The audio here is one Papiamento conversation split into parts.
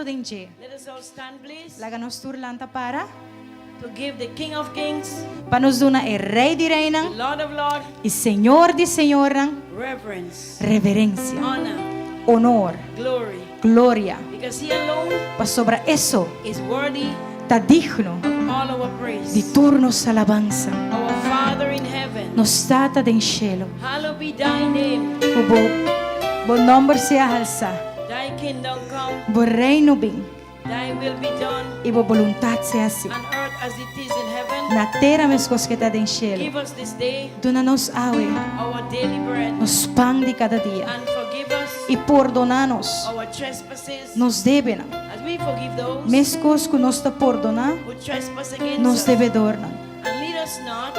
den dje. Let us all stand, please, Laga nos tur lanta para. to give the King of Kings, Pa nos duna e Rei di the Reinan Lord of Lords, i Señor di Señornan reverence, reverensia, honor, honor, glory, gloria. because He alone Pasobra e so is worthy ta digno of all our praise. di tur nos alabansa. Our Father in heaven, Nos Tata den shelu, hallowed be thy name. ku bo bo nòmber sea halsá, Thy kingdom come, bo reino bin thy will be done i bo boluntat sea hasí, on earth as it is in heaven. na tera meskos ku e ta den shelu. Give us this day Duna nos awe our daily bread nos pan di kada dia and forgive us i pordoná nos our trespasses nos debenan, as we forgive those meskos ku nos ta pordoná who trespass against nos us. debedornan. And lead us not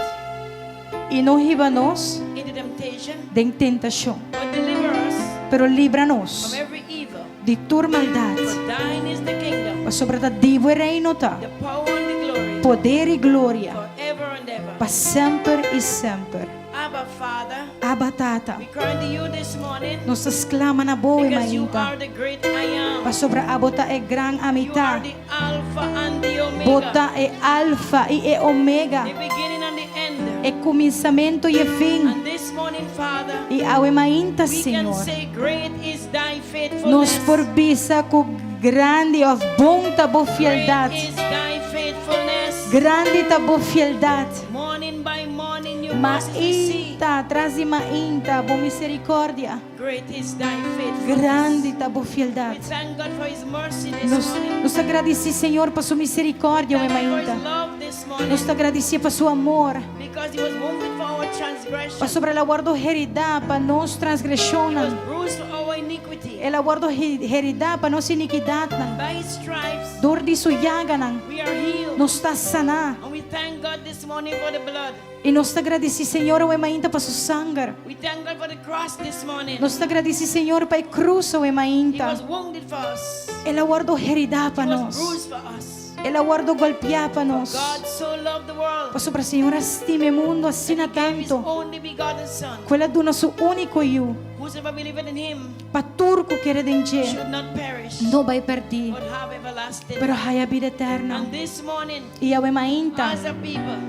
I no hiba nos into temptation, den tentashon, but deliver us pero libra nos from every evil. di tur maldat. For thine is the kingdom, Pasobra ta di bo e reino ta, the power and the glory, poder i gloria forever and ever. pa semper i semper. Abba, Father, Abba Tata, we cry to you this morning nos ta sklama na bo e because you mainta, are the great I am. pasobra abo ta e gran You are Amita. the Alpha and the Bo Omega, ta e Alfa i e Omega, the beginning and the end. e kuminsamentu i e fin. And this morning, Father, I awe mainta, we can Señor, say, Great is thy nos faithfulness. por bisa ku grandi òf bon ta bo Great fieldat. is thy faithfulness. Grandi ta bo fieldat. Morning by morning, new mercies we see. Mainta tras di mainta, bo miserikòrdia. Great is thy faithfulness. Grandi ta bo We fieldat. thank God for his mercy this Nos, morning. nos ta gradisí Señor pa su miserikòrdia, Thank awe God for his mainta. love this morning. Nos ta gradisí pa su amor. Because he was wounded for our transgression. Pasobra el a wòrdu heridá pa nos He was transgreshonnan. bruised for our iniquity. El a wòrdu heridá pa nos inikidatnan. By his stripes Dor di su yaganan we are healed. nos ta saná. And we thank God this morning for the blood. I nos ta gradisí Señor awe mainta pa su sanger. We thank God for the cross this morning. Nos ta gradisí Señor pa e krus awe He mainta. was wounded for us. El a wòrdu heridá pa He was nos. bruised for us. El a wòrdu golpiá pa nos. God so loved the world. Pasobra Señor a stima e mundu asina Gave his tantu only begotten Son. ku el a duna su úniko Yu Whosoever believeth in him pa tur ku kere den dje should not perish, no bai pèrdí, but have everlasting pero life. haya bida eterno. And this morning, I awe mainta, as a people,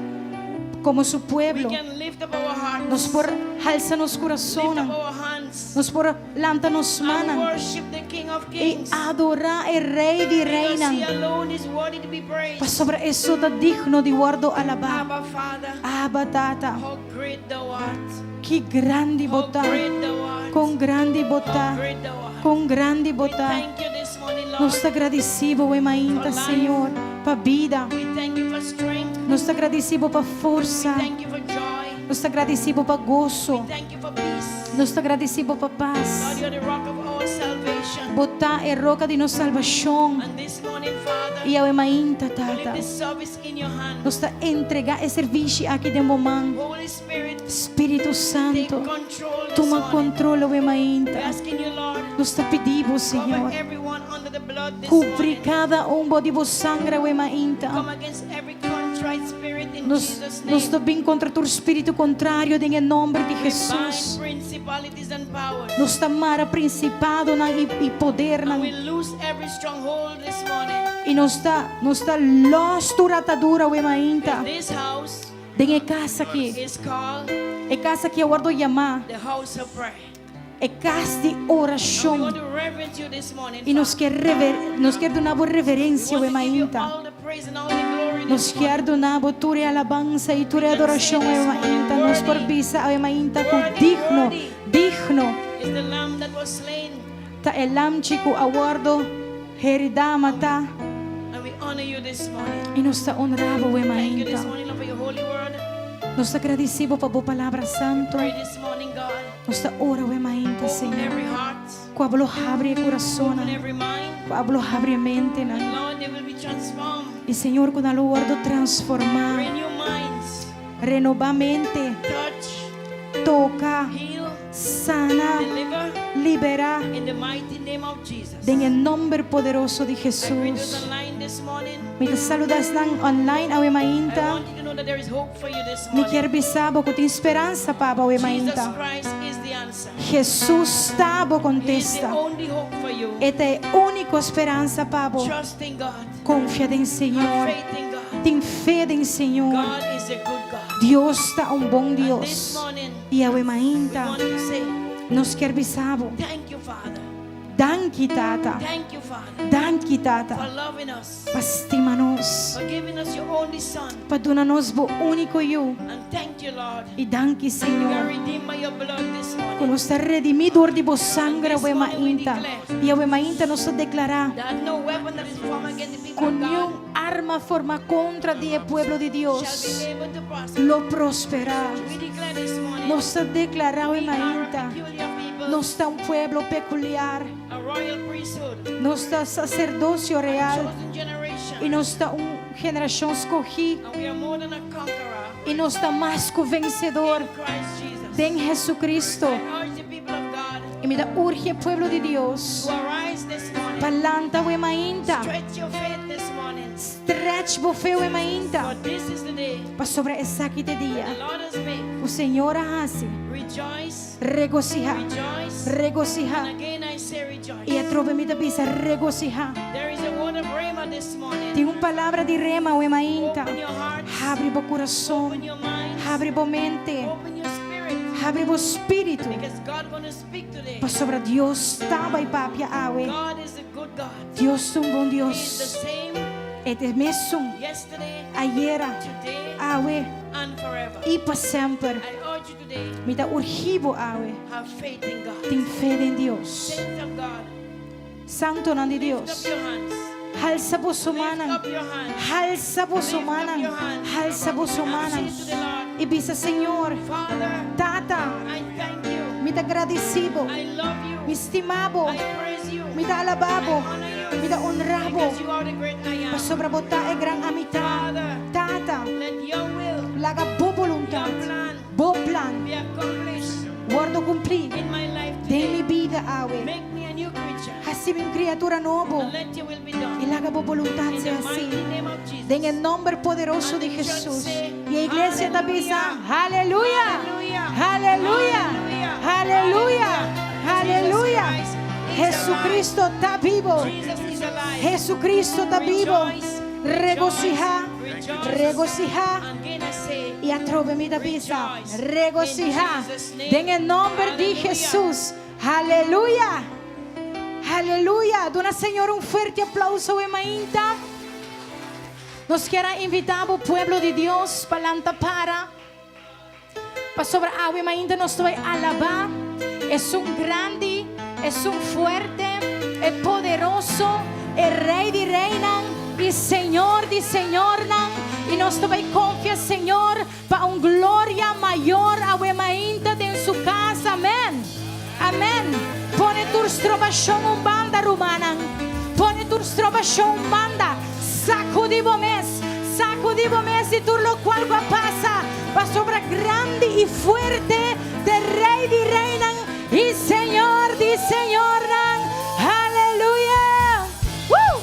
komo su we pueblo, can lift up our hearts, nos por halsa nos lift up kurasonnan, our hands, nos por lanta nos and mannan worship the King of i Kings. adorá e Rei di Because he Reinan. alone is worthy to be praised. Pasobra e so ta digno di wòrdu alabá. Abba, Father, Abba, Tata, how great thou art. ki grandi How bo ta, great thou art. kon grandi How bo ta, great thou art. kon grandi We bo ta. thank you this morning, Lord. Nos ta gradisí bo awe mainta, Señor, pa bida. We thank you for strength. Nos ta gradisí bo pa We forsa. thank you for joy. Nos ta gradisí bo pa goso. We thank you for peace. Nos ta gradisí bo pa Lord, pas. you're the rock of our salvation. Bo ta e roka di nos salbashon. And this morning, Father, I awe mainta, we leave Tata, this service in your hands. nos ta entregá e servisio aki den bo man. Holy Spirit, Spiritu take Santu, control this tuma morning. control awe We're mainta. asking you, Lord, Nos ta pidi bo, cover Señor. everyone under the blood this Kubri morning. kada un bou di bo sanger awe mainta. Come against every contrite spirit in Nos, Jesus' nos name. ta bin kontra tur spiritu kontrario den e nòmber di We bind Hesus. principalities and powers. Nos ta mara prinsipadonan i, i And we podernan. loose every stronghold this morning. I nos ta, nos ta lòs tur atadura awe mainta. This house Den e kas aki. is called E kas aki a wòrdu yamá the house of prayer. e kas di And we want orashon. to reverence you this morning. I nos Father. ke rever, nos ke duna bo We reverensia want awe to give you mainta. all the praise and all the glory Nos this kier morning. duna bo tur e alabansa i tur e adorashon awe mainta. Nos por bisa awe mainta ku digno, digno Is the lamb that was slain. ta e lamchi ku a wòrdu heridá, matá. And we honor you this morning. I nos ta honra bo awe Thank you this mainta. morning, Lord, for your holy word. Nos ta gradisí bo pa bo palabra santu. Pray this morning, God. Nos ta ora awe mainta, Open Señor. every heart, Ku abo lo habri e open kurasonnan. every mind. Ku abo lo habri e mentenan. And Lord, they will be transformed. I Señor, ku nan lo wòrdu transformá. Renew minds, Renobá mente. touch, Toka, heal, sana, deliver liberá. in the mighty name of Jesus. Den e nòmber poderoso di I greet those Hesus. online this morning. Mi ta saludá esnan online awe I mainta. want you to know that there is hope for you this Mi morning. kier bisa bo ku tin speransa pa bo awe Jesus mainta. Christ is the answer. Jesus ta bo He is the kontesta. only hope for you. E ta e úniko speransa pa bo. Trust in God. Konfia den Have Señor. faith in God. Tin fe den Señor. God is a good God. Dios ta un bon And this Dios. morning, I awe we mainta want to say, nos kier bisa bo. thank you, Father. Danki Tata. Thank you, Father, Danki for Tata. loving us, Pa stima nos. for giving us your only Son. Pa duna nos bo úniko yu. And thank you, Lord. I danki We are Señor. redeemed by your blood this Ku morning. nos ta redimí dor di bo sanger awe mainta. I awe mainta nos ta deklará. That no weapon that is formed against the people Ku of God niun arma formá kontra di e pueblo di shall Dios be able to prosper. lo prosperá. We declare this morning, Nos ta deklará awe we are a mainta. peculiar people, Nos ta un pueblo pekuliar. a royal priesthood, Nos ta saserdosio a real. chosen generation, I nos ta un generashon skohí. and we are more than a conqueror I nos ta mas ku vensedor in Christ Jesus. den Jesucristo. I urge the people of God I mi ta urgi e pueblo di Dios to arise this morning. pa lanta awe mainta. Stretch your faith this morning. Stretch bo fe awe mainta. For this is the day Pasobra esaki ta e the dia. Lord has made. Ku Señor a hasi. Rejoice, Regosihá. rejoice. Regosihá. And again I say rejoice. I atrobe mi ta bisa regosihá. There is a word of Rhema this morning. Tin un palabra di rema awe mainta. Open your hearts, Habri bo open kurason. your minds, Habri bo mente. open your spirit. Habri bo spiritu. Because God gonna speak today. Pasobra Dios ta bai papia awe. God is a good God. Dios ta un bon He is the Dios. same E ta e mesun yesterday, ayera, today, awe and forever. i pa semper. I urge you today, Mi ta urgi bo awe. have faith in God. Tin fe den Dios. Saints of God, Santonan di lift up Dios. your hands. Halsa boso Lift mannan. up your hands. Halsa boso mannan. Halsa boso And mannan. say to the Lord, I bisa Señor, Father, Tata, I thank you. mi ta gradisí bo. I love you. Mi stima bo. I praise you. Mi ta alabá bo. I honor you. Mi ta honra bo. Because you are the great I am. Pasobra bo ta e gran Ami Ta. Father, Tata, let your will, laga bo your boluntat, plan bo plan, be accomplished wòrdu kumplí in my life den mi today. bida awe. Make me a new creature. Hasi mi un kriatura nobo And let your will be i done. laga bo boluntat In sea the así. mighty name of Jesus. Den e nòmber poderoso di Hesus. I e iglesia ta bisa, Aleluya! Aleluya! Aleluya! Aleluya! Jesucristo ta bibu. Jesus is alive. Jesucristo ta bibu. Regosihá, regosihá. And again I say, I atrobe mi ta bisa, regosihá. Den e nòmber di Hesus. Aleluya! Aleluya! Duna Señor un fuerte aplouso awe mainta. Nos kier invitá e pueblo di Dios pa lanta para. Pasobra awe mainta nos ta bai alabá. Esun grandi, esun fuerte, e poderoso, e Rei di reinan i Señor di señornan. I nos ta bai konfia Señor pa un gloria mayor awe mainta den su kas. Amèn. Amèn. Pone tur strobashon un banda, rumannan. Pone tur strobashon un banda. Sakudí bo mes. Sakudí bo mes di tur lokual a pasa. Pasobra grandi i fuerte ta e Rei di reinan i Señor di señornan. Aleluya. Woo!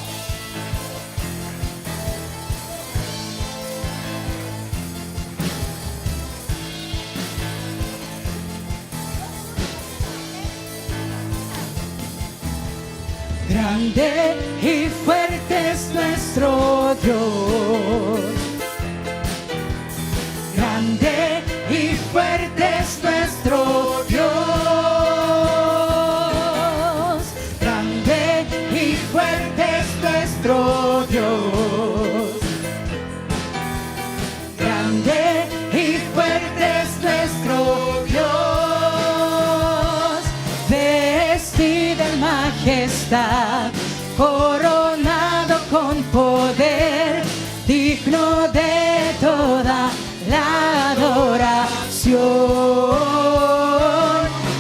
Grande y fuerte es nuestro Dios. Grande y fuerte es nuestro Dios. Grande y fuerte es nuestro Dios. Grande y fuerte es nuestro Dios. Vestido en majestad, coronado con poder, digno de toda la adoración.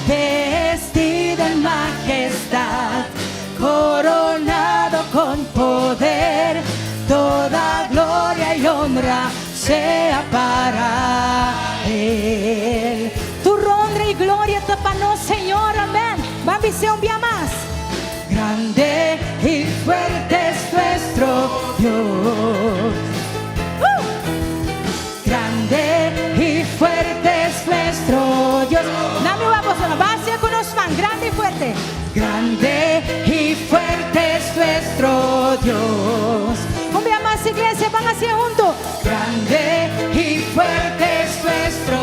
Vestido en majestad, coronado con poder, toda gloria y honra sea para Él. Tur honra i gloria ta pa nos Señor. Amèn. Ban bis'é un bia mas. Grande y fuerte es nuestro Dios. Grande y fuerte es nuestro Dios. Nami vamos, Grande i fuerte. Grande i fuerte es nuestro Dios. Un bia mas, iglesia, ban hasié huntu. Grande i fuerte es nuestro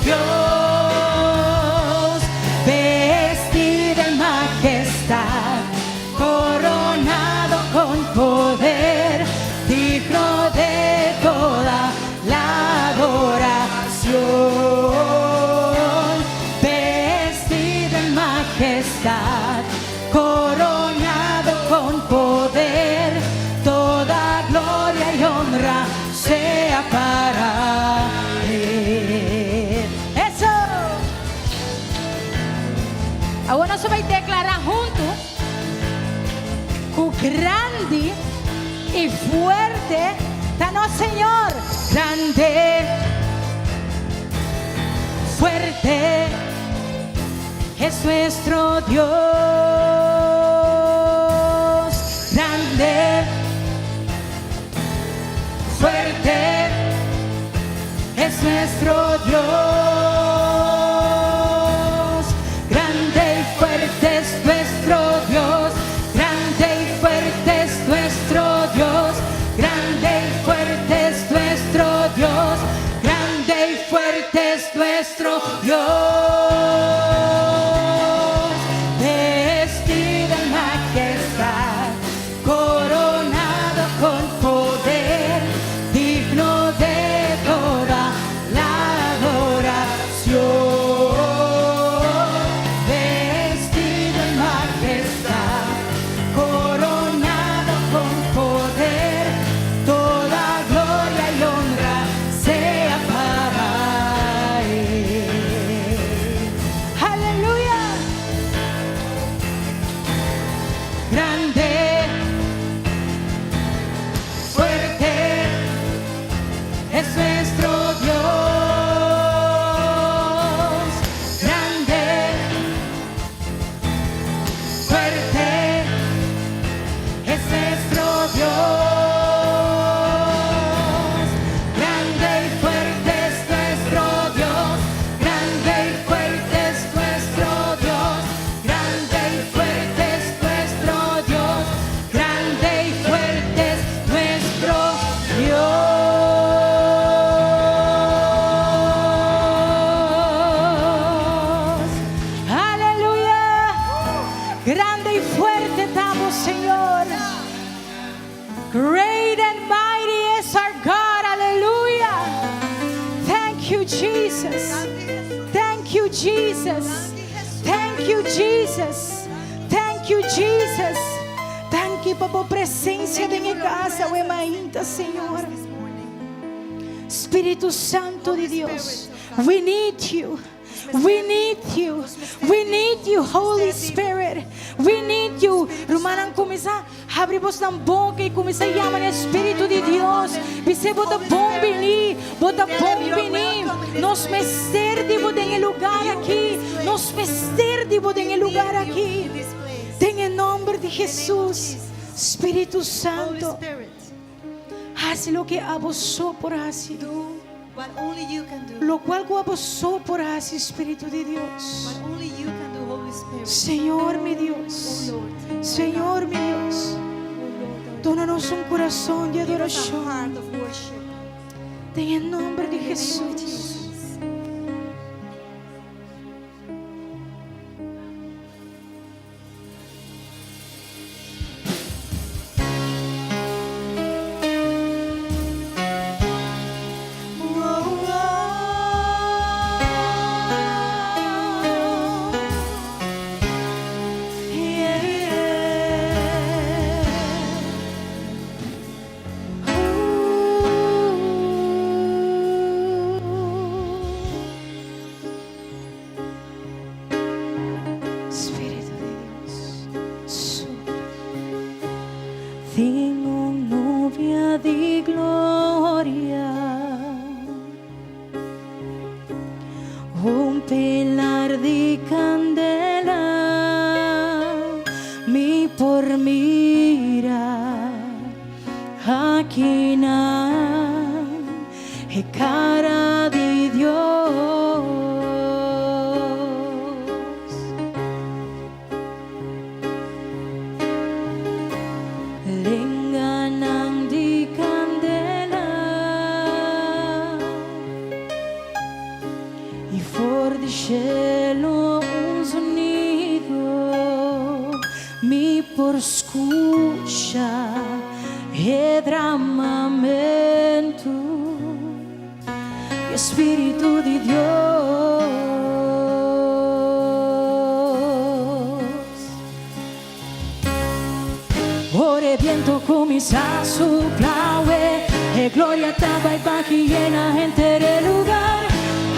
Dios, vestido en majestad, coronado con poder, digno de toda la adoración. Vestido en majestad, coronado con poder, toda gloria y honra sea para Él. Eso! Awor nos bai deklará huntu ku grandi i fuerte ta nos Señor. Grande, fuerte es nuestro Dios. Grande, fuerte es nuestro Dios. Grande y fuerte es nuestro Dios. Grande y fuerte es nuestro Dios. Grande y fuerte es nuestro Dios. Grande y fuerte es nuestro Dios. Vestido en majestad, coronado con poder, digno de toda la adoración. Vestido en majestad, coronado con poder, toda gloria y honra sea para Él. Aleluya. Grande, fuerte es nuestro Dios. Grande, fuerte es nuestro Dios. Grande y fuerte es nuestro Dios. Grande y fuerte es nuestro Dios. Grande y fuerte es nuestro Dios. Grande y fuerte es nuestro Dios. Aleluya. Grande i fuerte ta bo, Señor. Great and mighty is our God. Hallelujah. Thank you, Jesus. Thank you, Jesus. Thank you, Jesus. Thank you, Jesus. Thank you pa bo presensia den mi kas, awe mainta, Señor. Spiritu Santu di Dios, we need you. We need you. We need you, Holy Spirit. We need you. Rumannan, kuminsá habri boso boka i kuminsá yama e Spiritu di Dios. Bis'é bo ta bon bini, bo ta bon bini. Nos mester di bo den e lugá aki. Nos mester di bo den e lugá aki. Den nòmber di Jesus. Spiritu Santu, hasi loke abo so por hasi. What only you can do. Loke ku abo so por hasi, Spiritu di Dios. What only you can do, Holy Spirit. Señor mi Dios. Oh Lord. Señor mi Dios. Oh Lord. Duna nos un kurason di Give us a adorashon. heart of worship. Den nòmber di In the name of Jesus. Jesus. Spiritu di Dios. Sopla. Den un nubia di gloria, un pilar di kandela, mi por mira akinan e kara di Dios. Dramamentu di Spiritu di Dios. Ora e biento kuminsá supla awe, e gloria ta bai baki yena henter e lugar.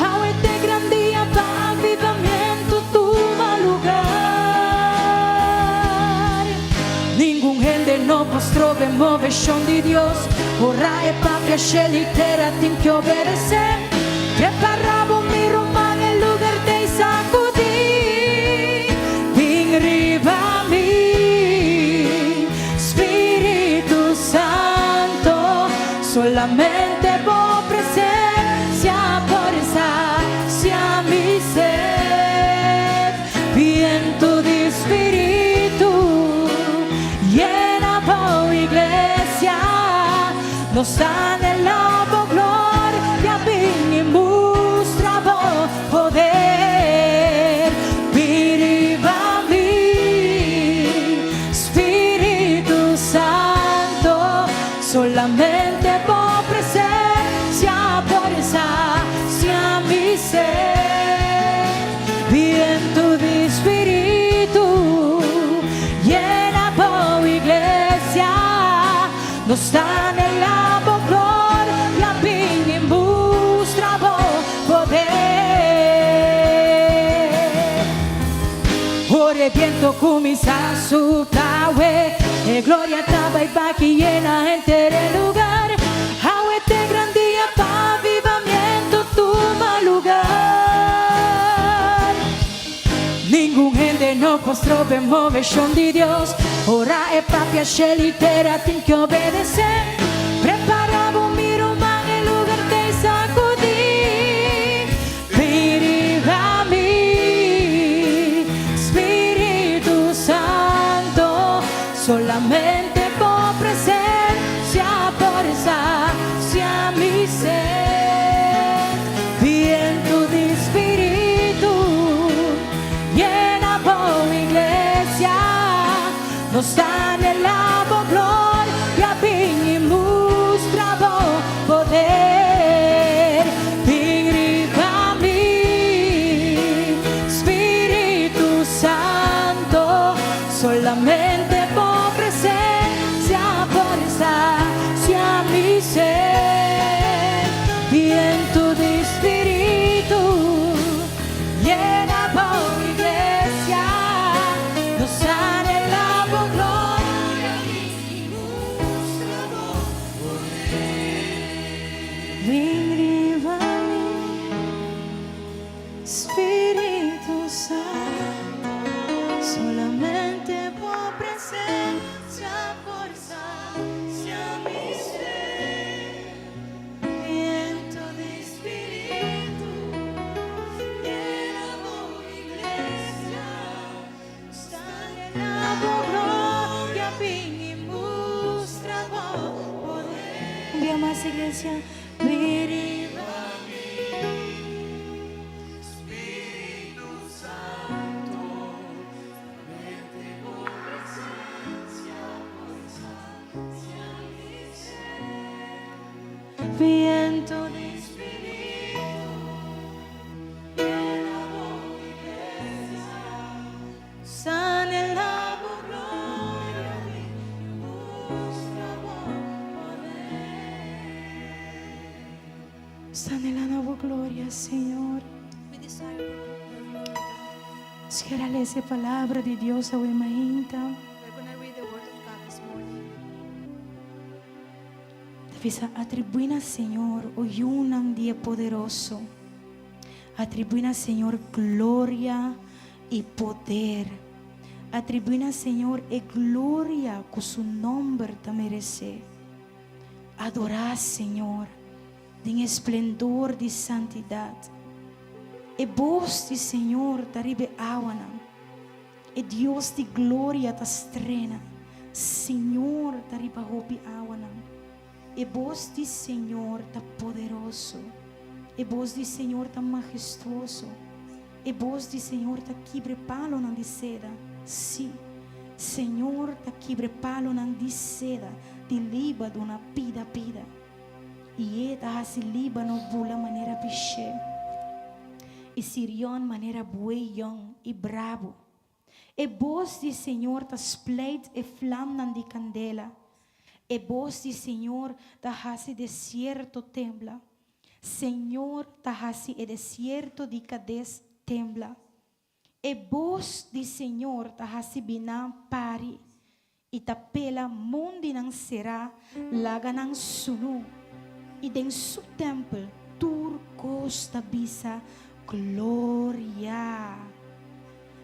Awe t'e gran dia pa avivamiento tuma lugar. Ningun hende no por strobe moveshon di Dios. Ora e papia shel i tera tin ke obedesé. Prepara bo mi ruman e lugar t'ei sakudí. Bin riba mi, Spiritu Santo, solamente bo presencia por sacia mi sed. Viento di Spiritu, yena bo iglesia, nos anhela bo gloria, bin i mustra bo poder. Bin riba mi, Spiritu Santo, solamente bo presencia por sacia mi sed. Viento di Spiritu, yena bo iglesia, nos anhela bo gloria, bin i mustra bo poder. Ora e biento kuminsá supla awe, e gloria ta bai baki yena henter e lugar. Awe t'e gran dia pa avivamiento tuma lugar. Ningun hende no por strobe moveshon di Dios. Ora e papia shel i tera tin ke obedesé. Prepara bo mi ruman e lugar t'ei sakudí. Bin riba mi, Spiritu Santo, solamente bo presencia por sacia mi sed. Viento di Spiritu, yena bo iglesia, nos anhela bo gloria, bin i mustra bo poder. Bin riba mi, Spiritu Santo, solamente bo presencia por sacia mi sed. Viento di Spiritu, yena bo iglesia, nos anhela bo gloria, bin i mustra bo poder. Bin riba mi, Spiritu Santo, solamente bo presencia por sacia mi sed. Viento di Spiritu, yena bo iglesia, nos anhela bo gloria, bin i mustra bo poder. Un bia mas, iglesia. Bin riba mi, Spiritu Santo, solamente bo presencia por sacia mi sed. Viento di Spiritu, yena bo iglesia, nos anhela bo gloria, bin i mustra bo poder. Nos anhelando bo gloria, Señor. We desire your glory, God. Nos kier a lesa e palabra di Dios awe mainta. We're going to read the word of God this morning. Ta bisa atribuí na Señor, o yunan di e Poderoso. Atribuí na Señor gloria i poder. Atribuí na Señor e gloria ku su nomber ta meresé. Adorá Señor den e splendor di santidat. E bos di Señor ta riba e awanan. E Dios di gloria ta strena. Señor ta riba hopi awanan. E bos di Señor ta poderoso. E bos di Señor ta mahestuoso. E bos di Señor ta kibra e palonan di seda. Sí, Señor ta kibra e palonan di seda. Parti Líbano na pida pida, i e ta hasi Líbano bula manera pishé, i Sirion manera buey yòn i brabu. E bos di Señor ta spleit e flamnan di kandela, e bos di Señor ta hasi desierto tembla. Señor ta hasi e desierto di Kades tembla. E bos di Señor ta hasi biná pari i ta pela mondinan será laga nan sunú, i den su tèmpel tur kos ta bisa, Gloria!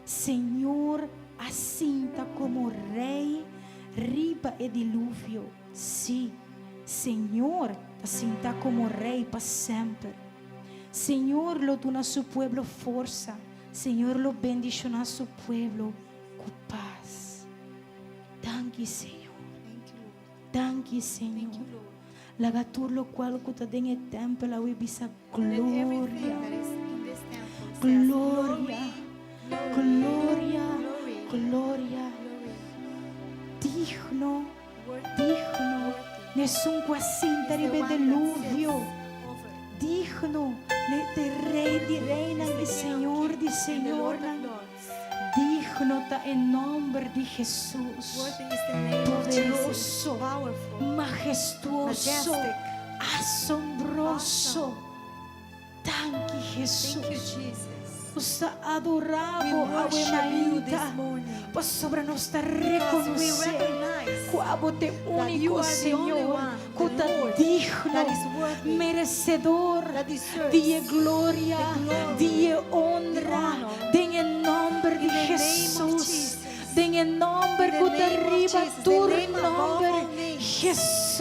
Señor a sinta komo Rei riba e diluvio, sí, Señor ta sinta komo Rei pa semper. Señor lo duna su pueblo forsa, Señor lo bendishoná su pueblo ku pas. Danki, Señor. Danki, Señor. Laga tur lokual ku ta den e tèmpel awe bisa gloria, gloria, gloria, gloria. Digno. Digno n'esun ku a sinta riba e deluvio, digno n'e Rei di reinan i Señor di señornan, digno ta e nòmber di Hesus, poderoso, mahestuoso, asombroso. Danki Hesus. Nos ta adorá Bo awe mainta pasobra nos ta rekonosé ku abo ta e úniko Señor ku ta digno, meresedor di e gloria, di e honra den e nòmber di Hesus, den e nòmber ku ta riba tur nòmber, Hesus,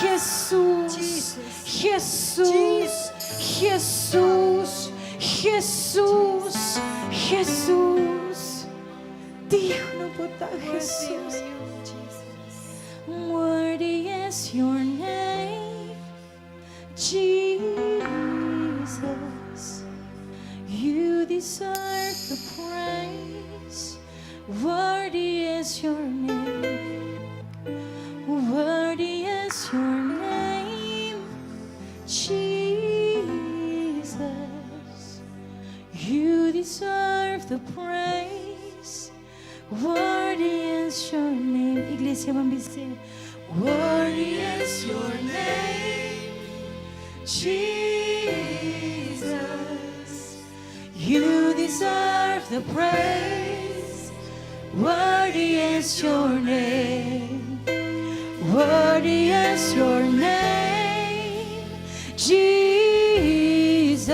Hesus. Jesús, Jesús, Jesús, Jesús. Digno bo ta, Jesús. Worthy is your name, Jesus. You deserve the praise. Worthy is your name. Worthy is your name, Jesus. You deserve the praise. Worthy is your name. Iglesia ban bis'é. Worthy is your name, Jesus. You deserve the praise. Worthy is your name. Worthy is your name, Jesus.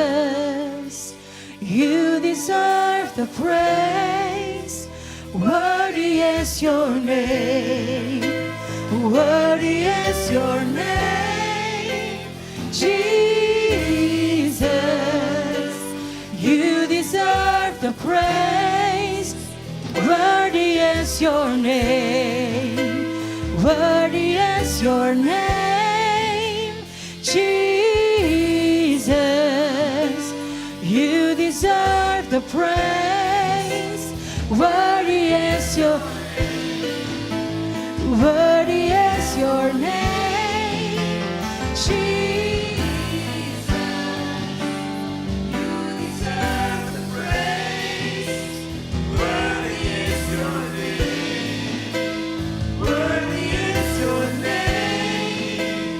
You deserve the praise. Worthy is your name. Worthy is your name, Jesus. You deserve the praise. Worthy is your name. Worthy is your name, Jesus. You deserve the praise. Worthy is your Worthy is your name, Jesus. You deserve the praise. Worthy is your name. Worthy is your name, Jesus. You deserve the praise. Worthy is your,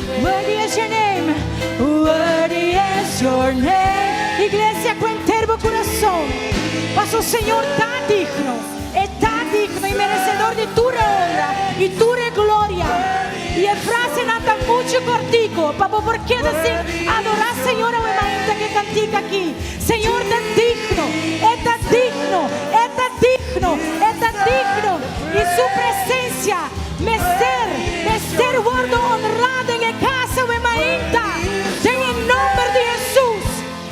worthy is your name. Worthy is your name. Iglesia, ku henter bo kurason. Paso Señor ta digno. E ta digno i meresedor di tur e honra i tur e gloria. I e frasenan ta muchu kortiku pa bo por keda sin adorá Señor awe mainta ku e kantika aki. Señor ta digno, e ta digno, e ta digno, e ta digno i su presencia mester, mester wordo honrá den e casa awe mainta, den e nomber di Hesus,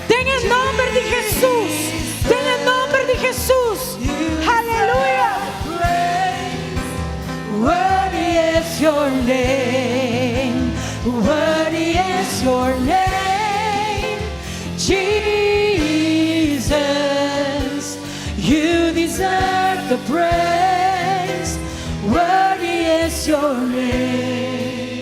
den e nomber di Hesus, den e nomber di Hesus. Haleluya! Worthy is your name, worthy is your name. deserve the praise. Worthy is your name.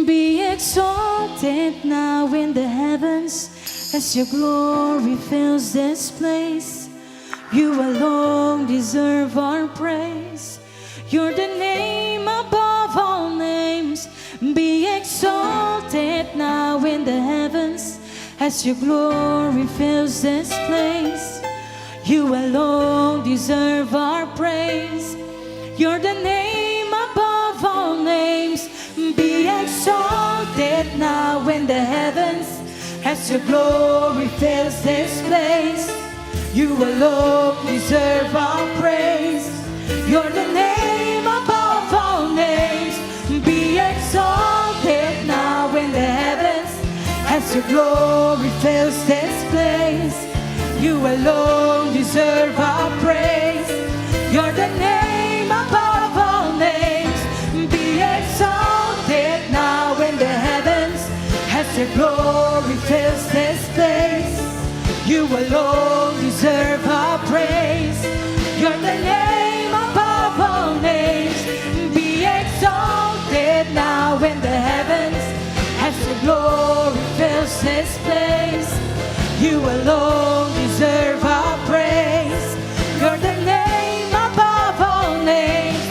Be exalted now in the heavens as your glory fills this place. You alone deserve our praise. You're the name above all names. Be exalted now in the heavens as your glory fills this place. You alone deserve our praise. You're the name above all names. Be exalted now in the heavens as your glory fills this place. You alone deserve our praise. You're the name above all names. Be exalted now in the heavens as your glory fills this place. You alone deserve our praise. You're the name above all names. Be exalted now in the heavens as your glory fills this place. You alone deserve our praise. You're the name above all names. Be exalted now in the heavens as your glory fills this place. You alone deserve our praise. You're the name above all names.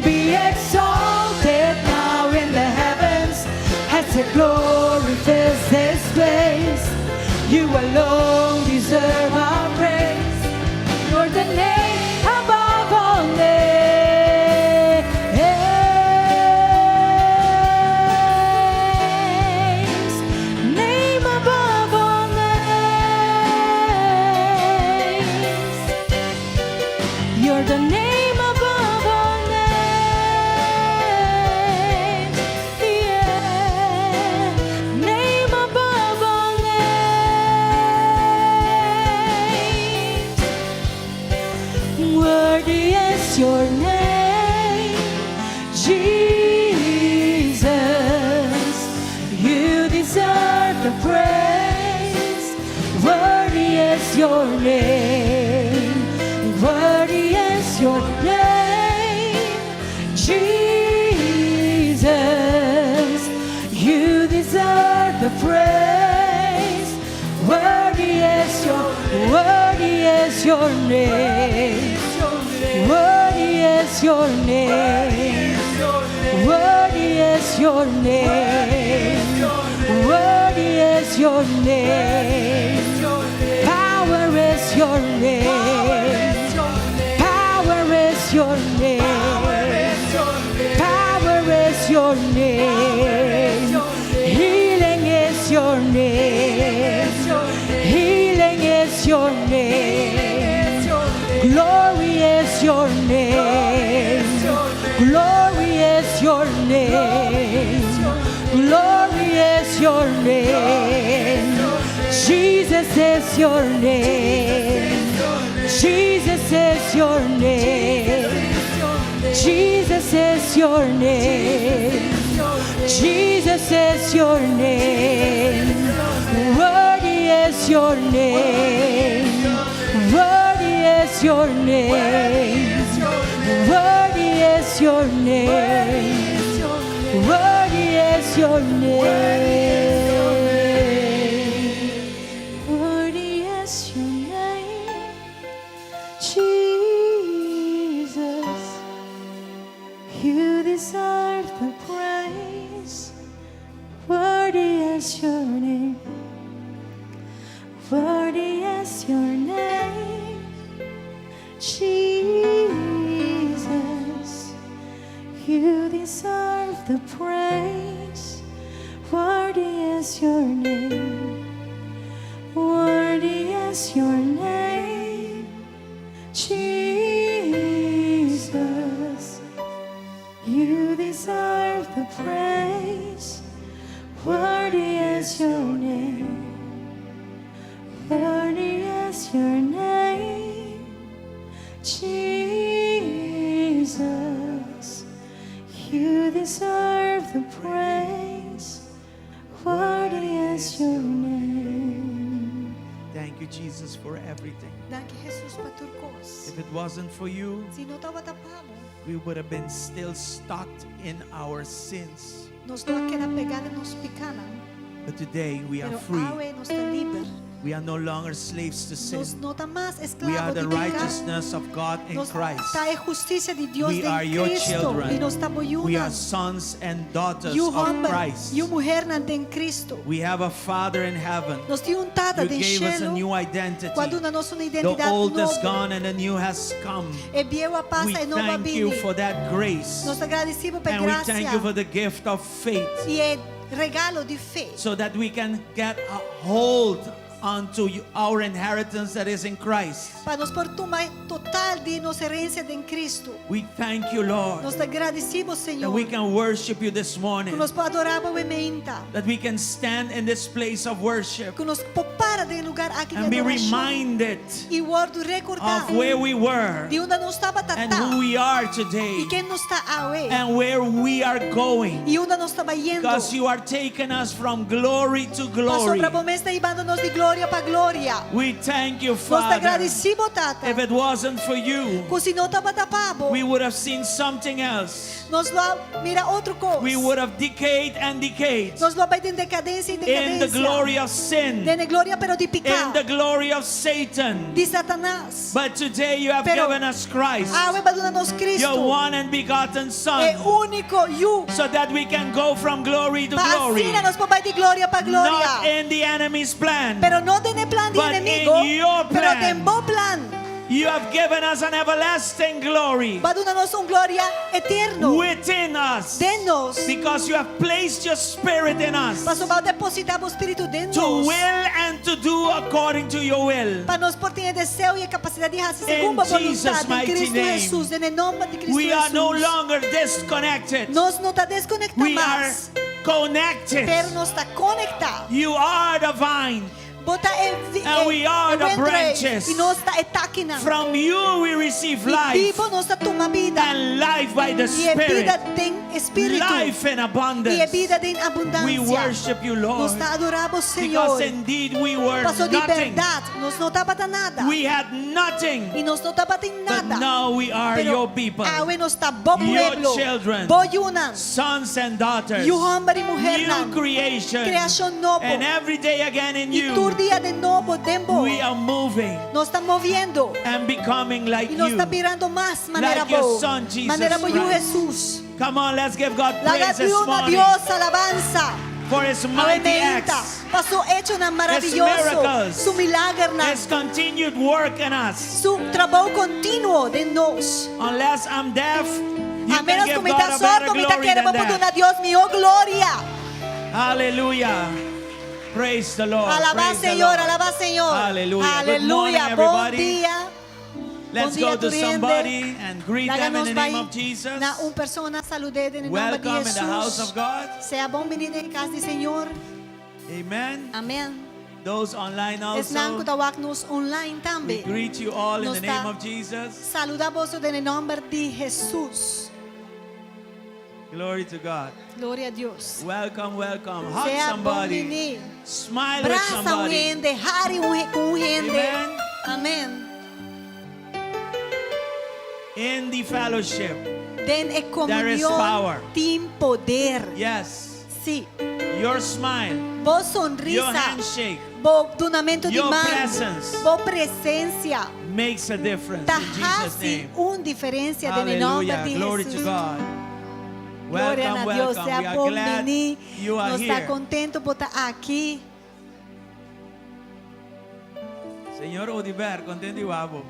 Be exalted now in the heavens as your glory fills this place. You alone deserve our praise. You're the name above all names. Name above all names. You're the name above all names. Yeah. Name above all names. Worthy is your name, Jesus. You deserve the praise. Worthy is your name. Worthy is your name, Jesus. You deserve the praise. Worthy is your name. Worthy is your name. Worthy is your name. Worthy is your name. Power is your name. Power is your name. Power is your name. Healing is your name. Healing is your name. Glory is your name. Glory is your name. Glory is your name. Jesus is your name. Jesus is your name. Jesus is your name. Jesus is your name. Worthy is your name. Worthy is your name. Worthy is your name. Worthy is your name. Worthy is your name, Jesus. You deserve the praise. Worthy is your name. Worthy is your name, Jesus. You deserve the praise. Worthy is your name. Worthy is your name, Jesus. You deserve the praise. Worthy is your name. Worthy is your name, Jesus. You deserve the praise. Worthy is your name. Thank Thank you, Jesus, for everything. Danki Jesus pa tur kos. If it wasn't for you, Si no tabata pa bo, we would have been still stuck in our sins. nos lo a keda pegá den nos pikánan. But today we are Pero free. awe nos ta liber. We are no longer slaves to sin. Nos no ta mas We esklabo are di the piká. righteousness of God in Nos Christ. ta e hustisia di Dios We den are your Cristo. children. I nos ta bo We are yunan. sons and daughters Yu of hòmber, Christ. yu muhernan den Cristo. We have a Father in heaven. Nos tin un Tata You den gave us a shelu new identity. ku a duna nos un The identidat old is nobo. gone and the new has come. E bieu a We pasa e nobo a thank you bini. for that grace. Nos ta gradisí bo pa e And we thank you grasia for the gift of faith i e regalo di fe. so that we can get a hold onto our inheritance that is in Christ. Pa nos por tuma total di nos herensia den Cristo. We thank you, Lord, Nos ta gradisí bo, that we Señor, can worship you this ku morning, nos por adorá bo awe mainta. that we can stand in this place of worship Ku nos por para den e lugá aki di and be adorashon reminded i wòrdu rekordá of where we were di unda nos tabata and ta who we are i today ken nos ta awe and where we are going. i unda nos ta bayendo. Because you are taking us from glory to glory. Pasobra bo mes ta hibando nos di gloria pa gloria. We thank you, Nos ta Father. gradisí bo, Tata. If it wasn't for you, Ku si no tabata pa bo, we would have seen something else. nos lo a mira otro kos. We would have decayed and decayed Nos lo a bai den dekadensia i in the dekadensia. glory of sin, Den e gloria pero di in piká, the glory of Satan. di Satanas. But today you have Pero given us Christ, awe b'a duna nos your Cristo, one and begotten e Son, úniko Yu, so that we can go from glory to pa glory. asina nos por bai di gloria pa Not gloria. in the enemy's plan. Pero no den e plan di But in enemigo, your pero plan. den bo plan. You have given us an everlasting glory B'a duna nos un gloria eterno within us. den nos. Because you have placed your spirit in us Pasobra bo a depositá bo spiritu den to nos. will and to do according to your will. Pa nos por tin e deseo i e kapasidat di hasi In segun bo Jesus' boluntat den mighty Cristo name. Hesus, den e nòmber di Cristo We are no Hesus. longer disconnected. Nos no ta deskonektá We are mas, connected. pero nos ta konektá. You are the vine. Bo ta e, vi- And e, we are e the wendrùif, branches. i nos ta e takinan. From you we receive I life di bo nos ta tuma bida. and life by the I e Spirit. bida den spiritu. Life in I e abundance. bida den We abundansia. worship you, Nos Lord. ta adorá bo, Because Señor. indeed we were Paso di nothing. bèrdat, nos no tabata nada. We had nothing. I nos no tabatin But nada. now we are Pero your people, awe nos ta bo your pueblo, children, bo yunan, sons and daughters, yu hòmber i new muhernan, creation. kreashon nobo. And every day again in I tur you, dia di nobo den bo, we are moving nos ta moviendo and becoming like i nos you. ta birando mas manera Like your bo, son, Jesus manera bo yu Christ. Jesus. Come on, let's give God Laga praise this duna morning Dios alabansa. for His Awe mighty mainta, acts, pa su echonan maravioso, miracles, su milagernan, His continued work in us. su trabou kontinuo den nos. Unless I'm deaf, you A can menos ku give mi ta God a better sordo, mi ta glory kere than bo por that. duna Dios mihó gloria. Hallelujah. Praise the Lord. Alabá Praise the Señor, Lord. alabá Señor. Hallelujah. Good morning, Aleluya. Bon everybody. dia. Let's Bon dia, go to tur hende. somebody and greet Laga them in nos the name bai of Jesus. na un persona salud'é den nòmber di Welcome in the house Jesus. of God. Sea bon biní den kas di Señor. Amen. Amèn. Those online Esnan ku also, ta wak nos online we tambe. greet you all in Nos the name ta of Jesus. Saludá boso den nòmber di Jesus. Glory to God. Gloria na Dios. Welcome, welcome. Hug Sea somebody. bon biní. Smile with Brasa un somebody. hende, hari un, ku un hende. Amen. Amèn. In the fellowship. Den e There is komunion power. tin poder. Yes. Sí. Your smile, Bo your sonrisa, handshake bo dunamentu di your man, presence bo presensia makes a difference ta in Jesus' hasi name. un diferensia den e nòmber Hallelujah. di Glory to Jesus. God. Gloria Welcome, na Dios. welcome. We Sea are bon glad biní. you are Nos ta here. kontentu por ta aki. Señor Odiver, kontentu di wak bo.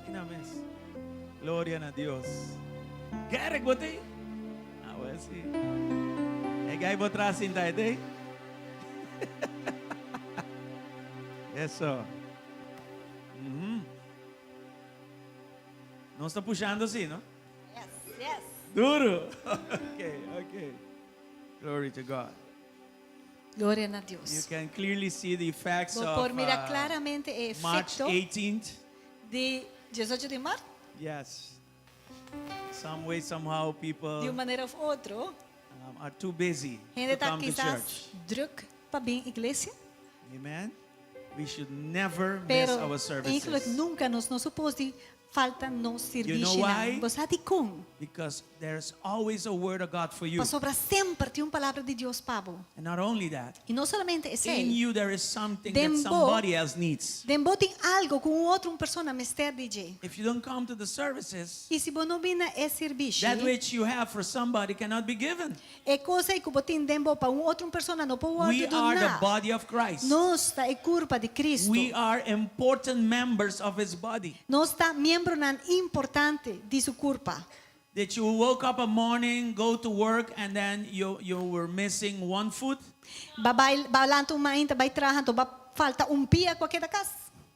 Asina mes. Gloria na Dios. Gerrit, bo t'ei? Ah, well, sí. E gai bo tras sinta, e t'ei? Eso. Mhm. Nos ta pushando sí, no? Yes, yes. Duro. Ok, ok. Glory to God. Gloria na You Dios. can clearly see the effects Bo of por mira klaramente e March efekto 18th. di 18 di mart. Yes. Some way, somehow, people Di un manera òf otro, are too busy hende to ta come to kisas church. drùk pa bin iglesia. Amen. We should never miss Pero our eigenlijk services nunka nos no supos di falta nos You know sirbishi. why? Bo sa dikon? because there's always a word of God for you. Pasobra semper tin un palabra di Dios pa bo. And not only that, I no solamente in esei. you there is something that Den bo- somebody else needs. Den bo tin algu ku un otro un persona mester di dje. If you don't come to the services, I si bo no bin na e sirbishi, that which you have for somebody cannot be given. e kos ei ku bo tin den bo pa un otro un persona no por We wòrdu are the duná. body of Christ. Nos ta e kurpa di Kristu. We are important members of his body. Nos ta miembronan importante di su kurpa. That you woke up a morning, go to work, and then you were missing one foot B'a bai b'a lanta un mainta bai traha anto b'a falta un pia ku a keda kas.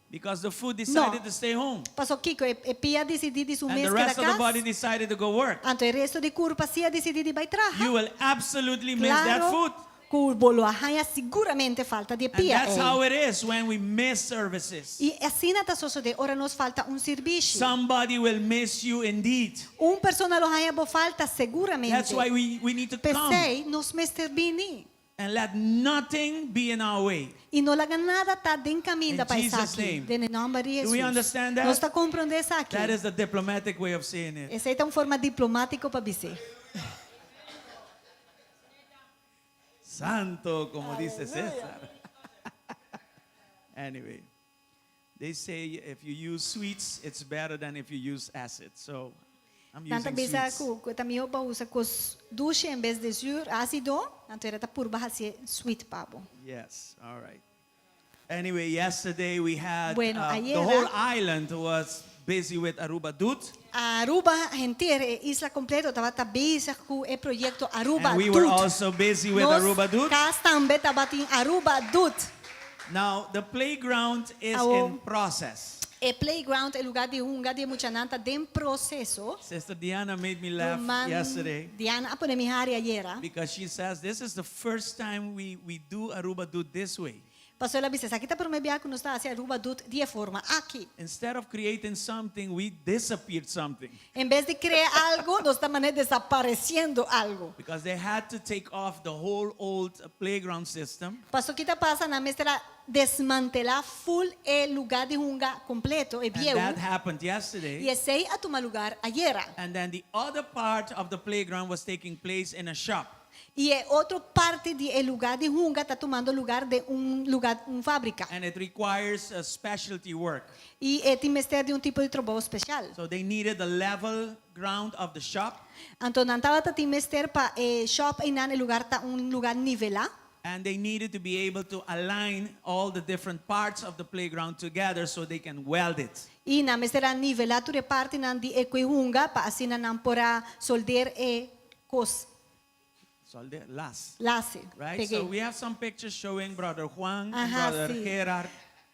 because the foot decided No. to stay home. Paso kiko e e pia a disidí di su And mes the keda rest of the body kas. decided to go work. Anto e resto di kurpa si a disidí di bai traha. You will absolutely miss that Claro foot. ku bo lo a haña siguramente falta di e And pia that's ei. how it is when we miss services. I asina ta sosodé ora nos falta un sirbishi. Somebody will miss you indeed. Un persona lo haña bo falta seguramente. That's why we need to come P'esei nos mester bini. and let nothing be in our way. I no laga nada ta den kaminda In pa Jesus' esaki. name. Den e nòmber di Do we Hesus. understand that? Nos ta komprondé esaki. That is the diplomatic way of saying it. Esei ta un forma diplomátiko pa bis'é. Santo, como dice César. Anyway, they say if you use sweets, it's better than if you use acid. So I'm Nan ta using bisa sweets. ku ku ta mihó pa usa kos dushi en bes di zuur, ásido, anto era ta purba hasié sweet pa bo. Yes, all right. Anyway, yesterday we had Bueno, the ayer, whole island was busy with Aruba Dut. Aruba henter, e isla kompleto tabata bezig ku e proyekto Aruba And we were Dut. also busy with Nos Aruba Dut. kas tambe tabatin Aruba Dut. Now, the playground is Awo. in process. E playground, e lugá di hunga di e muchanan ta den proseso. Sister Diana made me laugh Ruman yesterday Diana a pone mi hari ayera. because she says this is the first time we do Aruba Dut this way. Paso el a bisa, Esaki ta promé bia ku nos ta hasi Aruba Dut di e forma aki. Instead of creating something, we disappeared something. En bes di krea algu, nos ta manera desaparesiendo algu. Because they had to take off the whole old playground system. Paso ki ta pasa, nan mester a desmantelá full e lugá di hunga kompleto, e And bieu. that happened yesterday. I esei a tuma lugar ayera. And then the other part of the playground was taking place in a shop. I e otro parti di e lugá di hunga ta tumando lugar den un lugá, un fábrika. And it requires a specialty work. I e tin mester di un tipo di trabou spesial. So they needed the level ground of the shop. Anto nan tabata tin mester pa e shop einan e lugar ta un lugar nivelá. And they needed to be able to align all the different parts of the playground together so they can weld it. I nan mester a nivelá tur e partinan di e koe hunga pa asina nan por a solder e kos. Solder, las. Lase, Right? pegué. So we have some pictures showing Brother Juan and Aha, Brother sí. Gerard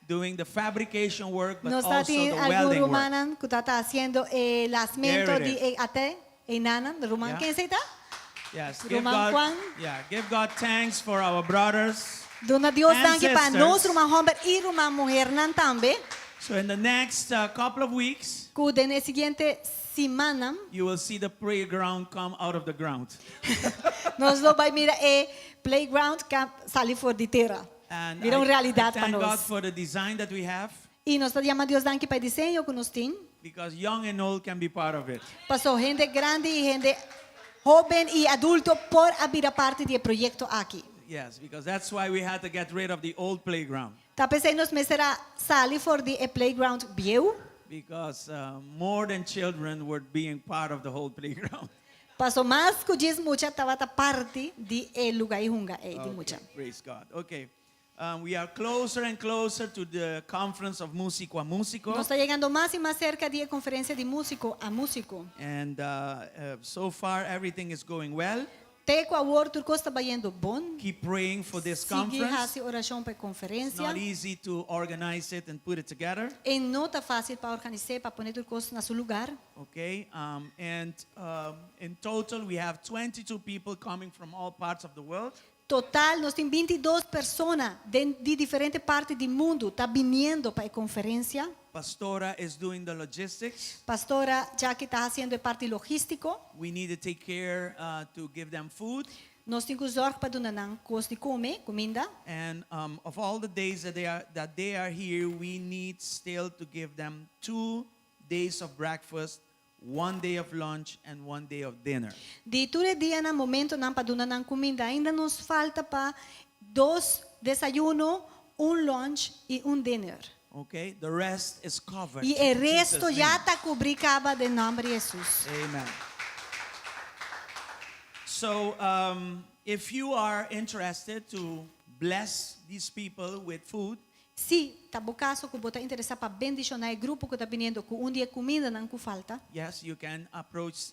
doing the fabrication work, but Nos ta also tin the algun welding work. rumannan ku ta ta hasiendo e lasmento There it di is. e ate einanan. Ruman Yeah. ken esei ta? Yes, give Ruman God, Juan. yeah, give God thanks for our brothers. Duna Dios And danki pa sisters. nos ruman homber i ruman muhernan tambe. So in the next couple of weeks, Ku den e siguiente simannan you will see the playground come out of the ground. nos lo bai mira e playground ka sali for di tera. And Bira un I realidat pa thank God nos. for the design that we have I nos ta yama Dios danki pa e diseño ku nos tin. because young and old can be part of it. Paso hende grandi i hende hoben i adulto por a bira parti di e proyekto aki. Yes, because that's why we had to get rid of the old playground. Ta p'esei nos mester a sali for di e playground bieu. Because more than children were being part of the whole playground. Paso mas ku djis mucha tabata parti di e luga i hunga ei di mucha. Praise God. Okay. We are closer and closer to the conference of Músico a Músico. Nos ta yegando mas i mas serka di e konferensia di Músiko a Músiko. And so far, everything is going well. Te ku awor tur kos ta bayendo bon. Keep praying for this Sigui conference. hasi orashon pa e It's konferensia. not easy to organize it and put it together. E no ta fásil pa organis'é, pa pone tur kos na su lugar. Okay, and in total, we have 22 people coming from all parts of the world. Total, nos tin 22 persona di diferente parti di mundu ta biniendo pa e konferensia. Pastora is doing the logistics. Pastora Jackie ta hasiendo e parti logístiko. We need to take care to give them food. Nos tin ku zòrg pa duna nan kos di kome, kuminda. And of all the days that they are here, we need still to give them 2 days of breakfast, one day of lunch, and one day of dinner. Di tur e dianan momentonan pa duna nan kuminda, ainda nos falta pa dos desayuno, un lunch i un dinner. Okay? The rest is covered. I e In resto Jesus' ya name. ta kubrí kaba den nòmber di Hesus. Amen. So, if you are interested to bless these people with food, Si ta bo kaso ku bo ta interesá pa bendishoná e grupo ku ta biniendo ku un di e kumindanan ku falta, yes, you can approach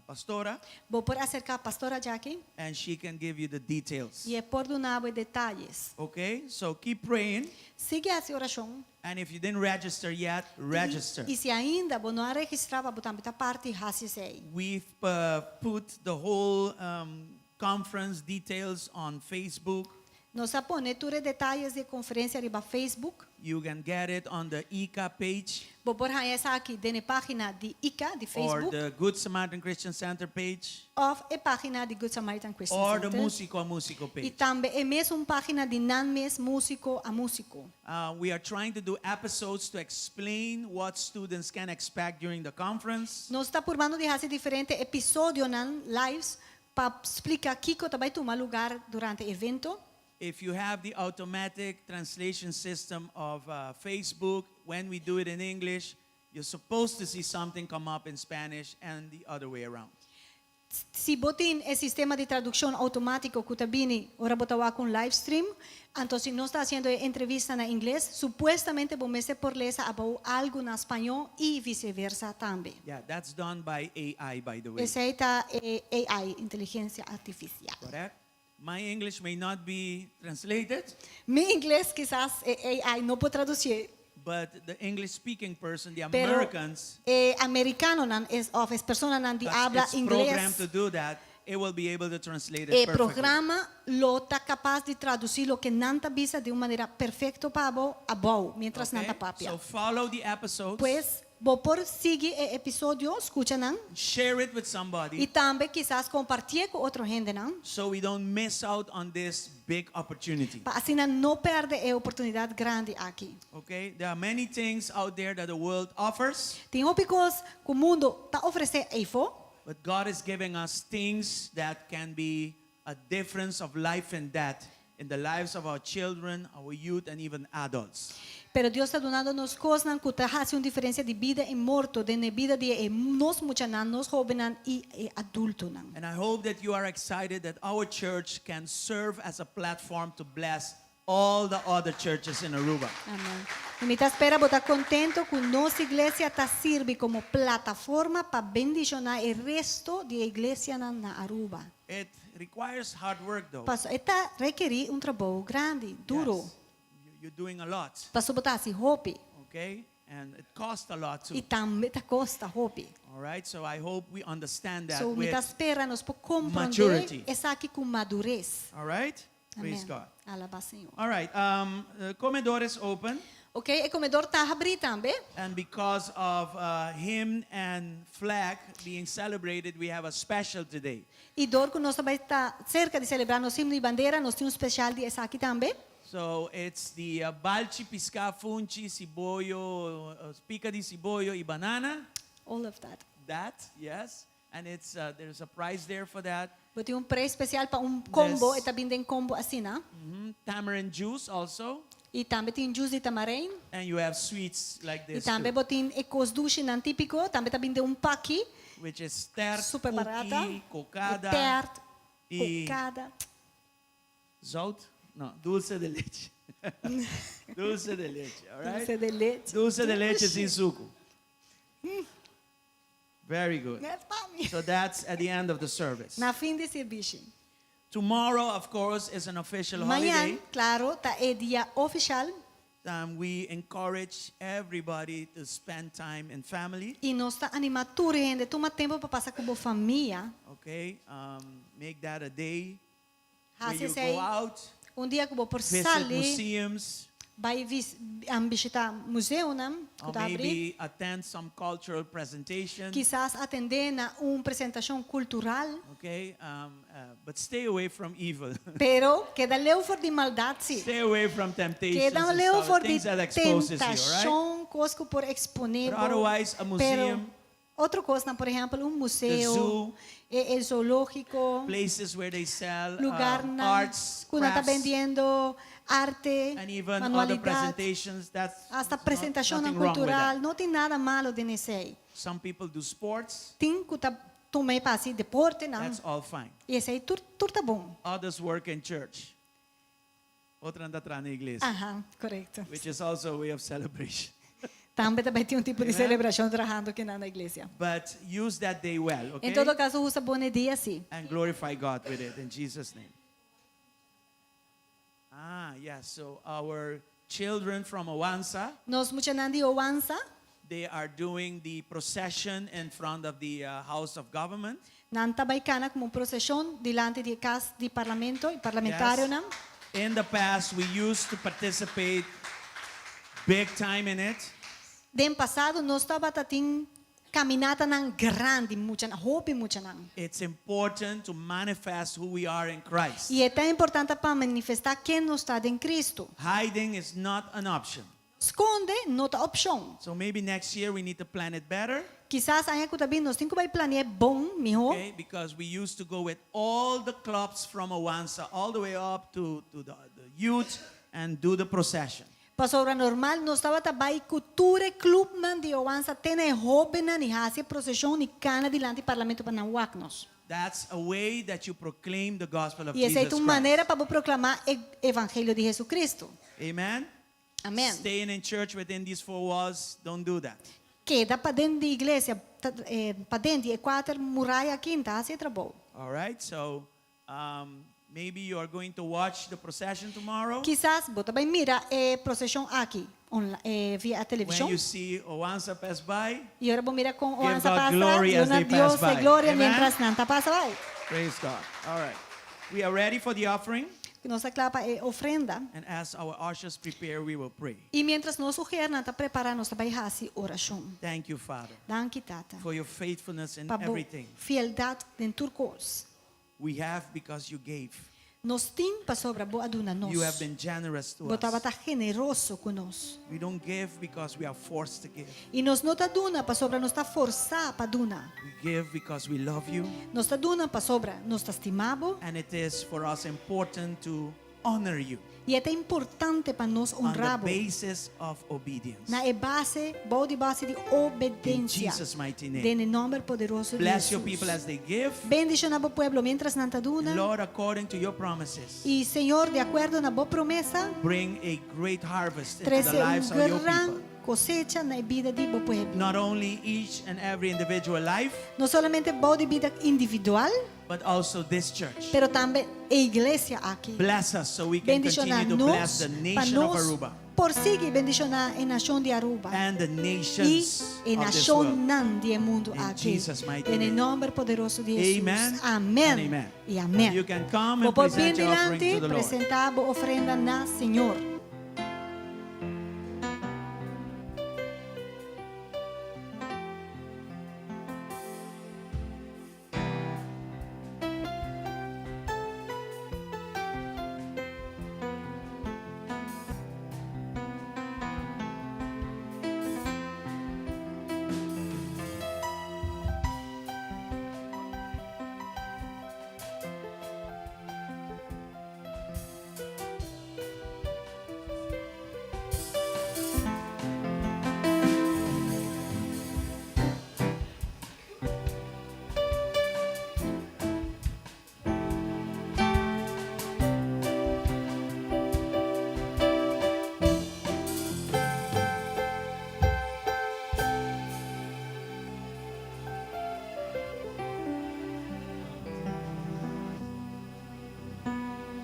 Pastora bo por aserká Pastora Jackie and she can give you the details. i e por duna bo detaye. Okay? So keep praying. Sigui hasi orashon. And if you didn't register yet, register. I si ainda bo no a registrá, bo tambe ta parti, hasi esei. We've put the whole conference details on Facebook. Nos a pone tur e detaye di e konferensia riba Facebook. You can get it on the ICA page Bo por haña esaki den e página di ICA, di or Facebook, the Good Samaritan Christian Center page òf e página di Good Samaritan Christian or the Center. Músico a Músico I page. tambe e mesun página di nan mes Músiko a Músiko. We are trying to do episodes to explain what students can expect during the conference. Nos ta purbando di hasi diferente episodionan lives pa splika kiko ta bai tuma lugá durante e evento. If you have the automatic translation system of Facebook, when we do it in English, you're supposed to see something come up in Spanish and the other way around. Si bo tin e sistema di tradukshon outomátiko ku ta bini, ora bo ta ku live stream, anto si nos ta hasiendo entrevista na ingles, supuestamente bo mester por lesa abou algu na spañó i viseversa tambe. Yeah, that's done by AI, by the way. Esei ta AI, inteligensia artifisial. Correct? My English may not be translated, Mi ingles kisas AI no por tradusí, but the English speaking person, the pero Americans, amerikanonan es òf e personanan di that's habla it's programmed ingles. to do that, it will be able to translate it E perfectly. programa lo ta kapas di tradusí loke nan ta bisa di un manera perfekto pa bo abou, mientras Okay? nan ta papia. So follow the episodes, Pues, bo por sigui e episodio, skucha nan, share it with somebody i tambe kisas kompartí ku otro hendenan, so we don't miss out on this big opportunity. pa asina no pèrdè e oportunidat grandi aki. Okay? There are many things out there that the world offers, Tin hopi kos ku mundu ta ofresé eifó, but God is giving us things that can be a difference of life and death in the lives of our children, our youth, and even adults. Pero Dios ta dunando nos kosnan ku ta hasi un diferensia di bida i morto, den bida di nos muchanan, nos hóbennan i adultonan. And I hope that you are excited that our church can serve as a platform to bless all the other churches in Aruba. Amèn. I mi ta spera bo ta kontentu ku nos iglesia ta sirbi komo plataforma pa bendishoná e resto di iglesianan na Aruba. It requires hard work, though. Paso, e ta rekerí un trabou grandi, duru. Yes. You're doing a lot, Paso bo ta hasi hopi. Okay? And it costs a lot too. I tambe ta kosta hopi. All right? So I hope we understand that So with, mi ta spera nos por komprondé maturity. Esaki ku madures. All right? Praise Amèn. God. Alabá Señor. All right. Comedor is open. Ok, e komedor ta habrí tambe. And because of hymn and flag being celebrated, we have a special today. I dor ku nos tambe ta serka di selebrá nos himno i bandera, nos tin un spesial di esaki tambe. So it's the balchi, pisca, funchi, siboyo, pica di siboyo y banana. All of that. That, yes. And it's there's a price there for that. Bo tin un preis spesial pa un combo, Yes. e ta bin den combo asina, no? Tamarind juice also. I tambe tin juice di tamarind. And you have sweets like I this tambe too, bo tin e kos dushinan típiko, tambe ta bin den un paki, which is tert, super barata. cookie, cocada, Tert, i cocada. Zout? No, dulce de leche. Dulce de leche, all right? Dulce de leche. Dulce de leche sin suco. Very good. Né, pa mi. So that's at the end of the service. Na fin di servisio. Tomorrow, of course, is an official Mañan, holiday. klaro, ta e dia ofisial. We encourage everybody to spend time in family. I nos ta animá tur hende, tuma tempu pa pasa ku bo famia. Okay? Make that a day. where Hasi you esei. go out, Un dia ku bo por visit sali, museums, bai vis, um, bishitá museonan ku or ta abrí. maybe attend some cultural presentation. Kisas atendé na un presentashon kultural. Okay, um, uh, but stay away from evil. Pero keda leu for di maldat sí. stay away from temptations Keda and leu stuff, for di things that exposes you, all right? tentashon, kos ku por eksponé But bo. otherwise, a Pero museum, otro kosnan, por ehèmpel, un the museo, zoo, e, e zoológiko, places where they sell um, lugarnan arts, ku nan ta crafts, bendiendo arte, and even other manualidad, presentations. That's hasta not, presentashonnan nothing wrong with kultural. that. No tin nada malo den esei. Some people do sports. Tin ku ta tuma e pa hasi deportenan. That's all fine. I esei tur tur ta bon. Others work in church. Otronan ta traha na iglesia, Aha, korekto. which is also a way of celebration. Tambe tambe tin un tipo di Amen. selebrashon trahando akinan na iglesia. But use that day well, okay? En todo kaso, usa bon e dia sí. And glorify God with it in Jesus' name. Ah, yes. So our children from Owansa, Nos muchanan di Owansa, they are doing the procession in front of the uh, House of Government. nan ta bai kana komo un proseshon dilanti di e kas di parlamento i parlamentarionan. Yes. In the past, we used to participate big time in it. Den pasado nos tabata tin kaminatanan grandi, muchanan, hopi muchanan. It's important to manifest who we are in Christ. I e ta importante pa manifestá ken nos ta den Cristo. Hiding is not an option. Skonde no ta opshon. So maybe next year we need to plan it better. Kisas aña ku ta bin nos tin ku bai plani'é bon, mihó. Okay, because we used to go with all the clubs from Owansa all the way up to, to the, the youth and do the procession. Pasobra normal nos tabata bai ku tur e klupnan di Owansa te na e hóbennan i hasi e proseshon i kana dilanti parlamento pa nan wak nos. That's a way that you proclaim the gospel of I esei Jesus ta un manera Christ. pa bo proklamá e evangelio di Jesucristo. Amen. Amèn. Staying in church within these four walls, don't do that. Keda paden di iglesia, paden di e kuater muraya aki, n ta hasi e trabou. All right, so um, maybe you are going to watch the procession tomorrow. Kisas bo ta bai mira e proseshon aki via When televishon. you see Oansa pass by, I ora bo mira kon give Oansa God pasa, glory as duna they pass Dios e by. gloria Amen. miéntras nan ta pasa bai. Praise God. All right. We are ready for the offering. Nos ta kla pa e ofrenda. And as our ushers prepare, we will pray. I miéntras nos uhernan ta prepará, nos ta bai hasi orashon. Thank you, Father, Danki, Tata, for your faithfulness in pa bo everything. fieldat den tur kos. We have because you gave. Nos tin pasobra bo a duna nos. You have been generous to Bo us. tabata generoso ku nos. We don't give because we are forced to give. I nos no ta duna pasobra nos ta forsá pa duna. We give because we love you. Nos ta duna pasobra nos ta stima bo. And it is for us important to honor you I e ta importante pa nos on the honra bo basis of obedience. na e base, bou di base di In obedensia. Jesus' mighty name. Den e nomber poderoso di Bless your Hesus. people as they give. Bendiciona bo pueblo mientras nan ta duna. Lord, according to your promises, I Señor, di akuerdo na bo promesa, bring a great harvest into the trese un lives of your gran people. cosecha na e bida di bo pueblo. Not only each and every individual life, No solamente bou di bida individual, but also this church. pero tambe e iglesia aki. Bless us so we can Bendiciona continue to bless nos the pa nation of nos Aruba por sigui bendiciona e nacion di Aruba and the y nations e of this world. nacionnan di e mundo In aki. Jesus' mighty Den e name. nomber poderoso di Jesus. Amen Amen. and amen. Y amen. You can come Bo and por bin present your offering dilanti, to the Lord. presenta bo ofrenda na Señor.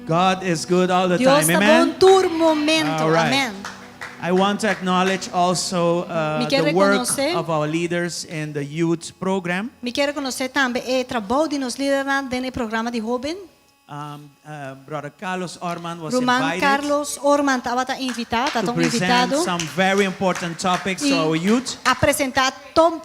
God is good all the Dios time. ta Amen. bon tur momento. All right. Amen. I want to acknowledge also uh, Mi kier the work rekonosé. of our leaders in the youth program. Mi kier rekonosé tambe e trabou di nos lidernan den e programa di hóben. Brother Carlos Orman was Ruman invited Carlos Orman tabata invitá, to ta un present invitado. some very important topics to I our youth. a presentá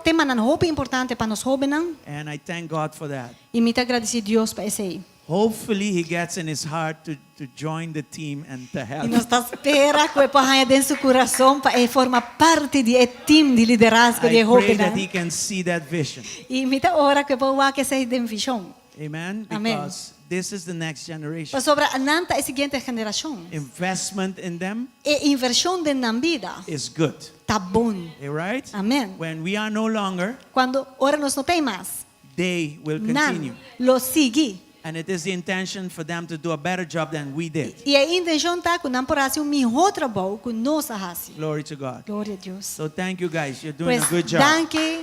temanan hopi importante pa nos hóbennan. And I thank God for that. I mi ta gradisí Dios pa esei. Hopefully he gets in his heart to join the team and to I help. nos ta spera ku e por haña den su kurason pa e forma parti di e team di liderazgo di e I pray that hóbennan. he can see that vision. I mi ta ora ku e por wak esei den vishon. Amen. Amen. Because this is the next generation. Pasobra nan ta e siguiente generashon. Investment in them E invershon den nan bida is good. ta bon. All right? Amen. When we are no longer, Cuando ora nos no t'ei mas, they will continue. nan lo sigui. And it is the intention for them to do a better job than we did. I e intenshon ta ku nan por hasi un mihó trabou ku nos a hasi. Glory to God. Gloria a Dios. So thank you guys. You're doing Pues a good job. danki,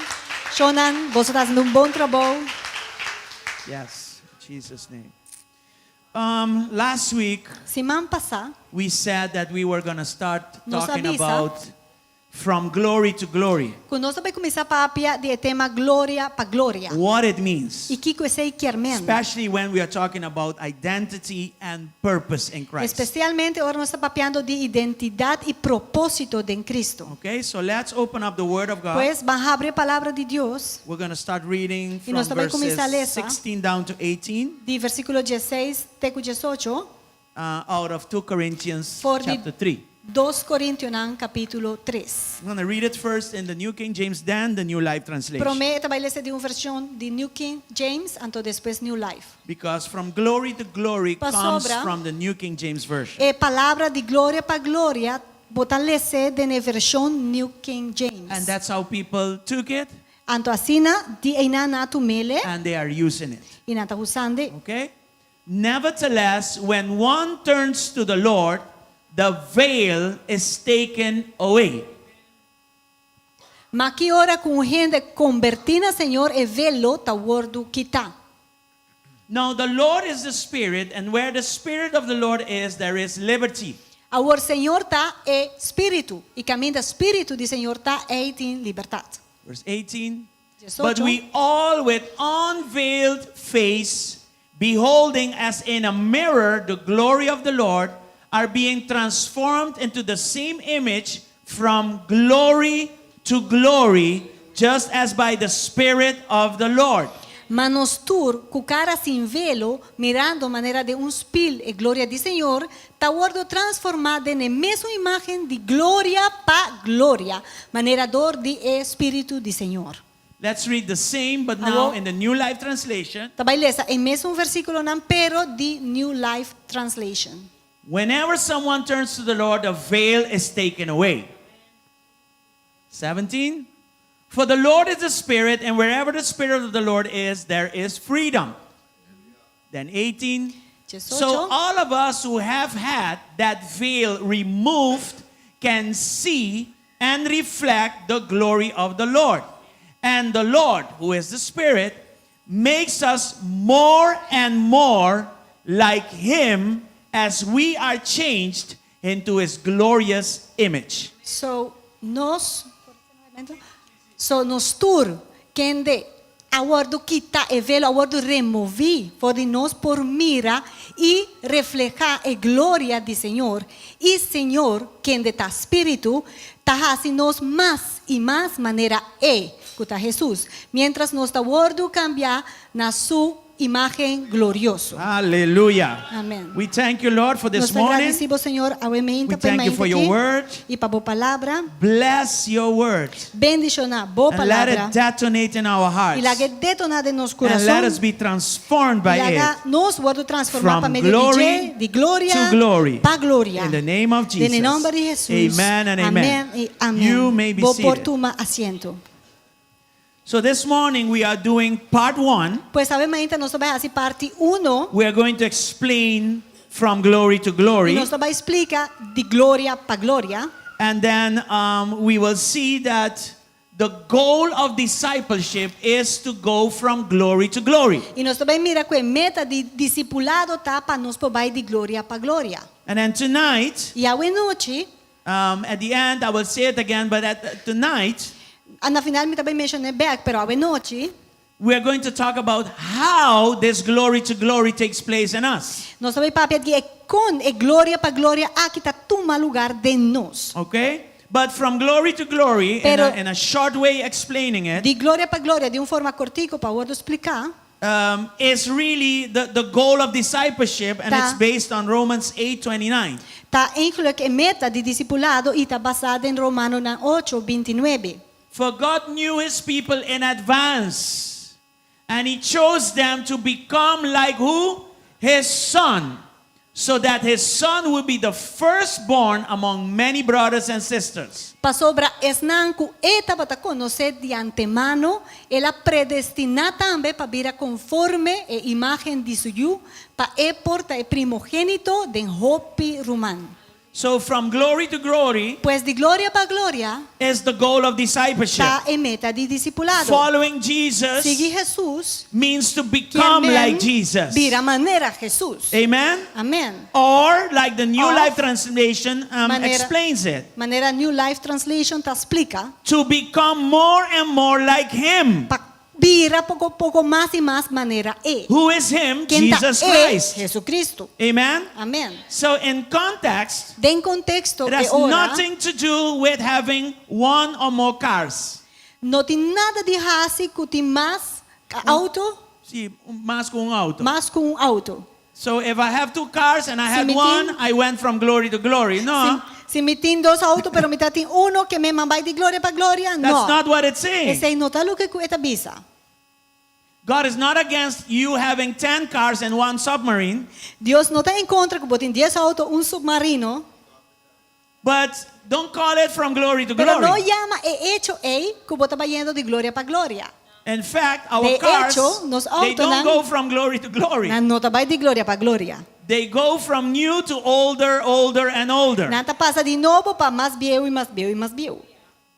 Shonan, boso ta hasiendo un bon trabou. Yes, in Jesus' name. Last week Siman pasá, we said that we were going to start Nos talking a bisa about from glory to glory. Ku nos ta bai kuminsá papia di e tema Gloria pa Gloria. What it means. I kiko esei kier men. Especially when we are talking about identity and purpose in Christ. Espesialmente ora nos ta papiando di identidat i propósito den Cristo. Okay, so let's open up the Word of God. Pues, ban habri e Palabra di Dios. We're going to start reading I from nos ta bai kuminsá verses lesa. 16 down to 18. Di versíkulo diesseis te ku diesocho. Out of 2 Corinthians For di chapter 3. 2 Korintionan kapítulo 3. I'm going to read it first in the New King James, then the New Life Translation. Promé e ta bai lesa den un vershon di New King James, anto despues New Life. Because from glory to glory comes Pasobra, from the New King James Version. E palabra di gloria pa gloria bo ta les'é den e vershon New King James. And that's how people took it. Anto asina di einan nan a tum'é. And they are using it. I nan ta usand'é. Okay? Nevertheless, when one turns to the Lord, the veil is taken away. Ma ki ora ku un hende kombertí na Señor, e velo ta wòrdu kitá. Now the Lord is the Spirit, and where the Spirit of the Lord is, there is liberty. Awor Señor ta e Spiritu, i kaminda Spiritu di Señor ta, ei tin libertat. Verse 18. 18. But we all with unveiled face, beholding as in a mirror the glory of the Lord, are being transformed into the same image from glory to glory, just as by the Spirit of the Lord. Ma nos tur, ku kara sin velo, mirando manera den un spil e gloria di Señor, ta wòrdu transformá den e mesun imágen di gloria pa gloria, manera dor di e Spiritu di Señor. Let's read the same, but now in the New Life Translation. Ta bai lesa e mesun versíkulonan pero di New Life Translation. Whenever someone turns to the Lord, the veil is taken away. 17. For the Lord is the Spirit, and wherever the Spirit of the Lord is, there is freedom. Then 18. So all of us who have had that veil removed can see and reflect the glory of the Lord. And the Lord, who is the Spirit, makes us more and more like Him as we are changed into His glorious image. So nos So nos tur kende a wòrdu kita e velo a wòrdu removí for di nos por mira i reflehá e gloria di Señor i Señor kende ta Spiritu ta hasi nos mas i mas manera E ku ta Hesus miéntras nos ta wòrdu kambiá na Su imágen glorioso. Hallelujah. Amen. We thank you, Lord, for this Nos ta morning. gradisí bo, Señor, awe meinta We pa e thank you mainta for your aki word. i pa bo palabra. Bless your word. Bendishoná bo And let palabra it detonate in our i hearts. lag'é detoná den nos And let kurason. us be transformed by I laga it. nos wòrdu transformá pa From medio di glory dje, di gloria to glory. pa gloria. In the name of Den e Jesus. nòmber di Hesus. Amen and amen. Amèn i amèn. You may be Bo por seated. tuma asiento. So this morning we are doing part one. Pues awe mainta nos ta bai hasi parti uno. We are going to explain from glory to glory. I nos ta bai splika di gloria pa gloria. And then um, we will see that the goal of discipleship is to go from glory to glory. I nos ta bai mira ku e meta di disipulado ta pa nos por bai di gloria pa gloria. And then tonight, I awe nochi, um, at the end, I will say it again, but at, tonight, na final mi ta bai menshon'é bèk, pero awe nochi, we are going to talk about how this glory to glory takes place in us. Nos ta bai papia di e kon e gloria pa gloria aki ta tuma lugá den nos. Okay? But from glory to glory, in Pero- a short way explaining it, Di gloria pa gloria, di un forma kòrtiku pa wòrdu spliká, is really the goal of discipleship, and Ta. it's based on Romans 8:29. Ta eigenlijk e meta di disipulado i ta basá den Romanonan 8, 29. For God knew his people in advance, and he chose them to become like who? His son, so that his son would be the firstborn among many brothers and sisters. Pasobra esnan ku e tabata konosé di antemano, el a predestiná tambe pa bira konforme e imágen di su yu, pa e por ta e primogénito den hopi ruman. So from glory to glory Pues di gloria pa gloria is the goal of discipleship. ta e meta di disipulado. Following Jesus Sigui Jesus means to kier become men like Jesus. bira manera Jesus. Amen? Amèn. Or like the New Of Life Translation manera- explains it, Manera New Life Translation ta splika to become more and more like him. pa bira poko poko mas i mas manera e. Who is him? Ken ta Jesus e? Christ. Jesucristo. Amen? Amèn. So in context, Den konteksto it has e ora nothing to do with having one or more cars. no tin nada di hasi ku tin mas outo, Sí, mas ku un outo. mas ku un outo. So if I have two cars and I Si had mi tin- one, I went from glory to glory. No, Si, si mi tin dos outo, pero mi tin uno ke men m'a bai di gloria pa gloria, that's no. not what it's saying. Esei no ta loke ku e ta bisa. God is not against you having 10 cars and one submarine, Dios no ta en kontra ku bo tin 10 outo, un supmarino, but don't call it from glory to pero no glory. yama e echo ei ku bo ta bayendo di gloria pa gloria. In fact, our De cars, hecho, nos they don't autonan- go from glory to glory. Nan no ta bai di gloria pa gloria. They go from new to older, older, and older. Nan ta pasa di nobo pa mas bieu i mas bieu i mas bieu.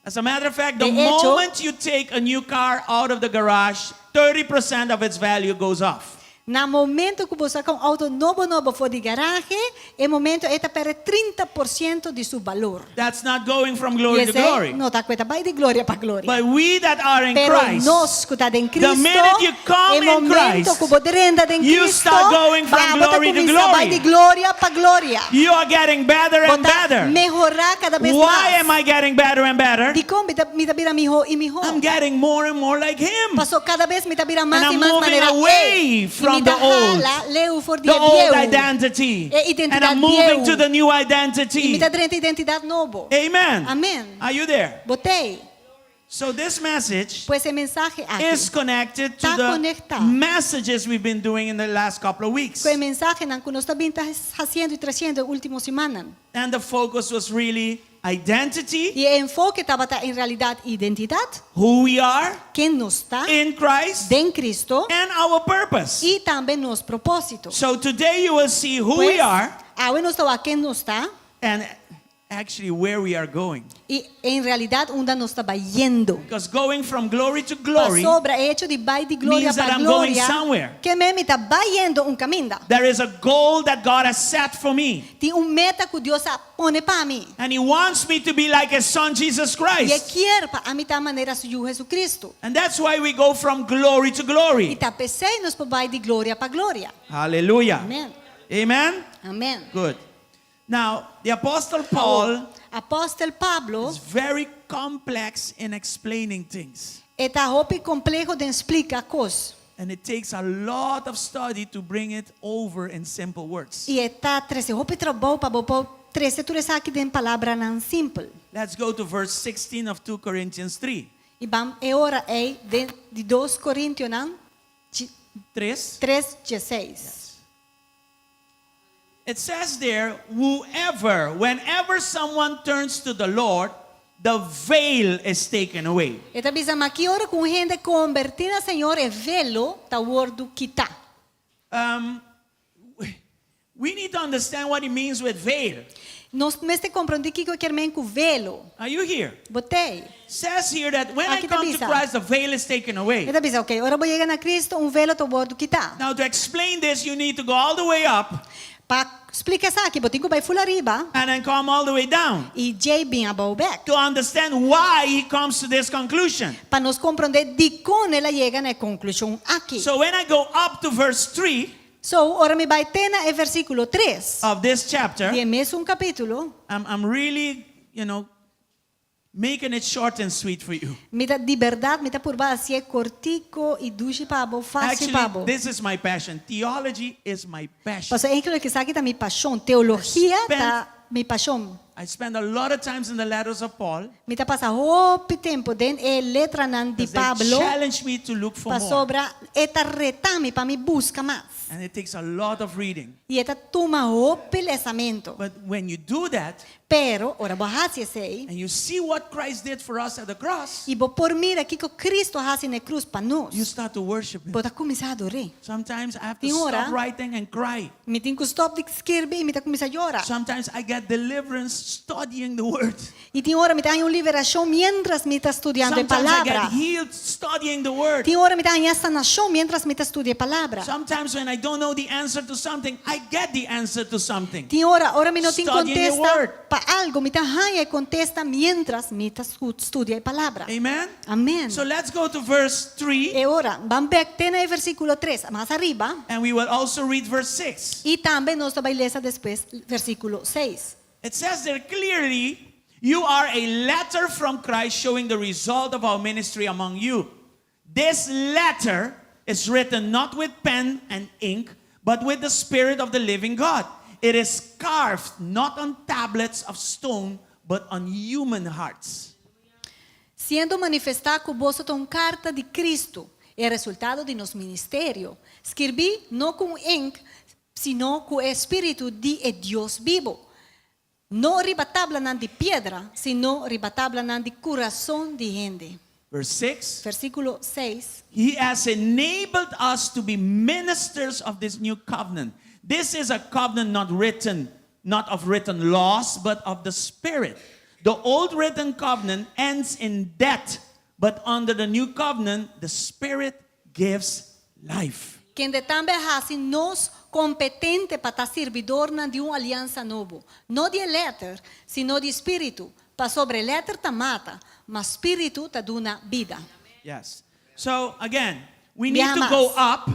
As a matter of fact, the De hecho- moment you take a new car out of the garage, 30% of its value goes off. Na momento ku bo saka un outo nobo nobo for di garahe, e momento ei ta pèrdè 30% di su balor. That's not going from glory I to esei glory. no ta ku e ta bai di gloria pa gloria. But we that are in Pero Christ, nos ku ta den the Cristo, minute you come e in momento Christ, ku bo drenta den you Cristo, start going from ba, bo ta glory to kuminsá glory. bai di gloria pa gloria. you are getting better Bo and ta better. mehorá kada bes Why mas. am I getting better and better? Dikon mi ta mi ta bira mihó i mihó. I'm getting more and more like Him. Pasó kada bes mi ta bira mas And i I'm mas moving manera away e. from I mi ta the old, hala leu for di The old bieu. identity. E And identidat I'm moving bieu. to the new I mi identity. ta drenta identidat nobo. Amen. Amèn. Are you there? Bo t'ei. So this message Pues e mensahe aki. is connected to Ta the konektá. messages we've been doing in the last couple of weeks. Ku e mensahenan ku nos ta bin ta hasiendo i tresiendo e último simannan. And the focus was really identity, I e enfoke tabata en realidat identidat, who we are ken nos ta in Christ, den Cristo and our purpose. i tambe nos propósito. So today you will see who we Pues, are awe nos ta wak ken nos ta and actually where we are going. i en realidat unda nos ta bayendo. Because going from glory to glory, Pasobra e echo di bai di gloria means that pa I'm going gloria, somewhere. ke men mi ta bayendo un kaminda. there is a goal that God has set for me. Tin un meta ku Dios a pone pa mi. And He wants me to be like His Son, Jesus I e Christ. ke pa ami ta manera su yu Jesucristo. And that's why we go from glory to I glory. ta p'esei nos por bai di gloria pa gloria. Hallelujah. Amèn. Amen. Amèn. Good. Now, the Apostle Paul Apòstel Pablo is very complex in explaining things. e ta hopi kompleho den splika kos. And it takes a lot of study to bring it over in simple words. I e ta trese hopi trabou pa bo por trese tur esaki den palabranan simpel. Let's go to verse 16 of 2 Corinthians 3. I ban e ora ei den di 2 Korintionan 3. 3, 16. It says there, whoever, whenever someone turns to the Lord, the veil is taken away. E ta bisa ma ki ora ku un hende kombertí na Señor e velo ta wòrdu kitá. We need to understand what it means with veil. Nos mester komprondé kiko e ke men ku velo. Are you here? Bo t'ei. Says here that when I Aki ta come to bisa. Christ, the veil is taken away. E ta bisa, ok, ora bo yega na Cristo, un velo ta wòrdu kitá. Now, to explain this, you need to go all the way up. Pa splika esaki, bo tin ku bai ful ariba. And then come all the way down I djei bin abou bèk. To understand why he comes to this conclusion. Pa nos komprondé dikon el a yega na e konklushon aki. So when I go up to verse 3 So, ora mi bai te na e versíkulo 3 of this chapter, di e mesun kapítulo, I'm, I'm really, making it short and sweet for you. Mi ta di bèrdat mi ta purba hasié kortiko i dushi pa bo, fásil pa bo. Actually, this is my passion. Theology is my passion. Pasobra eigenlijk esaki ta mi pashon, teologia ta mi pashon. I spend a lot of times in the letters of Paul Mi ta pasa hopi tempu den e letranan di because they Pablo challenge me to look for more. pasobra e ta reta mi pa mi buska mas. And it takes a lot of reading. I e ta tuma hopi lesamentu. But when you do that Pero, ora bo hasi esei, and you see what Christ did for us at the cross, i bo por mira kiko Cristo a hasi na e krus pa nos, you start to worship Him. bo ta kuminsá ador'é. Sometimes I have to Tin ora, stop writing and cry. mi tin ku stòp di skirbi i mi ta kuminsá yora. Sometimes I get deliverance studying the Word. I tin ora mi ta haña un liberashon miéntras mi ta studiando e Sometimes I get Palabra. healed studying the Word. Tin ora mi ta haña sanashon miéntras mi ta studia e Palabra. Sometimes when I don't know the answer to something, I get the answer to something. Tin ora, ora mi no tin Studying the kontesta Word. pa algu, mi ta haña e kontesta miéntras mi ta studia e Palabra. Amen? Amèn. So let's go to verse 3 E ora, ban bèk te na e versíkulo 3, mas ariba, and we will also read verse 6. i tambe nos ta bai lesa despues versíkulo 6. It says there clearly, "You are a letter from Christ showing the result of our ministry among you. This letter is written not with pen and ink, but with the Spirit of the living God. It is carved not on tablets of stone, but on human hearts." Siendo manifestá ku boso ta un karta di Kristu, e resultado di nos ministerio, skirbí no ku un ink, sino ku e spiritu di e Dios bibu, no riba tablanan di piedra, sino riba tablanan di kurason di hende. Verse 6. Versíkulo 6. He has enabled us to be ministers of this new covenant. This is a covenant not written, not of written laws, but of the Spirit. The old written covenant ends in death, but under the new covenant, the Spirit gives life. Kende tambe a hasi nos kompetente pa ta sirbidornan di un aliansa nobo, no di e lèter, sino di spiritu, pasobra e lèter ta mata, ma spiritu ta duna bida. Yes. So again, we need Biaha to mas. go up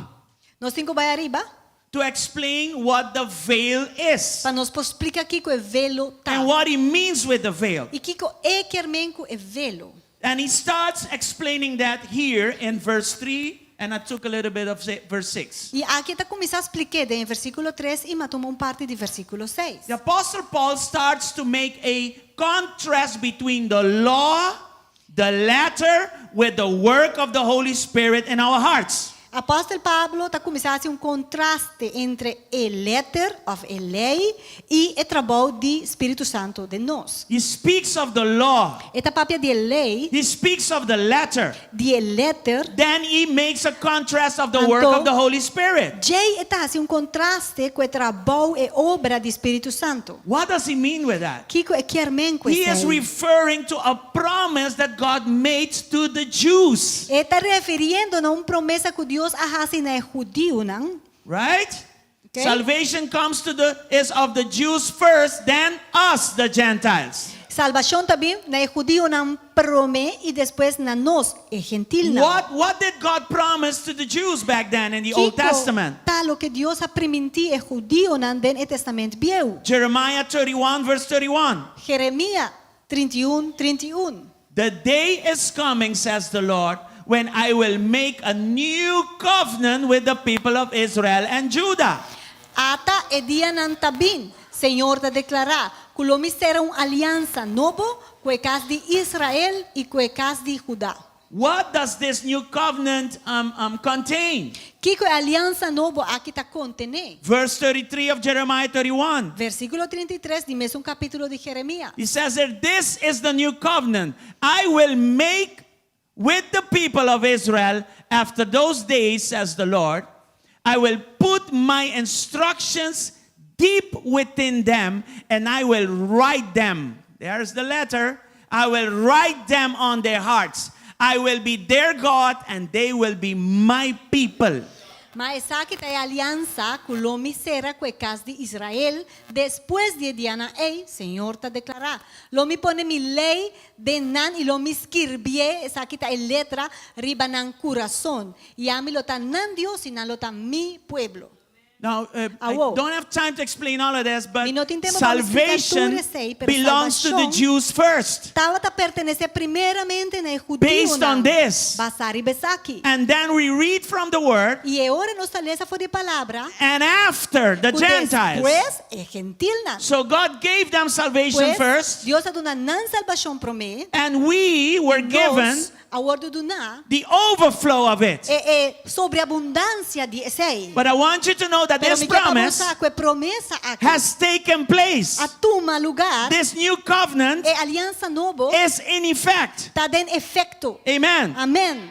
Nos tin ku bai ariba to explain what the veil is pa nos por splika kiko e velo ta and what he means with the veil. i kiko e kier men ku e velo. And he starts explaining that here in verse 3, and I took a little bit of verse 6. I aki e ta kuminsá splik'é den e versíkulo 3 i m'a tuma un parti di versíkulo 6. The Apostle Paul starts to make a contrast between the law, the letter, with the work of the Holy Spirit in our hearts. Apòstel Pablo ta kuminsá hasi un kontraste entre e lèter, òf e lei, i e trabou di Spiritu Santu den nos. He speaks of the law. E ta papia di e lei, He speaks of the letter. di e lèter. Then he makes a contrast of the work Anto, of the Holy Spirit. Djei e ta hasi un kontraste ku e trabou, e obra di Spiritu Santu. What does he mean with that? Kiko e kier men ku He is esei? referring to a promise that God made to the Jews. E ta refiriendo na un promesa ku Dios a hasi na e hudiunan. Right? Okay. Salvation comes to the is of the Jews first, then us, the Gentiles. Salbashon ta bin na e hudiunan promé i despues na nos, e gentilnan. What did God promise to the Jews back then in the Old Kiko Testament? ta loke Dios a primintí e hudiunan den e Testament Bieu? Jeremiah 31, verse 31. Jeremia 31, 31. The day is coming, says the Lord, when I will make a new covenant with the people of Israel and Judah. Ata e dianan ta bin, Señor ta deklará, ku lo mi sera un aliansa nobo ku e kas di Israel i ku e kas di Judá. What does this new covenant contain? Kiko e aliansa nobo aki ta kontené? Verse 33 of Jeremiah 31. Versíkulo 33 di mesun kapítulo di Jeremia. He says that this is the new covenant I will make with the people of Israel after those days, says the Lord. I will put my instructions deep within them and I will write them. There's the letter. I will write them on their hearts. I will be their God and they will be my people. Ma esaki ta e aliansa ku lo mi sera ku e kas di Israel despues di e dianan ei, Señor ta deklará. Lo mi pone mi lei den nan i lo mi skirbié, esaki ta e letra, riba nan kurason. I ami lo ta nan Dios i nan lo ta mi pueblo. Now, I Awo. don't have time to explain all of this, but Mi no tin tempu pa mi splika tur salvation esei, pero belongs to the salbashon Jews first. tabata pertenesé primeramente na e Based on hudiunan, this. basá riba esaki. And then we read from the word, I e ora nos ta lesa for di palabra, and after the ku Gentiles. despues e gentilnan. So God gave them salvation Pues, first, Dios a duna nan salbashon promé, and we were given nos a wòrdu duná the overflow of it. e e sobreabundansia di esei. But I want you to know that Pero this mi ke pa bo promise sa ku e promesa aki has taken place. a tuma lugá, This new covenant e aliansa nobo is in effect. ta den efekto. Amen. Amèn.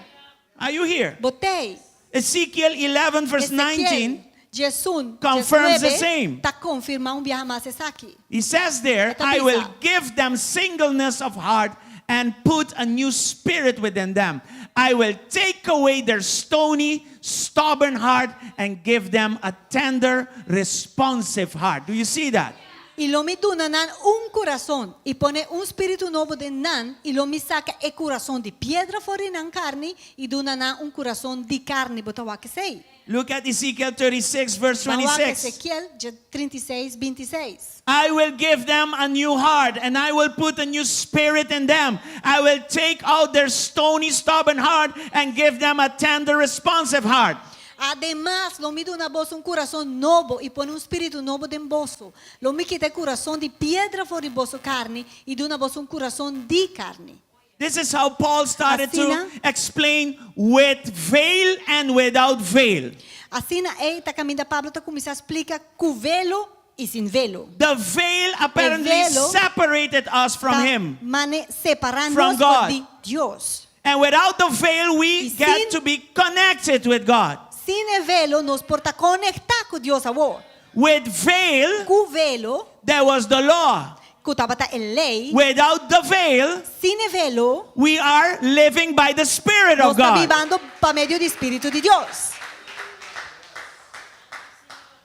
Are you here? Bo t'ei. Ezekiel 11, verse Ezekiel 19, 11, confirms the 19 same. ta konfirmá un biaha mas esaki. He says there, E ta I will bisa. give them singleness of heart and put a new spirit within them. I will take away their stony, stubborn heart and give them a tender, responsive heart. Do you see that? I lo mi duna nan un kurason, i pone un spiritu nobo den nan, i lo mi saka e kurason di piedra for di nan karni, i duna nan un kurason di karni. Bo ta wak esei? Look at Ezekiel 36, verse Ban wak 26. Ezekiel 36, 26. I will give them a new heart, and I will put a new spirit in them. I will take out their stony, stubborn heart and give them a tender, responsive heart. Ademas, lo mi duna boso un kurason nobo i pone un spiritu nobo den boso. Lo mi kita e kurason di piedra for di boso karni i duna boso un kurason di karni. This is how Paul started to Asina. explain with veil and without veil. Asina ei ta kaminda Pablo ta kuminsá splika ku velo i sin velo. The veil apparently E velo separated us from Ta him. mane separá From nos for God. di Dios. And without the veil, we I get sin- to be connected with God. Sin e velo nos por ta konektá ku Dios awor. With veil, Ku velo, there was the law. ku tabata e lei, Without the veil, sin e velo, we are living by the Spirit nos of ta God. bibando pa medio di Spiritu di Dios.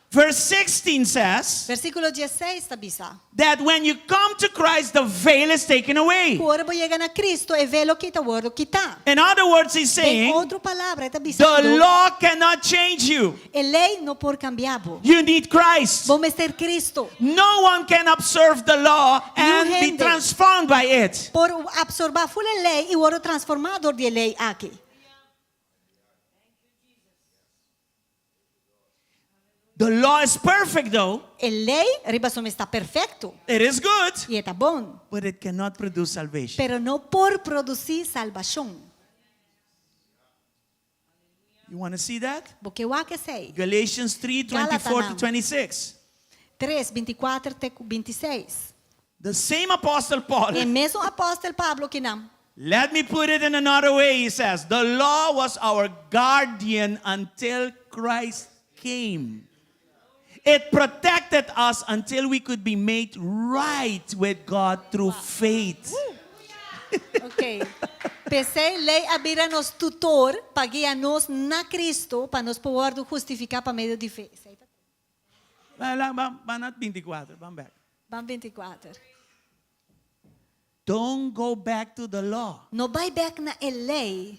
Verse 16 says Versíkulo 16 ta bisa. that when you come to Christ, the veil is taken away. Ku ora bo yega na Cristo, e velo aki ta wòrdu kitá. In other words, he's Den saying otro palabra, e ta the bisando, law cannot change you. e lei no por kambia bo. You need Christ. Bo mester Cristo. No one can observe the law and be hende. transformed by it. Por apsorbá full e lei i wòrdu transformá dor di e lei aki. The law is perfect, though. E lei riba su mes ta perfekto It is good, i e ta bon, but it cannot produce salvation. pero no por produsí salbashon. You want to see that? Bo ke wak esei? Galatians 3 24 to Galatanan. 26. 3, 24 te ku 26. The same Apostle Paul. E mesun apòstel Pablo akinan. Let me put it in another way, he says. The law was our guardian until Christ came. It protected us until we could be made right with God through faith. Ok. P'esei lei a bira nos tutor pa guia nos na Cristo pa nos por wòrdu hustifiká pa medio di fe. Ban na 24, ban bèk. Ban 24. Don't go back to the law. No bai bèk na e lei.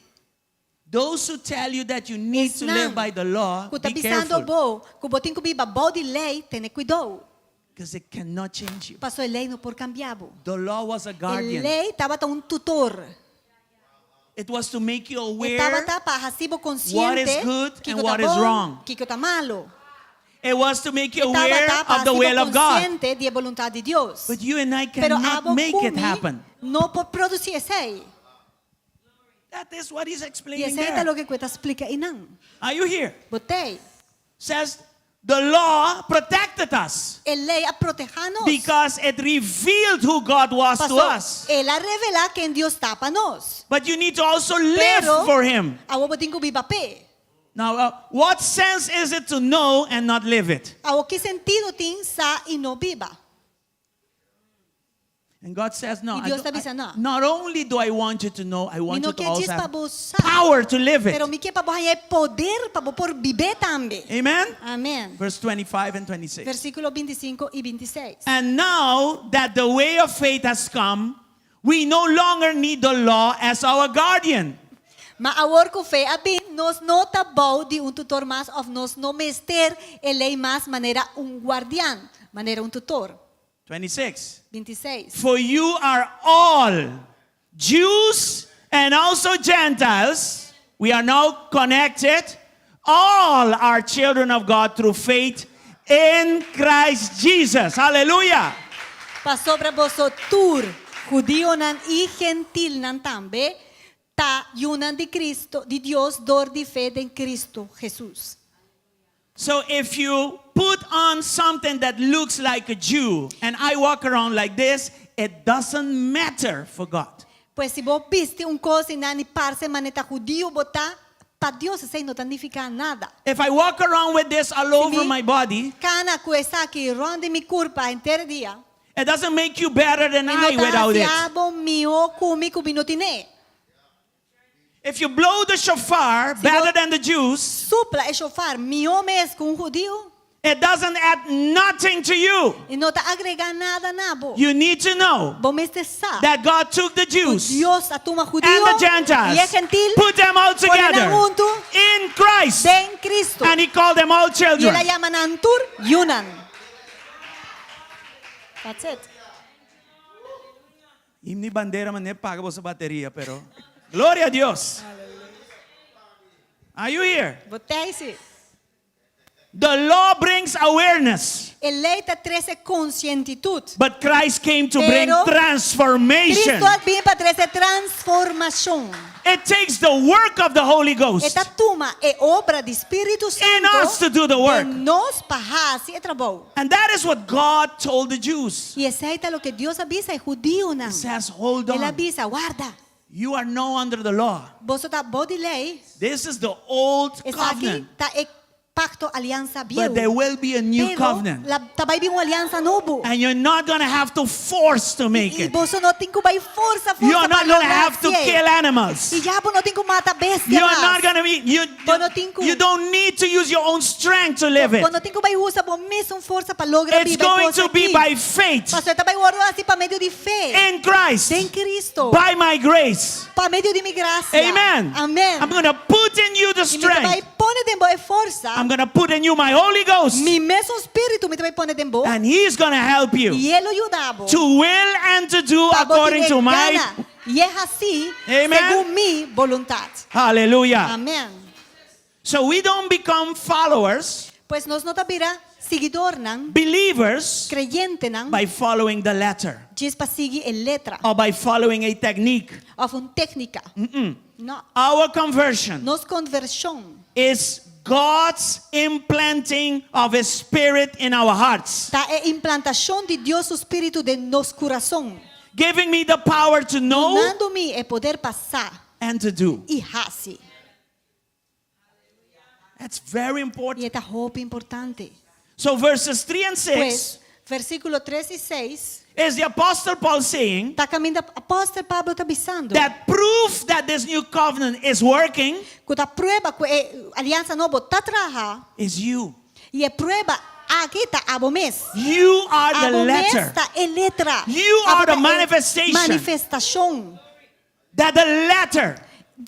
Those who tell you that you need to live Esnan by the law, ku ta be bisando careful. bo ku bo tin ku biba bou di lei, tene kuidou. Because it cannot change you. Paso e lei no por kambia bo. The law was a E guardian. lei tabata un tutor. It was to make you E aware tabata pa hasi bo what konsiente is good and kiko ta what is bon, wrong. kiko ta malu. It was to make you E aware tabata pa of the hasi bo will of God. konsiente di e boluntat di Dios. But you and I Pero cannot abo make it ku mi happen. no por produsí esei. That is what he's I explaining esei ta there. loke ku e ta splika einan. Are you here? Bo t'ei. Says the law protected us E lei a protehá nos. because it revealed who God was to Paso, us. el a revelá ken Dios ta pa nos. But you need to also live Pero, for him. awor bo tin ku biba p'e. Now, uh, what sense is it to know and not live it? Awor ki sentido tin sa i no biba? And God says, no, I I Dios don't- ta bisa, no. not only do I want you to know, I Mi want no you to ke also djis pa have bo sa. power to live it. Pero mi ke pa bo haña e poder pa bo por bib'é tambe. Amen? Amèn. Verse 25 and 26. Versíkulo 25 i 26. And now that the way of faith has come, we no longer need the law as our guardian. Ma awor ku fe a bin, nos no ta bou di un tutor mas òf nos no mester e lei mas manera un guardian, manera un tutor. 26. 26. For you are all Jews and also Gentiles. We are now connected. All are children of God through faith in Christ Jesus. Hallelujah. Pasobra boso tur, hudionan i gentilnan tambe, ta yunan di Cristo, di Dios dor di fe den Cristo Jesus. So if you put on something that looks like a Jew and I walk around like this, it doesn't matter for God. Pues si bo bisti un kos i nan i parse manera ta hudio bo ta, pa Dios esei no ta nifiká nada. If I walk around with this all Si over mi my body, kana ku esaki rònt di mi kurpa henter dia, it doesn't make you better than e no I ta without hasi it. abo mihó ku mi ku mi no tin'é. If you blow the shofar Si better bo than the Jews, supla e shofar mihó mes ku un hudiu, it doesn't add nothing to you. e no ta agregá nada na bo. You need to know Bo mester sa that God took the ku Jews Dios a tuma hudiu and the i e Gentiles, gentil, put them all pone nan together huntu in Christ, den Cristo. and He called them all I el children. a yama nan tur yunan. That's it. Y mi bandera mané paga boso bateria, pero gloria a Dios. Are you here? Bo t'ei si. The law brings awareness, E lei ta trese konsientitut. but Christ came to bring Pero transformation. Cristo a bin pa trese transformashon. It takes the work of the Holy E Ghost ta tuma e obra di Spiritu in Santo us to do the work. den nos pa hasi e trabou. And that is what God told the Jews. I esei ta loke Dios a bisa e hudiunan. He says, hold El a on. bisa, warda. You are now under the law. Boso ta bou di lei. This is the old Esaki covenant. ta e Pacto aliansa bieu. But there will be a new Pero covenant. la, ta bai bin un aliansa nobo. And you're not going to have to force to make I it. boso no tin ku bai forsa, forsa You're pa not going to logra have to hasié. kill animals. I ya bo no tin ku mata bestia You're mas. not going to be, you, Bo no tin ku- you don't need to use your own strength to live it. Bo no tin ku bai usa bo mesun forsa pa logra It's biba e going kos to be aki. by faith Pasobra e ta bai wòrdu hasi pa medio di fe. in Christ, Den Cristo. by my grace. Pa medio di mi grasia. Amen. Amen. I'm going to put in you the I mi ta bai strength. pone den bo e forsa. I'm going to put in you my Holy Ghost. Mi mesun spiritu mi ta bai pone den bo. And He's going to help you I e lo yuda bo. to will and to do Pa bo according tin e to my. gana. I e hasi Amen. segun mi boluntat. Hallelujah. Amen. So we don't become followers, Pues nos no ta bira siguidornan, believers, kreyentenan, by following the letter djis pa sigui e letra or by following a technique. òf un téknika. No. Our conversion Nos konvershon is God's implanting of His Spirit in our hearts, ta e implantashon di Dios su spiritu den nos kurason, giving me the power to know dunando mi e poder pa sa and to do. i hasi. That's very I important. e ta hopi importante. So, verses 3 and 6 Pues, versíkulo 3 i 6, is the Apostle Paul saying ta kaminda Apòstel Pablo ta bisando that proof that this new covenant is working ku ta prueba ku e aliansa nobo ta traha is you. i e prueba aki ta abo mes. You are the Abo mes letter. ta e letra. You Abo are the ta e manifestation. Manifestashon. That the letter,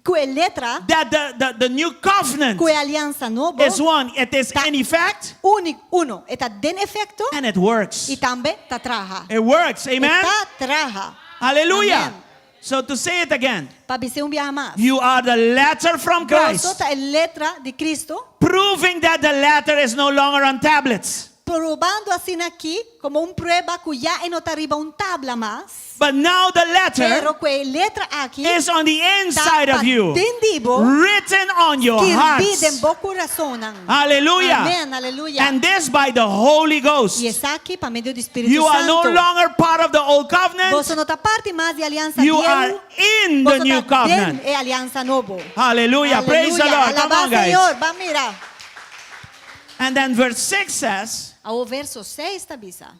Ku e letra, that the, the, the new covenant ku e aliansa nobo, is one. It is Ta- in effect uni, uno, e ta den efekto and it works. i tambe ta traha. It works. Amen. E ta traha. Hallelujah. Amen. So to say it again, Pa bis'é un biaha mas. you are the letter from Boso Christ, ta e letra di Cristo, proving that the letter is no longer on tablets, probando asina aki komo un prueba ku ya e no ta riba un tabla mas, but now the letter pero ku e letra aki is on the ta inside of you, paden di bo, written on your skirbí den hearts. bo kurasonnan. Hallelujah. Amèn, aleluya. And this by the Holy Ghost. I esaki pa medio di Spiritu You are no Santu. longer part of the old covenant. Boso no ta parti mas di aliansa You bieu. are in the Boso new ta den covenant. e aliansa nobo. Hallelujah. Praise the Aleluya. Lord. Come Alabá on, guys. Señor. Ban mira. And then verse 6 says Awor verso 6 ta bisa.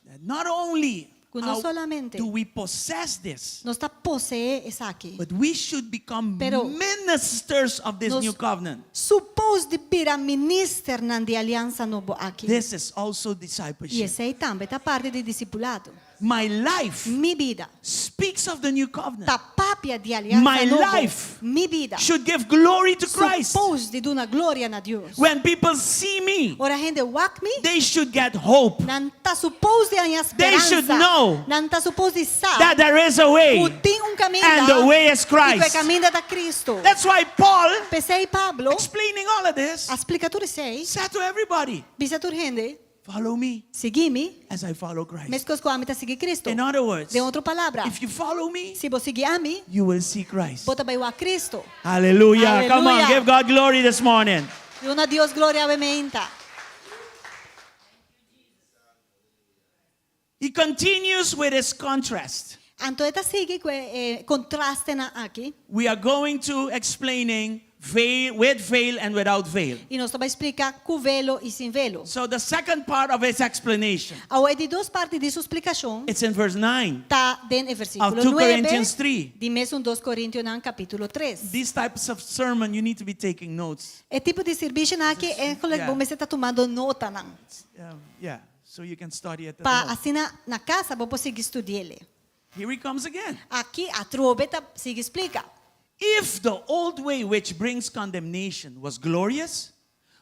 that not only Ku Ku no are- solamente do we possess this, nos ta poseé esaki. but we should become Pero ministers of this nos new covenant. Suppose di bira ministernan di aliansa nobo aki. This is also I discipleship. esei tambe ta parti di disipulado. My life Mi bida speaks of the new covenant. ta papia di aliansa My nobo. life Mi bida Should give glory to Christ. suppose di duna gloria na Dios. When people see me, Ora hende wak mi, they should get hope nan ta suppose di haña They should speransa. know Nan ta suppose di sa that there is a way. ku tin un kaminda And the way is i ku e Christ. kaminda ta Cristo. That's why Paul, P'esei Pablo explaining all of this, a splika tur esei, said to everybody, bisa tur hende, Follow me sigui mi, as I follow Christ. meskos ku ami ta sigui Cristo. In other words, Den otro palabra, if you follow me, si bo sigui ami, you will see Christ. bo ta bai wak Cristo. Hallelujah. Come on, Hallelujah. give God glory this morning. Duna Dios gloria awe mainta. He continues with his contrast. Anto e ta sigui ku e kontrastenan aki. We are going to explaining veil, with veil and without veil. I nos ta bai splika ku velo i sin velo. So the second part of his explanation, Awor e di dos parti di su splikashon it's in verse 9 ta den e of versíkulo 2 9 Corinthians 3. di mesun 2 Korintionan kapítulo 3. These types of sermon, you need to be taking notes. E tipo di servisio aki eigenlijk Yeah. bo mester ta tumando notanan. Yeah, so you can study it at Pa home. asina na kas bo por sigui studi'é. Here he comes again. Aki atrobe e ta sigui splika. If the old way which brings condemnation was glorious,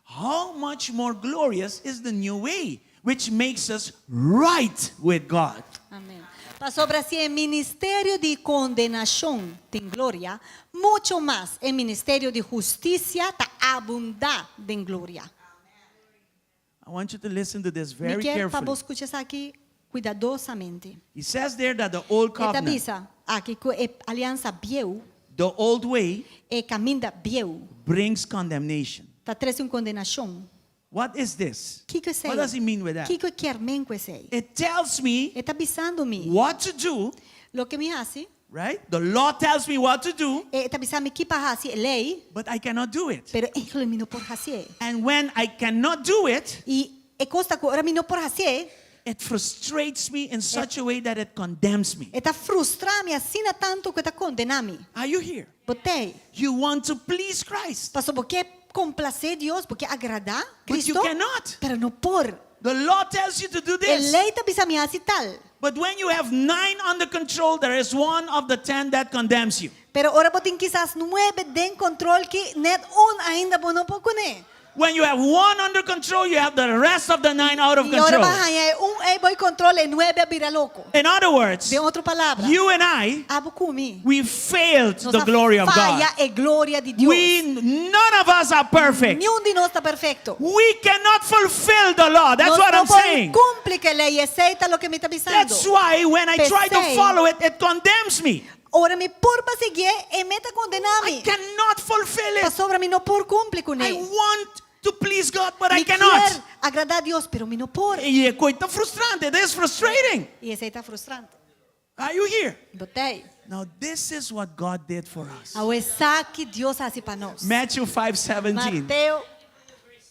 how much more glorious is the new way which makes us right with God? Amen. Pasobra si e ministerio di kondenashon tin gloria, mucho mas e ministerio di hustisia ta abundá den gloria. I want you to listen to this Mi very kier pa carefully. bo skucha esaki kuidadosamente. He says there that the old E ta covenant, bisa aki ku e aliansa bieu, the old way, e kaminda bieu, brings condemnation. ta trese un kondenashon. What is this? Kiko esei? What does he mean with that? Kiko e kier men ku esei? It tells me E ta bisando mi what to do, loke mi hasi, right? The law tells me what to do, e ta bisa mi ki pa hasi, e lei, but I cannot do it. pero eigenlijk mi no por hasié. And when I cannot do it, I e kos ta ku ora mi no por hasié, it frustrates me in such a way that it condemns me. e ta frustra mi asina tantu ku e ta kondená mi. Are you here? Bo t'ei. You want to please Christ, Paso bo ke komplasé Dios, bo ke agradá but you Cristo, cannot. pero no por. The law tells you to do E this. lei ta bisa mi hasi tal. But when you have nine under control, there is one of the ten that condemns you. Pero ora bo tin kisas nuebe den kontrol ki net un ainda bo no por kuné. When you have one under control, you have the rest of the nine out of I ora control. bo haña e un ei bou kontrol e nuebe a bira loko. In other words, Den otro palabra, you and I, abo ku mi. we failed Nos the a glory of God. faya e gloria di Dios. We, none of us are perfect. Niun di nos ta perfekto. We cannot fulfill the law. That's Nos what no I'm por saying. kumpli ku e lei. Esei ta loke mi ta bisando. That's why when I try to P'esei. follow it, it condemns me. Ora mi purba siguié, e mes ta kondená I mi. cannot fulfill it. Pasobra mi no por kumpli ku I ne. want to please God, but I Mi cannot. kier agradá Dios, pero mi no por. I e kos ta frustrante. This is frustrating. I esei ta frustrante. Are you here? Bo t'ei. Now, this is what God did for us. Awor esaki Dios a hasi pa nos. Matthew 5 17. Mateo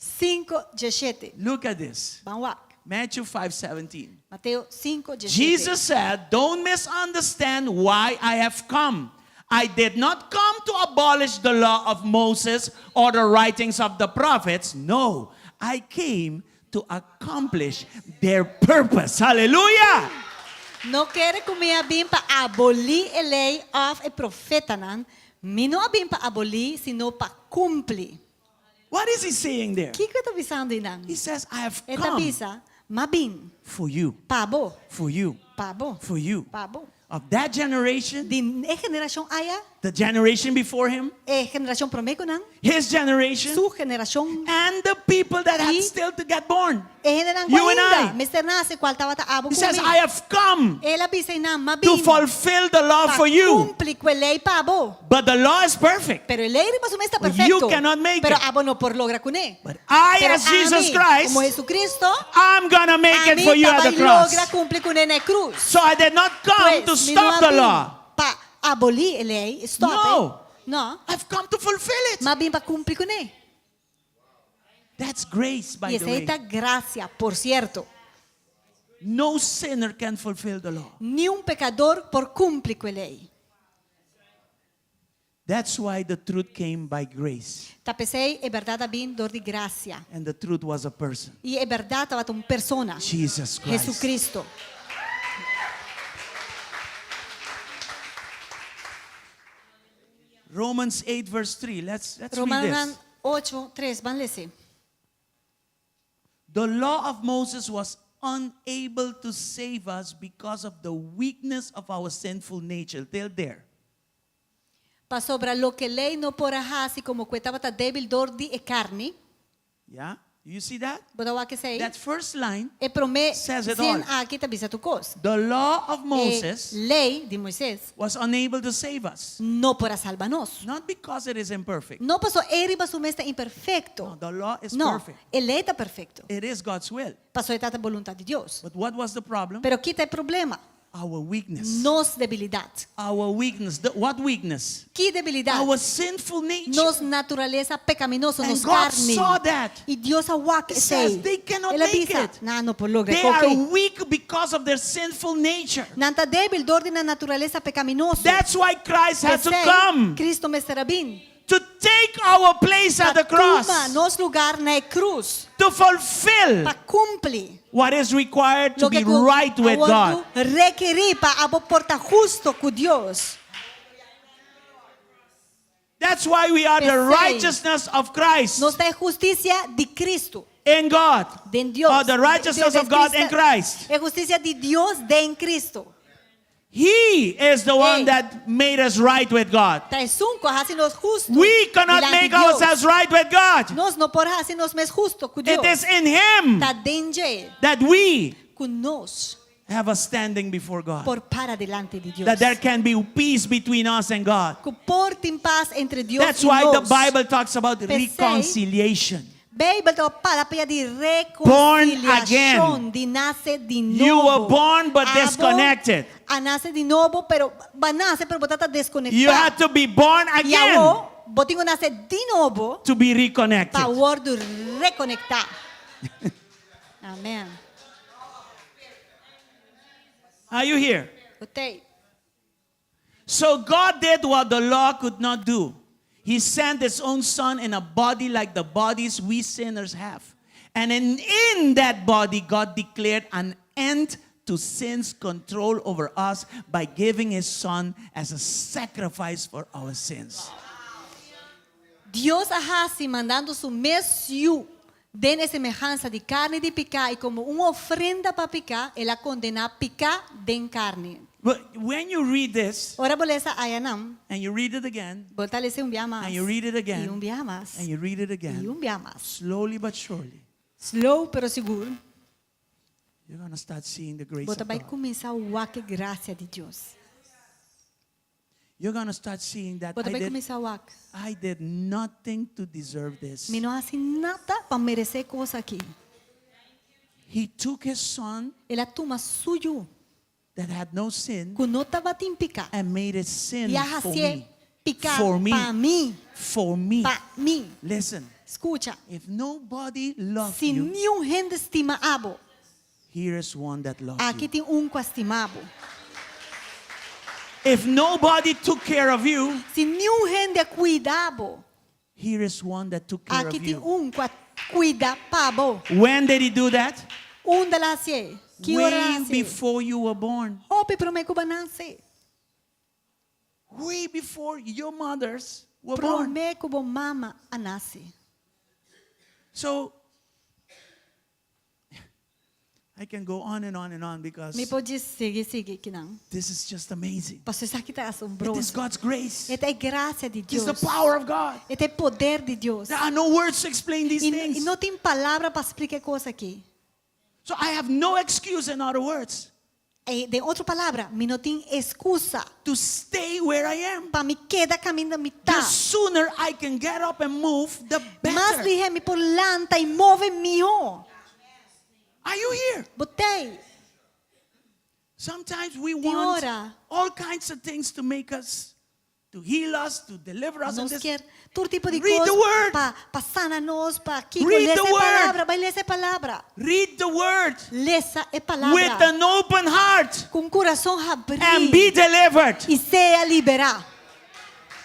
5, 17. Look at this. Ban wak. Matthew 5 17. Mateo 5, 17. Jesus said, Don't misunderstand why I have come. I did not come to abolish the law of Moses or the writings of the prophets. No, I came to accomplish their purpose. Hallelujah! No kere ku mi a bin pa abolí e lei òf e profetanan. Mi no a bin pa abolí, sino pa kumpli. What is he saying there? Kiko e ta bisando einan? He says, I have E ta come bisa, m'a bin for you, pa bo, for you, pa bo, for you. pa bo. Of that generation, Di e generashon aya, the generation before him, e generashon promé ku nan, his generation, su generashon, and the people that had I still to get born. e hendenan You and ku ainda I. mester nase kual tabata abo He ku says, mi. I have come El a bisa einan, m'a to bin fulfill the law pa for you. kumpli ku e lei pa bo. But the law is perfect. Pero e lei riba su mes ta But perfekto. you cannot make Pero it. abo no por logra kuné. But I, Pero as Jesus ami, Christ, komo Jesucristo, I'm gonna make it ami for you at ta the bai logra cross. kumpli kuné na e krus. So I did not come to Pues, mi no stop a the bin law. pa abolí e lei, stop No. e. No. I've come to fulfill it. M'a bin pa kumpli kuné. That's grace, by I the esei way. ta grasia, por sierto. No sinner can fulfill the law. Niun pekadó por kumpli ku e lei. That's why the truth came by grace. Ta p'esei e bèrdat a bin dor di grasia. And the truth was a person. I e bèrdat tabata un persona. Jesus Christ. Jesucristo. Romans 8 verse 3. Let's let's read Romanonan this. 8, 3, ban lesa. The law of Moses was unable to save us because of the weakness of our sinful nature. Till there. Pasobra loke lei no por a hasi komo ku e tabata débil dor di e karni. Yeah? You see that? Bo ta wak esei? That first line E promé says it zin all. aki ta bisa tur kos. The law of E Moses lei di Moises was unable to save us. no por a salba nos. Not because it is imperfect. No paso e riba su mes ta imperfekto. No, the law is No, perfect. e lei ta perfekto. It is God's will. Paso e ta boluntat di Dios. But what was the problem? Pero ki ta e problema? Our weakness. Nos debilidat. Our weakness. The, what weakness? Ki debilidat? Our sinful nature. Nos naturalesa pekaminoso, And nos God karni. saw that. I Dios a wak He says esei. they cannot El a make bisa, it. Nan no por logra. They Ok. are weak because of their sinful nature. Nan ta débil dor di nan naturalesa pekaminoso. That's why Christ had to P'esei, come Cristo mester a bin. to take our place at the Pa tuma cross, nos lugá na e krus. to fulfill Pa kumpli what is required to loke be ku right with a God. wòrdu rekerí pa abo por ta hustu ku Dios. That's why we are the P'esei, righteousness of Christ Nos ta e hustisia di Cristo in God. den Dios. Or the righteousness of God in Christ. E hustisia di Dios den Cristo. He is the one Ei. that made us right with God. Ta esun ku a hasi nos hustu. We cannot dilanti make Dios. ourselves right with God. Nos no por hasi nos mes hustu ku Dios. It is in Him Ta den dje that we ku nos have a standing before God. por para dilanti di Dios. That there can be peace between us and God. Ku por tin pas entre Dios That's i why the nos. Bible talks about P'esei, reconciliation. Beibel ta papia di Born rekonsiliashon, again. di nase di nobo. You were born but Abo disconnected. A nase di nobo, pero b'a nase pero bo tabata deskonektá. You had to be born I again awor, bo tin ku nase di nobo to be reconnected. pa wòrdu rekonektá. Amen. Are you here? Bo t'ei. So God did what the law could not do. He sent his own son in a body like the bodies we sinners have. And in, in that body, God declared an end to sin's control over us by giving his son as a sacrifice for our sins. Dios a hasi mandando su mes yu den e semehansa di karni di piká i komo un ofrenda pa piká, el a kondená piká den karni. But when you read this, Ora bo lesa ayanan, and you read it again, bo ta les'é un bia mas. and you read it again, I un bia mas. and you read it I again, un bia mas. slowly but surely, Slow pero sigur, you're going to start seeing the grace bo ta of bai God. kuminsá wak e grasia di Dios. You're going to start seeing that Bo ta I bai did, kuminsá wak. I did nothing to deserve this. Mi no a hasi nada pa meresé e kos aki. He took his son El a tuma su yu that had no sin ku no tabatin piká and made it sin I a for hasié me. piká For me. pa mi. For me. Pa mi. Listen, Skucha. if nobody loves Si you, niun hende stima abo, here is one that loves aki you. tin un ku a stima bo. If nobody took care of you, Si niun hende a kuida bo, here is one that took care aki of tin you. un ku a kuida pa bo. When did he do that? Unda el a hasié? Ki ora el a Way hasié? before you were born. Hopi promé ku bo a nase. Way before your mothers were born. Promé ku bo mama a nase. So I can go on and on and on because Mi por sigui, sigui akinan. this is just amazing. Pasobra esaki ta It is asombroso. God's grace. E ta e grasia di It is Dios. the power of God. E ta e poder di Dios. There are no words to explain these I, things. i no tin palabra pa splika e kos aki. So I have no excuse, in other words, E, den otro palabra, mi no tin ekskusa to stay where I am. pa mi keda kaminda mi The ta. sooner I can get up and move, the Mas better. lihé mi por lanta i move mihó. Are you here? Bo t'ei. Sometimes we Tin want ora. all kinds of things to make us to heal us, to deliver us. And Nos this. kier tur tipo di Read kos the word. pa pa sana nos, pa kiko. Read Lesa the e word. palabra, bai lesa e palabra. Read the word Lesa e palabra. with an open heart Ku un kurason habrí. and be delivered. I sea liberá.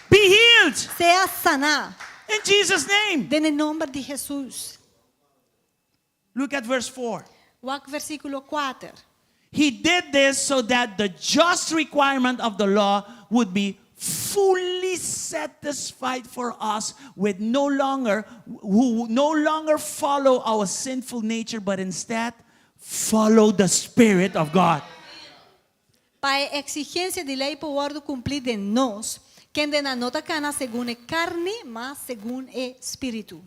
Be healed Sea saná. in Jesus' name. Den nòmber di Hesus. Look at verse 4. Wak versíkulo 4. He did this so that the just requirement of the law would be fully satisfied for us with no longer who no longer follow our sinful nature but instead follow the spirit of God. Pa e eksigensia di lei por wòrdu kumplí den nos, kendenan no ta kana segun e karni, ma segun e spiritu.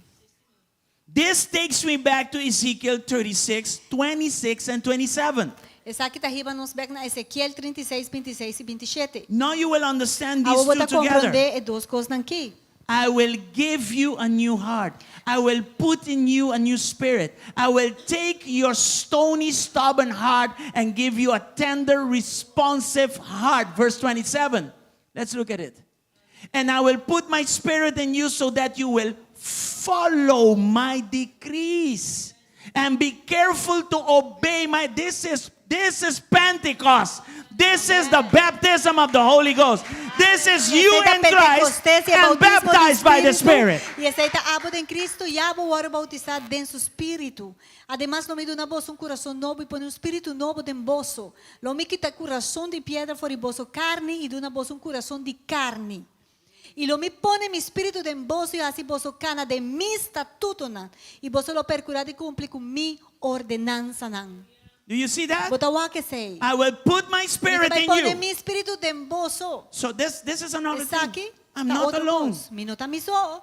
This takes me back to Ezekiel 36, 26 and 27. Esaki ta hiba nos bèk na Ezekiel 36, 26 i 27. Now you will understand these Awor bo two ta together. komprondé e dos kosnan akí. I will give you a new heart. I will put in you a new spirit. I will take your stony, stubborn heart and give you a tender, responsive heart. Verse 27. Let's look at it. And I will put my spirit in you so that you will follow my decrees and be careful to obey my this is this is Pentecost. This is the baptism of the Holy Ghost. This is you Esei in ta Christ Pentecostés i e and boutismo di baptized by the Spiritu. Spirit. I esei ta abo den Cristo i abo a wòrdu boutisá den su spiritu. Ademas, lo mi duna boso un kurason nobo i pone un spiritu nobo den boso. Lo mi kita kurason di piedra for di boso karni i duna boso un kurason di karni. I lo mi pone mi spiritu den boso i hasi boso kana den mi statutonan, i boso lo perkurá di kumpli ku mi ordenansanan. Do you see that? Bo ta wak esei. I will put my Mi ta spirit bai in pone you. mi spiritu den boso. So this this is another thing. Esaki I'm ta not otro alone. kos. Mi no ta mi so.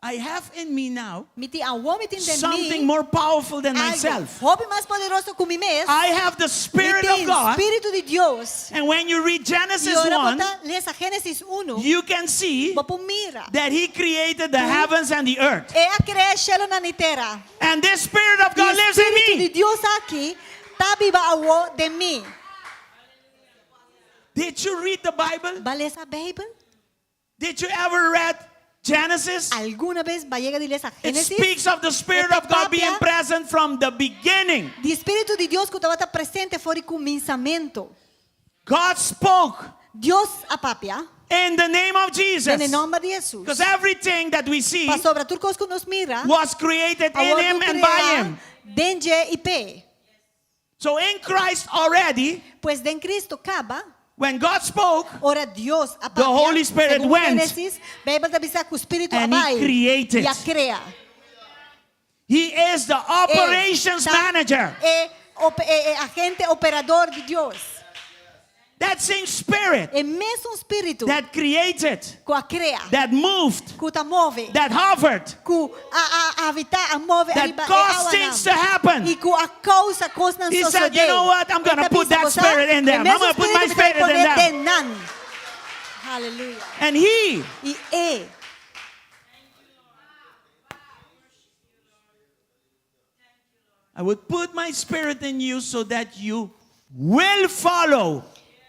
I have in me now Mi tin awor mi tin den mi something more powerful than algo myself. hopi mas poderoso ku mi mes. I have the Mi Spirit of tin God. Spiritu di Dios. And when you read I Genesis ora 1, bo ta lesa Génesis 1, you can see bo por mira. that He created the heavens and the earth. El a krea shelunan i tera. And this Spirit of God I lives in Spiritu me. di Dios aki ta biba awor den mi. Did you read the Bible? B'a lesa Beibel? Did you ever read Genesis? Algun bes b'a yega di lesa It Génesis? speaks of the Spirit of God being present from the beginning. Di Spiritu di Dios ku tabata presente for di kuminsamentu. God spoke Dios a papia in the name of Jesus. den e nòmber di Hesus. Because everything that we see Pasobra tur kos ku nos mira, was created in Him and by Him. Den dje i p'e. So in Christ already, Pues den Cristo kaba, when God spoke, ora Dios a papia, The Holy Spirit segun went Génesis, Beibel ta bisa ku Spiritu and He a bai created. i a krea. He is the operations E ta manager. E, op, e, e agente operador di Dios. That same spirit E mesun spiritu that created, ku a krea, that moved, ku ta move, that hovered, ku a, a, habitá, a move that ariba e caused awanan. things to happen. I ku a kousa kosnan He said, sosodé. "You know what? I'm gonna E ta put bisa, that "Bo sa, spirit in them. e I'm mesun gonna put my spiritu mi ta spirit in pone them." den nan. Hallelujah. And he I e I would put my spirit in you so that you will follow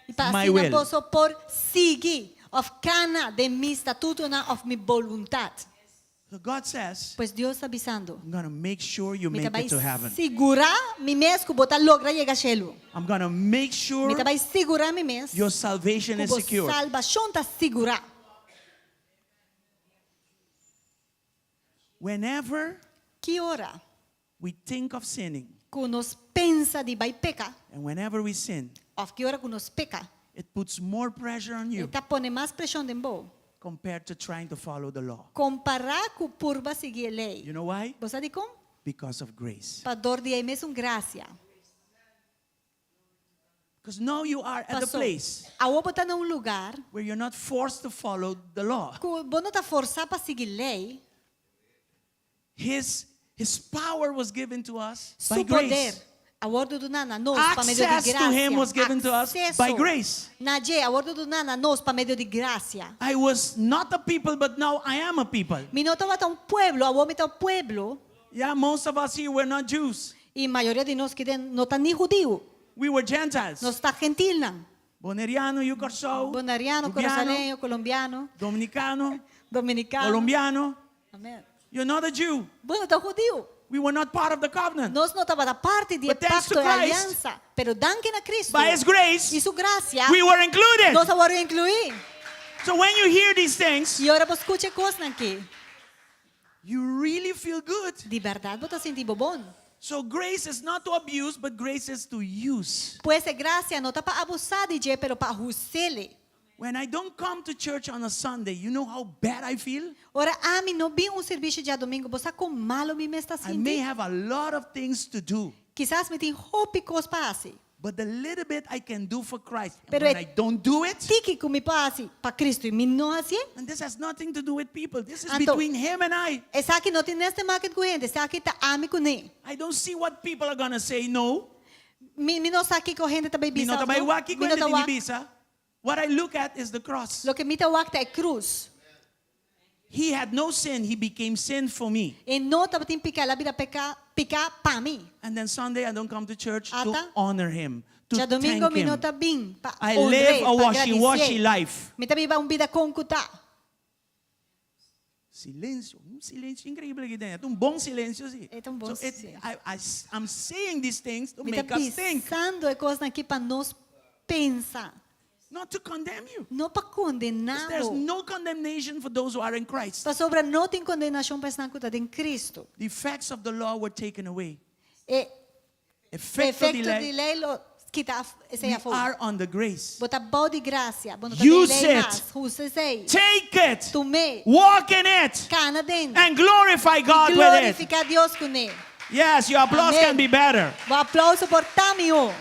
I pa my asina will. boso por sigui òf kana den mi statutonan òf mi boluntat. So God says, Pues Dios ta bisando, I'm going to make sure you mi ta make bai it to heaven. sigurá mi mes ku bo ta logra yega shelu. I'm going to make sure Mi ta bai sigurá mi mes your salvation ku is bo secure. salbashon ta sigurá. Whenever Ki ora we think of sinning, ku nos pensa di bai peka, and whenever we sin, òf ki ora ku nos peka, it puts more pressure on you e ta pone mas preshon den bo. compared to trying to follow the law. Kompará ku purba sigui e lei. You know why? Bo sa dikon? Because of grace. Pa dor di e mesun grasia. Because now you are at a Paso, place awor bo ta na un lugá where you're not forced to follow the law. ku bo no ta forsá pa sigui lei. His, his power was given to us by Su poder grace. a wòrdu duná na nos pa medio di Access to grasia. him was given to us by Akseso grace. na dje a wòrdu duná na nos pa medio di grasia. I was not a people, but now I am a people. Mi no tabata un pueblo, awor mi ta un pueblo. Yeah, most of us here were not Jews. I mayoria di nos aki den no ta ni hudiu. We were Gentiles. Nos ta gentilnan. Boneriano, yu Kòrsou, Boneriano, Rubiano, Kurasoleño, Kolombiano, Dominikano, Dominikano. Kolombiano. Amen. You're not a Jew. Bo no ta hudiu. We were not part of the covenant. Nos no tabata parti di But thanks pakto to di Christ, aliansa. Pero danki na Kristu By His grace, i su grasia, we were included. nos a wòrdu inkluí. So when you hear these things, I ora bo skucha e kosnan akí, you really feel good. di bèrdat bo ta sinti bo bon. So grace is not to abuse, but grace is to use. Pues e grasia no ta pa abusá di dje, pero pa us'é. When I don't come to church on a Sunday, you know how bad I feel? Ora ami no bin un servisio djadumingu, bo sa kon malu mi mes ta I may sinti? have a lot of things to do. Kisas mi tin hopi kos pa hasi. But the little bit I can do for Christ, Pero when e I don't do it, tiki ku mi por hasi pa Kristu i mi no hasié. And this has nothing to do with people. This is Anto, between him and I. Esaki no tin niks te maken ku hende, esaki ta ami kuné. I don't see what people are gonna say no. Mi mi no sa kiko hende ta bai Mi bisa no òf ta bai no. wak kiko Mi no hende ta tin di wak. bisa. What I look at is the cross. Loke mi ta wak ta e krus. He had no sin, he became sin for me. E no tabatin piká, el a bira peka, piká pa mi. And then Sunday I don't come to church to Ata, honor him, to djadomingo thank mi no him. ta bin pa I honr'é, live a pa washy-washy gradisié. life. Mi ta biba un bida kon ku ta. Silencio, un silencio increíble aki den. E ta un bon silencio, si. E ta un bon So it, silencio. I, I, I'm saying these things to Mi ta make us think, bisando e kosnan aki pa nos pensa. not to condemn you. No pa kondená Because there's bo. no condemnation for those who are in Christ. Pasobra no tin kondenashon pa esnan ku ta den Kristu. The effects of the law were taken away. E Efecto di efecto lei. di lei lo kita esei We afó. are under grace. Bo ta bou di grasia. Bo no ta den Use lei it. mas. Usa esei. Take it. Tum'é. Walk in it. Kana den. And glorify God with it. Glorifiká Dios kuné. Yes, your applause Amen. can be better. Bo aplouso por ta mihó.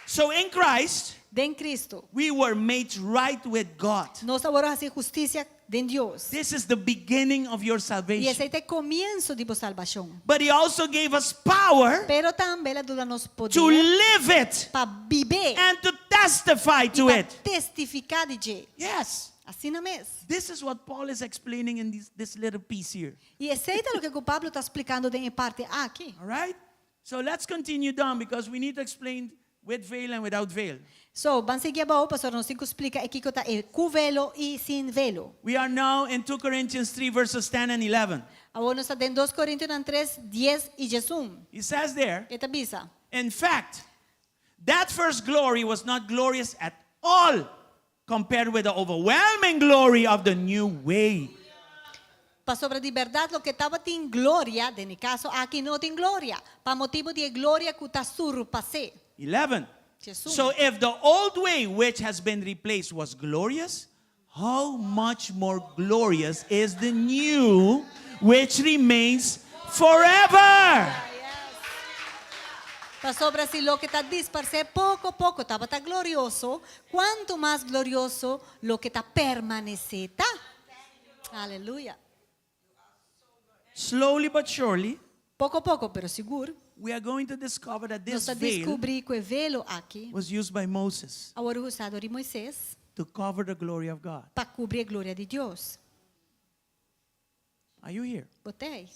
So in Christ, Den Kristu, we were made right with God. nos a wòrdu hasi hustisia den Dios. This is the beginning of your I salvation. esei ta e komienso di bo salbashon. But he also gave us power Pero tambe el a duna nos to poder live it pa bib'é and to testify i to pa it. testifiká di dje. Yes. Asina mes. This is what Paul is explaining in this, this little piece here. I esei ta loke ku Pablo ta splikando den e parti aki. All right? So let's continue down because we need to explain with veil and without veil. So, ban sigui abou, pasobra nos tin ku splika e kiko ta e ku velo i sin velo. We are now in 2 Corinthians 3 verses 10 and 11. Awor nos ta den 2 Korintionan 3, 10 i 11. He says there, E ta bisa. In fact, that first glory was not glorious at all compared with the overwhelming glory of the new way. Pasobra di bèrdat loke tabatin gloria, den e kaso aki no tin gloria, pa motibu di e gloria ku ta surpas'é. 11. Jesus. So if the old way which has been replaced was glorious, how much more glorious is the new which remains forever? Pasobra si loke ta disparsé poko poko tabata glorioso, kuantu mas glorioso loke ta permanesé ta. Aleluya. Slowly but surely, Poko poko, pero sigur, we are going to discover that nos this ta veil deskubrí ku e velo aki was used by Moses a wòrdu usá dor di Moisés to cover the glory of God. pa kubri e gloria di Dios. Are you here? Bo t'ei.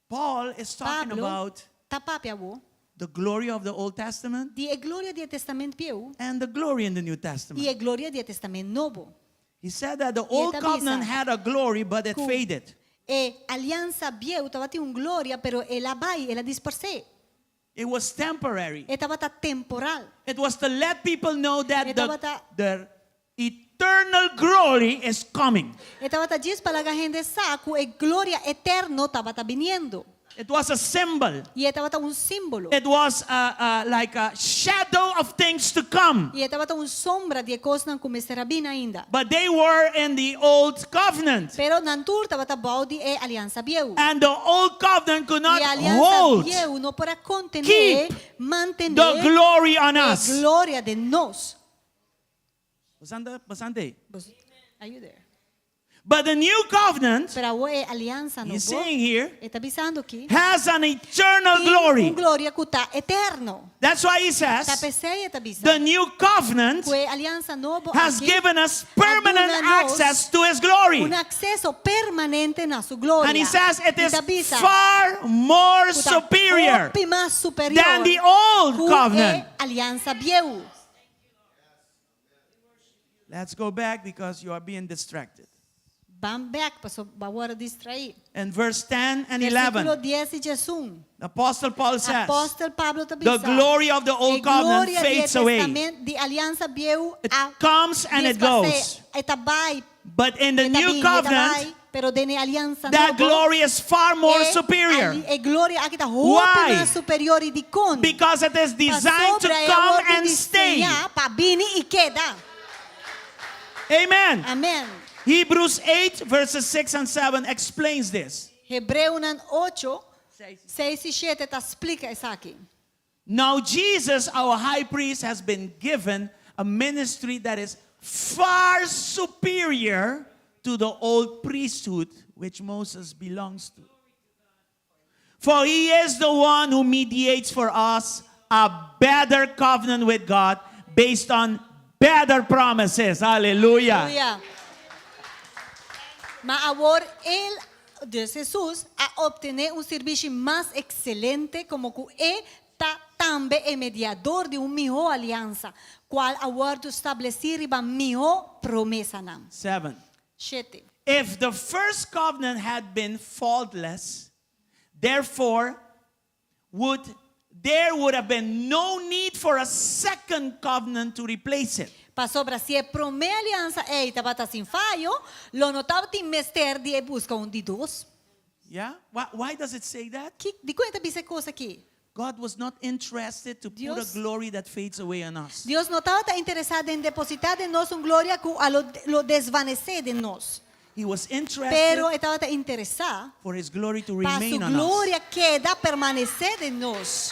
Paul is talking Pablo about ta papia awor the glory of the Old Testament di e gloria di e Testament Bieu and the glory in the New i Testament. e gloria di e Testament Nobo. He said that the old ta covenant bisa had a glory, but it ku faded. e aliansa bieu tabatin un gloria, pero el a bai, el a disparsé. It was temporary. E tabata temporal. It was to let people know that E the, tabata the eternal glory is coming. E tabata djis pa laga hende sa ku e gloria eterno tabata biniendo. It was a symbol. I e tabata un símbolo. It was a, a, like a shadow of things to come. I e tabata un sombra di e kosnan ku mester a bini ainda. But they were in the old covenant. Pero nan tur tabata bou di e aliansa bieu. And the old covenant could not I e aliansa hold bieu no por a kontené, keep mantené the glory on e us. gloria den nos. Bastante, bastante. Are you there? But the new covenant, Pero awor e aliansa he's nobo, saying here, e ta bisando aki, has an eternal tin glory. un gloria ku ta eterno. That's why he Ta says p'esei e ta bisa. the new covenant Ku e aliansa nobo has aki given us permanent a duna nos access to his glory. un akseso permanente na su gloria. And he says it I is ta bisa far more ku ta superior hopi mas superior than the old ku covenant. e aliansa bieu. Let's go back because you are being distracted. Ban bèk, paso bo a wòrdu distraí. And verse 10 and Versíkulo 11, 10 i 11. the Apostle Paul says, Apòstel Pablo ta the bisa, glory of the e old covenant gloria di fades away. testament, di aliansa bieu It a comes and it disparsé. goes. E ta bai, But in the e ta new bini, e ta covenant, bai, pero den e aliansa that nobo, glory is far more e superior. ali- e gloria aki ta hopi Why? mas superior i dikon. Because it is designed to Pasobra e come wòrdu and stay. diseñá pa bini i keda. Amen. Amèn. Hebrews 8, verses 6 and 7 explains this. Hebreonan 8, 6 i 7 ta splika esaki. Now, Jesus, our high priest, has been given a ministry that is far superior to the old priesthood which Moses belongs to. For he is the one who mediates for us a better covenant with God based on better promises. Hallelujah. Aleluya. Ma awor el, dus Hesus, a optené un sirbishi mas ekselente komo ku e ta tambe e mediador di un mihó aliansa, kual a wòrdu stablesí riba mihó promesanan. 7. Shete. If the first covenant had been faultless, therefore would there would have been no need for a second covenant to replace it. Pasobra si e promé aliansa ei tabata sin fayo, lo no tabatin mester di e buska un di dos. Yeah? Why, why does it say that? Ki, dikon e ta bisa e kos aki? God was not interested to put a Dios- glory that fades away on us. Dios no tabata interesá den depositá den nos un gloria ku a lo, lo desvanesé den nos. He was interested Pero e tabata interesá for his glory to pa su remain on us. gloria keda permanesé den nos.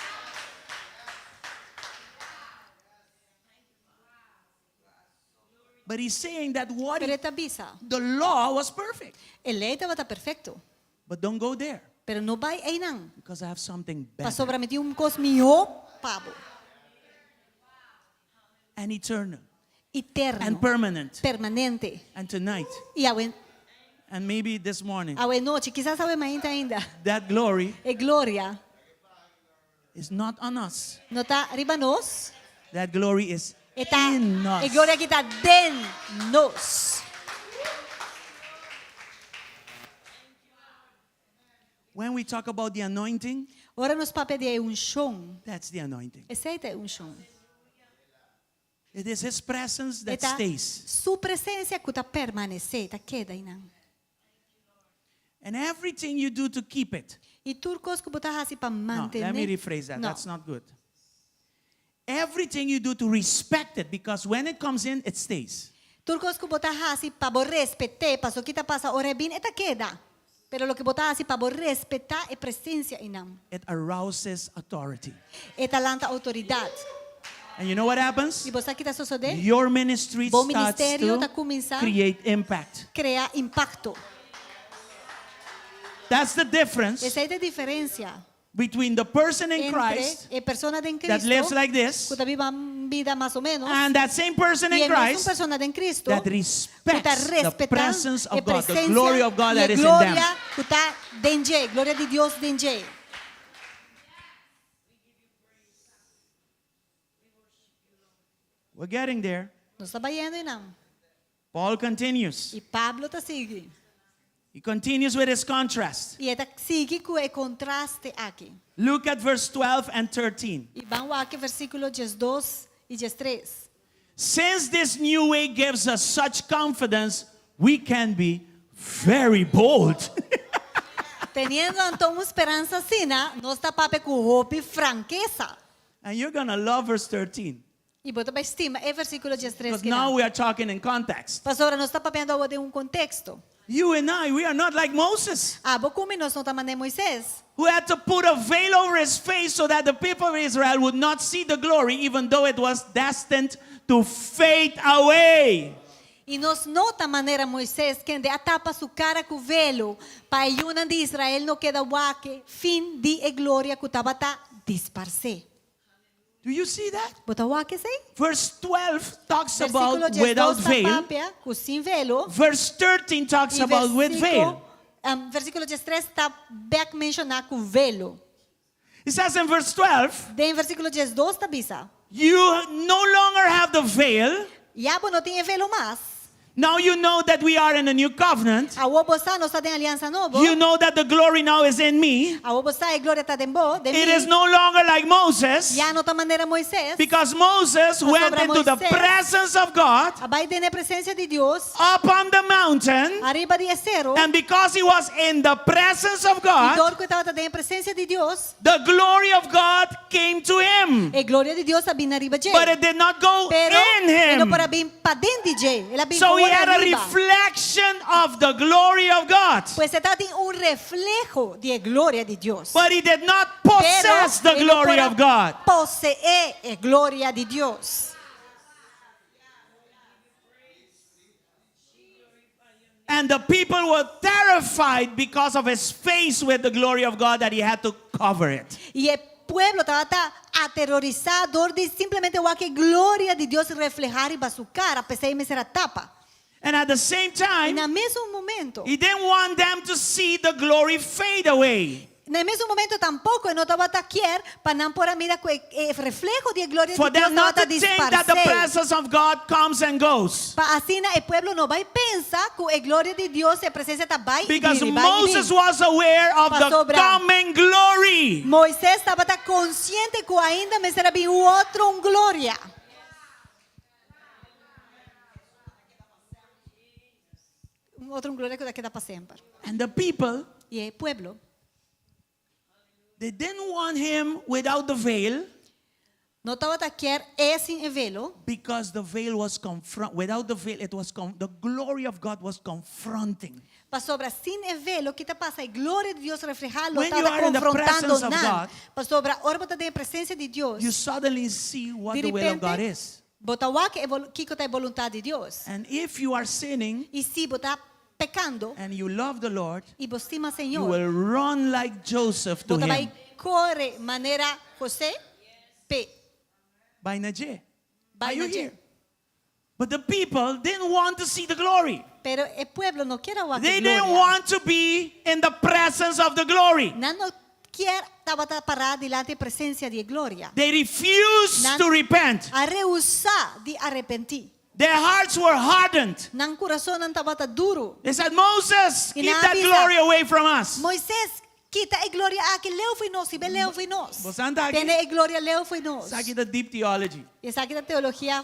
But he's saying that what Pero he, e ta bisa, the law was perfect. e lei tabata perfekto, But don't go there pero no bai einan, because I have something better pasobra mi tin un kos mihó pa bo, and eternal eterno, and permanent. permanente. And tonight, I awe, and maybe this morning, awe nochi, kisas awe mainta ainda, that glory e gloria is not on us. no ta riba nos, That glory is e ta, in us. e gloria aki ta den nos. When we talk about the anointing, Ora nos papia di e unshon, that's the anointing. esei ta e unshon. It is His presence that E ta stays. su presensia ku ta permanesé, ta keda einan. And everything you do to keep it. I tur kos ku bo ta hasi pa No, mantené. let me rephrase that. No. That's not good. Everything you do to respect it, because when it comes in, it stays. Tur kos ku bo ta hasi pa bo respet'é, paso ki ta pasa ora e bin, e ta keda. Pero loke bo ta hasi pa bo respetá e presensia einan. It arouses authority. E ta lanta outoridat. And you know what happens? I bo sa ki ta sosodé? Your ministry Bo starts ministerio ta to kuminsá create impact. krea impakto. That's the difference Esei ta e diferensia between the person in entre Christ e persona den that lives Cristo like this ku ta biba un bida mas o ménos and that same person i in e mesun Christ persona den Cristo that ku ta respects the respetá presence e of God, the presensia glory of God i that e is in them. gloria ku ta den dje, gloria di Dios den dje. We're getting there. Nos ta bayendo einan. Paul continues. I Pablo ta sigui. He continues with his contrast. I e ta sigui ku e kontraste aki. Look at verse 12 and 13. I ban wak versíkulo 12 i 13. Since this new way gives us such confidence, we can be very bold. Teniendo anto un speransa asina, nos ta papia ku hopi frankesa. And you're going to love verse 13. I bo ta bai stima e versíkulo 13 Because ki now nan. we are talking in context. Pasobra nos ta papiando awor den un konteksto. You and I, we are not like Moses, Abo ku mi nos no ta manera Moises, who had to put a veil over his face so that the people of Israel would not see the glory, even though it was destined to fade away. I nos no ta manera Moises, kende a tapa su kara ku velo, pa e yunan di Israel no keda wak e fin di e gloria ku tabata disparsé. Do you see that? Bo ta wak esei? Verse 12 talks Versíkulo about without 12 ta veil. papia ku sin velo. Verse 13 talks I about with veil. versíkulo, um, versíkulo 13 ta bèk menshoná ku velo. It says in verse 12, Den versíkulo 12 ta bisa, you no longer have the veil. Ya bo no tin e velo mas. Now you know that we are in a new covenant. Awor bo sa nos ta den aliansa nobo. You know that the glory now is in me. Awor bo sa e gloria ta den bo, den It mi. is no longer like Moses. Ya no ta manera Moises. Because Moses went Pasobra into the Moises presence of God a bai den e presensia di Dios up on the mountain. ariba di e seru. And because he was in the presence of I God, dor ku e tabata den e presensia di Dios, the glory of God came to him. e gloria di Dios a bin ariba dje. But it did not go Pero in e no him. por a bin paden di dje. El a bin So he gewoon had a ariba. reflection of the glory of God. Pues e tabatin un refleho di e gloria di Dios. But he did not Pero possess the e no glory por a of God. poseé e gloria di Dios. And the people were terrified because of his face with the glory of God that he had to cover it. I e pueblo tabata aterorisá dor di simplemente wak e gloria di Dios reflehá riba su kara, p'esei e mester a tapa. And at the same I time, na mesun momento, he didn't want them to see the glory fade away. Na e mesun momento tampoko e no tabata kier pa nan por a mira ku e e refleho di e gloria For di Dios them not tabata to think that the disparsé. presence of God comes and goes. Pa asina e pueblo no bai pensa ku e gloria di Dios, e presensia ta bai i Because bini, bai i Moses bin. was aware of the Pasobra. coming glory. Moisés tabata konsiente ku ainda mester a bin un otro un gloria. Un otro un gloria ku ta keda pa semper. And the people, I e pueblo they didn't want him without the veil no tabata kier e sin e velo, because the veil was confront without the veil it was con- the glory of God was confronting. pasobra sin e velo ki ta pasa e gloria di Dios reflehá lo When you tabata are in the konfrontando presence of nan. God, Pasobra ora bo ta den e presensia di Dios, you suddenly see what di the will of God repente is. bo ta wak e vol- kiko ta e boluntat di Dios. And if you are sinning I si bo ta pekando and you love the Lord, i bo stima you Señor, will run like Joseph to bo ta bai him. kore manera José p'e. Bai na dje. Bai Are you na dje. here? But the people didn't want to see the glory. Pero e pueblo no kier a wak e They didn't gloria. want to be in the presence of the glory. Nan no kier tabata pará dilanti e presensia di e gloria. They refused Nan to repent. a rehusá di arepentí. Their hearts were hardened. Nan kurasonnan tabata duru. They said, Moses, I keep nan a that bisa, glory away from us. Moisés, kita e gloria aki leu fo'i nos, hib'é leu fo'i nos. Bo sa aki? Tene e gloria leu fo'i nos. Esaki ta deep theology. Esaki ta teologia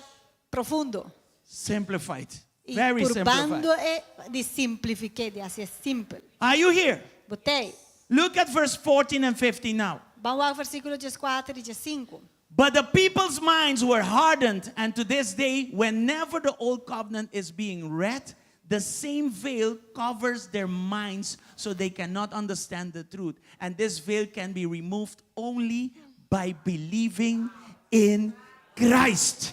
profundo. Simplified. I Very purbando simplified. e di simplifik'é, di hasié simpel. Are you here? Bo t'ei. Look at verse 14 and 15 now. Ban wak versíkulo dieskuater i diesinku. But the people's minds were hardened, and to this day, whenever the old covenant is being read, the same veil covers their minds so they cannot understand the truth. And this veil can be removed only by believing in Christ.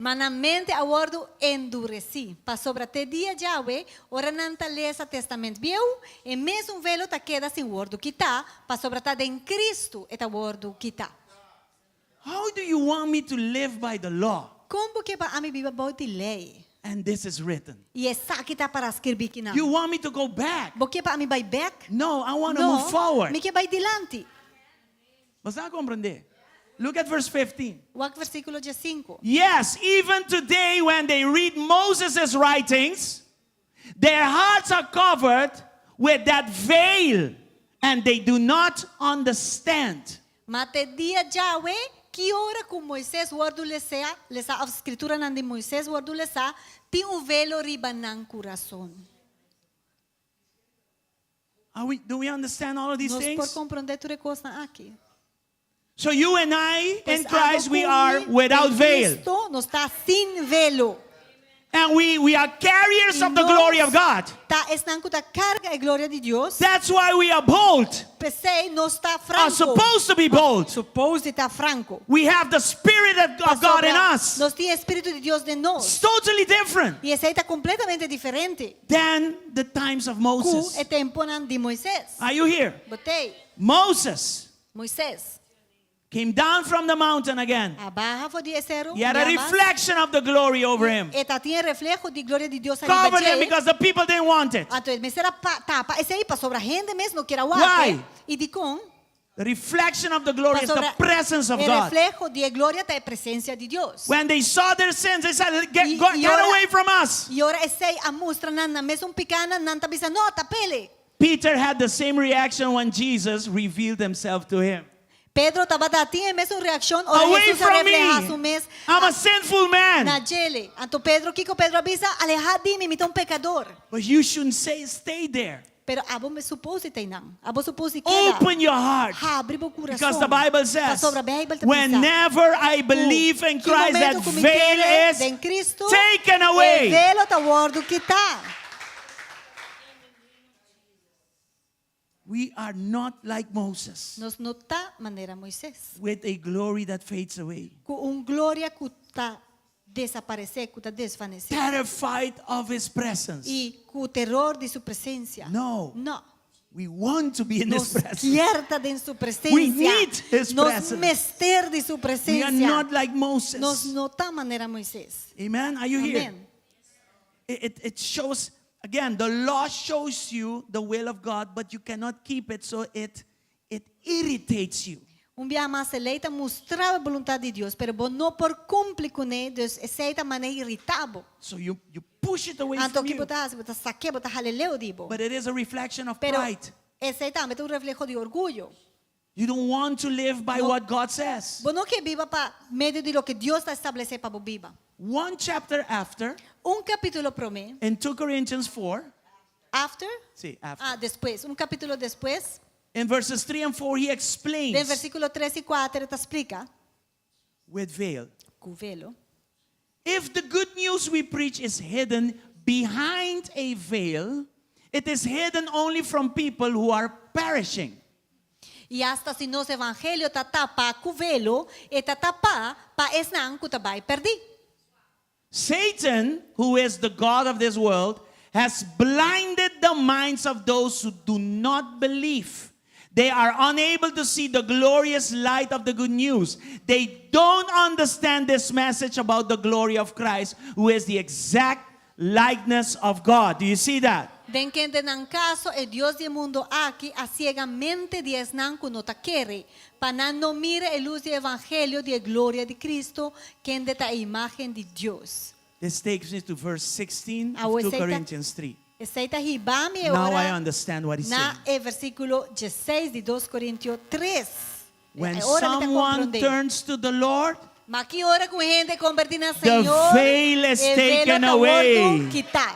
Ma nan mente a wòrdu enduresí, pasobra te dia djawe, ora nan ta lesa Testament Bieu, e mesun velo ta keda sin wòrdu kitá, pasobra ta den Kristu e ta wòrdu kitá. How do you want me to live by the law? Kon bo ke pa ami biba bou di lei? And this is written. I esaki ta para skirbí kinan. You want me to go back? Bo ke pa ami bai bèk? No, I want to No, move forward. mi ke bai dilanti. Bo ta komprendé? Look at verse 15. Wak versíkulo diesinku. Yes, even today when they read Moses' writings, their hearts are covered with that veil and they do not understand. Ma te dia djawe, ki ora ku Moises wòrdu lesá, lesá, òf skrituranan di Moises wòrdu lesá, tin un velo riba nan kurason. Are we, do we understand all of these Nos por things? komprondé tur e kosnan aki. So you and I, Pues in Christ, abo we ku are mi, without den veil. Cristo, nos ta sin velo. And we are carriers I of the nos glory of God. Ta esnan ku ta karga e gloria di Dios. That's why we are bold. P'esei nos ta Are franko. supposed to be bold. Supposed di ta franko. We have the Spirit of God in Pasobra us. Nos tin e Spiritu di Dios den nos. It's totally different I esei ta kompletamente diferente than the times of ku Moses. e temponan di Moises. Are you here? Bo t'ei. Moses Moises came down from the mountain again. a baha for di e seru. He had a reflection of the glory over him. E tabatin refleho di gloria di Dios ariba Covered him dje. because the people didn't want it. Anto e mester a tapa esei pasobra hende mes no kier a Why? wak. I dikon? The reflection of the glory is the Pasobra presence of e God. refleho di e gloria ta e presensia di Dios. When they saw their sins, they said, Get, I, go, i get ora, away from us. I ora esei a mustra nan nan mesun pikánan, nan ta bisa, No, tap'é. Peter had the same reaction when Jesus revealed himself to him. Pedro tabatin e mesun reakshon ora Away Jesus a from reflehá su me. mes I'm a sinful na man. djele. Anto Pedro, kiko Pedro a bisa? Alehá di mi, mi ta un pekador. But you shouldn't say, stay there. Pero abo no supposed di ta einan. Abo supposed di keda. Open your heart. Habri bo kurason. Because the Bible says, Pasobra Beibel ta bisa. whenever I believe in Ki Christ, that momento ku mi veil kere is den Cristo, taken e away. velo ta wòrdu kitá. We are not like Moses Nos no ta manera Moises. with a glory that fades away. Ku un gloria ku ta desaparesé, ku ta desvanesé. Terrified of his presence. I ku teror di su presensia. No. No. We want to be in his Nos presence. kier ta den su presensia. We need his Nos presence. mester di su We presensia. are not like Moses. Nos no ta manera Moises. Amen. Are you here? Amen. It shows, again, the law shows you the will of God, but you cannot keep it, so it irritates you. Un biaha mas e lei ta mustra bo e boluntat di Dios, pero bo no por kumpli kuné, dus esei ta manera iritá bo. So you push it away Anto from ki you. bo ta hasi, bo ta sak'é, bo ta hal'é leu di bo. But it is a reflection of Pero pride. esei tambe ta un refleho di orguyo. You don't want to live by No. what God says. Bo no ke biba pa medio di loke Dios ta establesé pa bo biba. One chapter after, Un kapítulo promé, in 2 Corinthians 4, after, see, after. ah, despues, un kapítulo despues, In verses 3 and 4, he explains. Den versíkulo 3 i 4 e ta splika. With veil. Ku velo. If the good news we preach is hidden behind a veil, it is hidden only from people who are perishing. I asta si nos evangelio ta tapá ku velo, e ta tapá pa esnan ku ta bai pèrdí. Satan, who is the God of this world, has blinded the minds of those who do not believe. They are unable to see the glorious light of the good news. They don't understand this message about the glory of Christ, who is the exact likeness of God. Do you see that? Den kendenan kaso e Dios di e mundu aki a siega mente di esnan ku no ta kere, pa nan no mira e lus di e evangelio di e gloria di Cristo, kende ta e imágen di Dios. This takes me to verse 16 of Awo 2 esei ta Corinthians 3. Esei ta hiba mi e Now I ora understand what he's na saying. e versíkulo 16 di 2 Korintio 3. When E ora mi ta someone komprondé. turns to the Lord, Ma ki ora ku hende kombertí na The Señor, veil is e velo taken ta away. wòrdu kitá.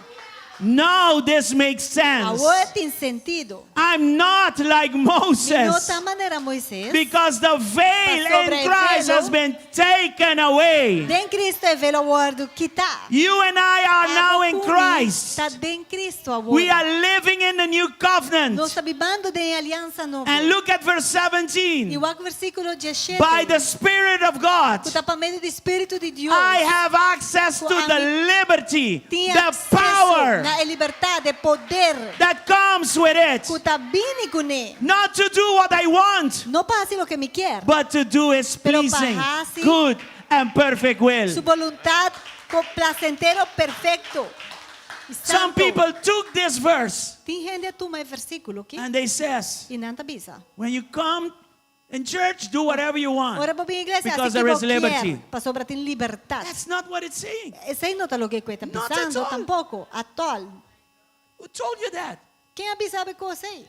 Now this makes sense. Awor tin sentido. I'm not like Mi no Moses ta manera Moises. because the veil Pasobra in e Christ velo has been taken away. Den Cristo e velo a wòrdu kitá. You and I are now in Abo ku mi Christ. Ta den Cristo awor. We are living in the new covenant. Nos ta bibando den e aliansa nobo. And look at verse I 17. wak versíkulo 17. By the Spirit of God, Ku ta pa medio di Spiritu di Dios. I have access to the liberty, Tin the akseso power na e libertat, e poder that comes with it. ku ta bini kuné. Not to do what I want, No pa hasi loke mi ke, but to do His pero pa pleasing, hasi good, and perfect will. su boluntat plasentero perfekto. I Some santo. people took this verse Tin hende a tuma e versíkulo aki and they says, i nan ta bisa. when you come in church, do whatever you want. Ora bo bin iglesia, Because hasi there ki is bo liberty. kier, pasobra tin libertat. That's not what it's saying. Esei no ta loke ku e ta Not at bisando all. tampoko, at all. Who told you that? Ken a bisa bo e kos ei?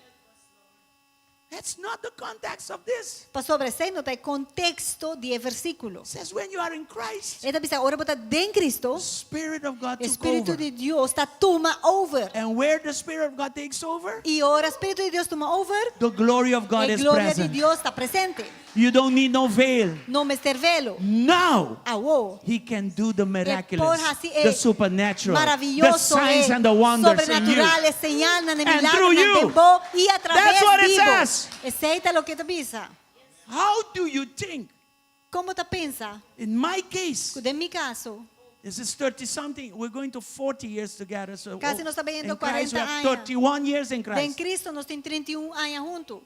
That's not the context of this. Pasobra esei no ta e konteksto di e versíkulo. It says when you are in Christ, E ta bisa ora bo ta den Cristo, the Spirit of God e took Spiritu over. di Dios ta tuma over. And where the Spirit of God takes over, I ora Spiritu di Dios tuma over, the glory of God e is gloria di present. Dios ta presente. You don't need no veil. No mester velo. Now Awor. he can do the E por miraculous, hasi e the supernatural, the maravilloso, signs e and the wonders in you. sobrenatural, e señalnan, e And through milagronan you. den bo i a traves That's what it di bo. says. Esei ta loke e ta bisa. How do you think? Kon bo ta pensa? In my case, Ku den mi kaso, this is 30 something. We're going to 40 years together. So Kasi nos ta bayendo in Christ, we 40 have aña. 31 years in den Christ. Kristu nos tin 31 aña huntu.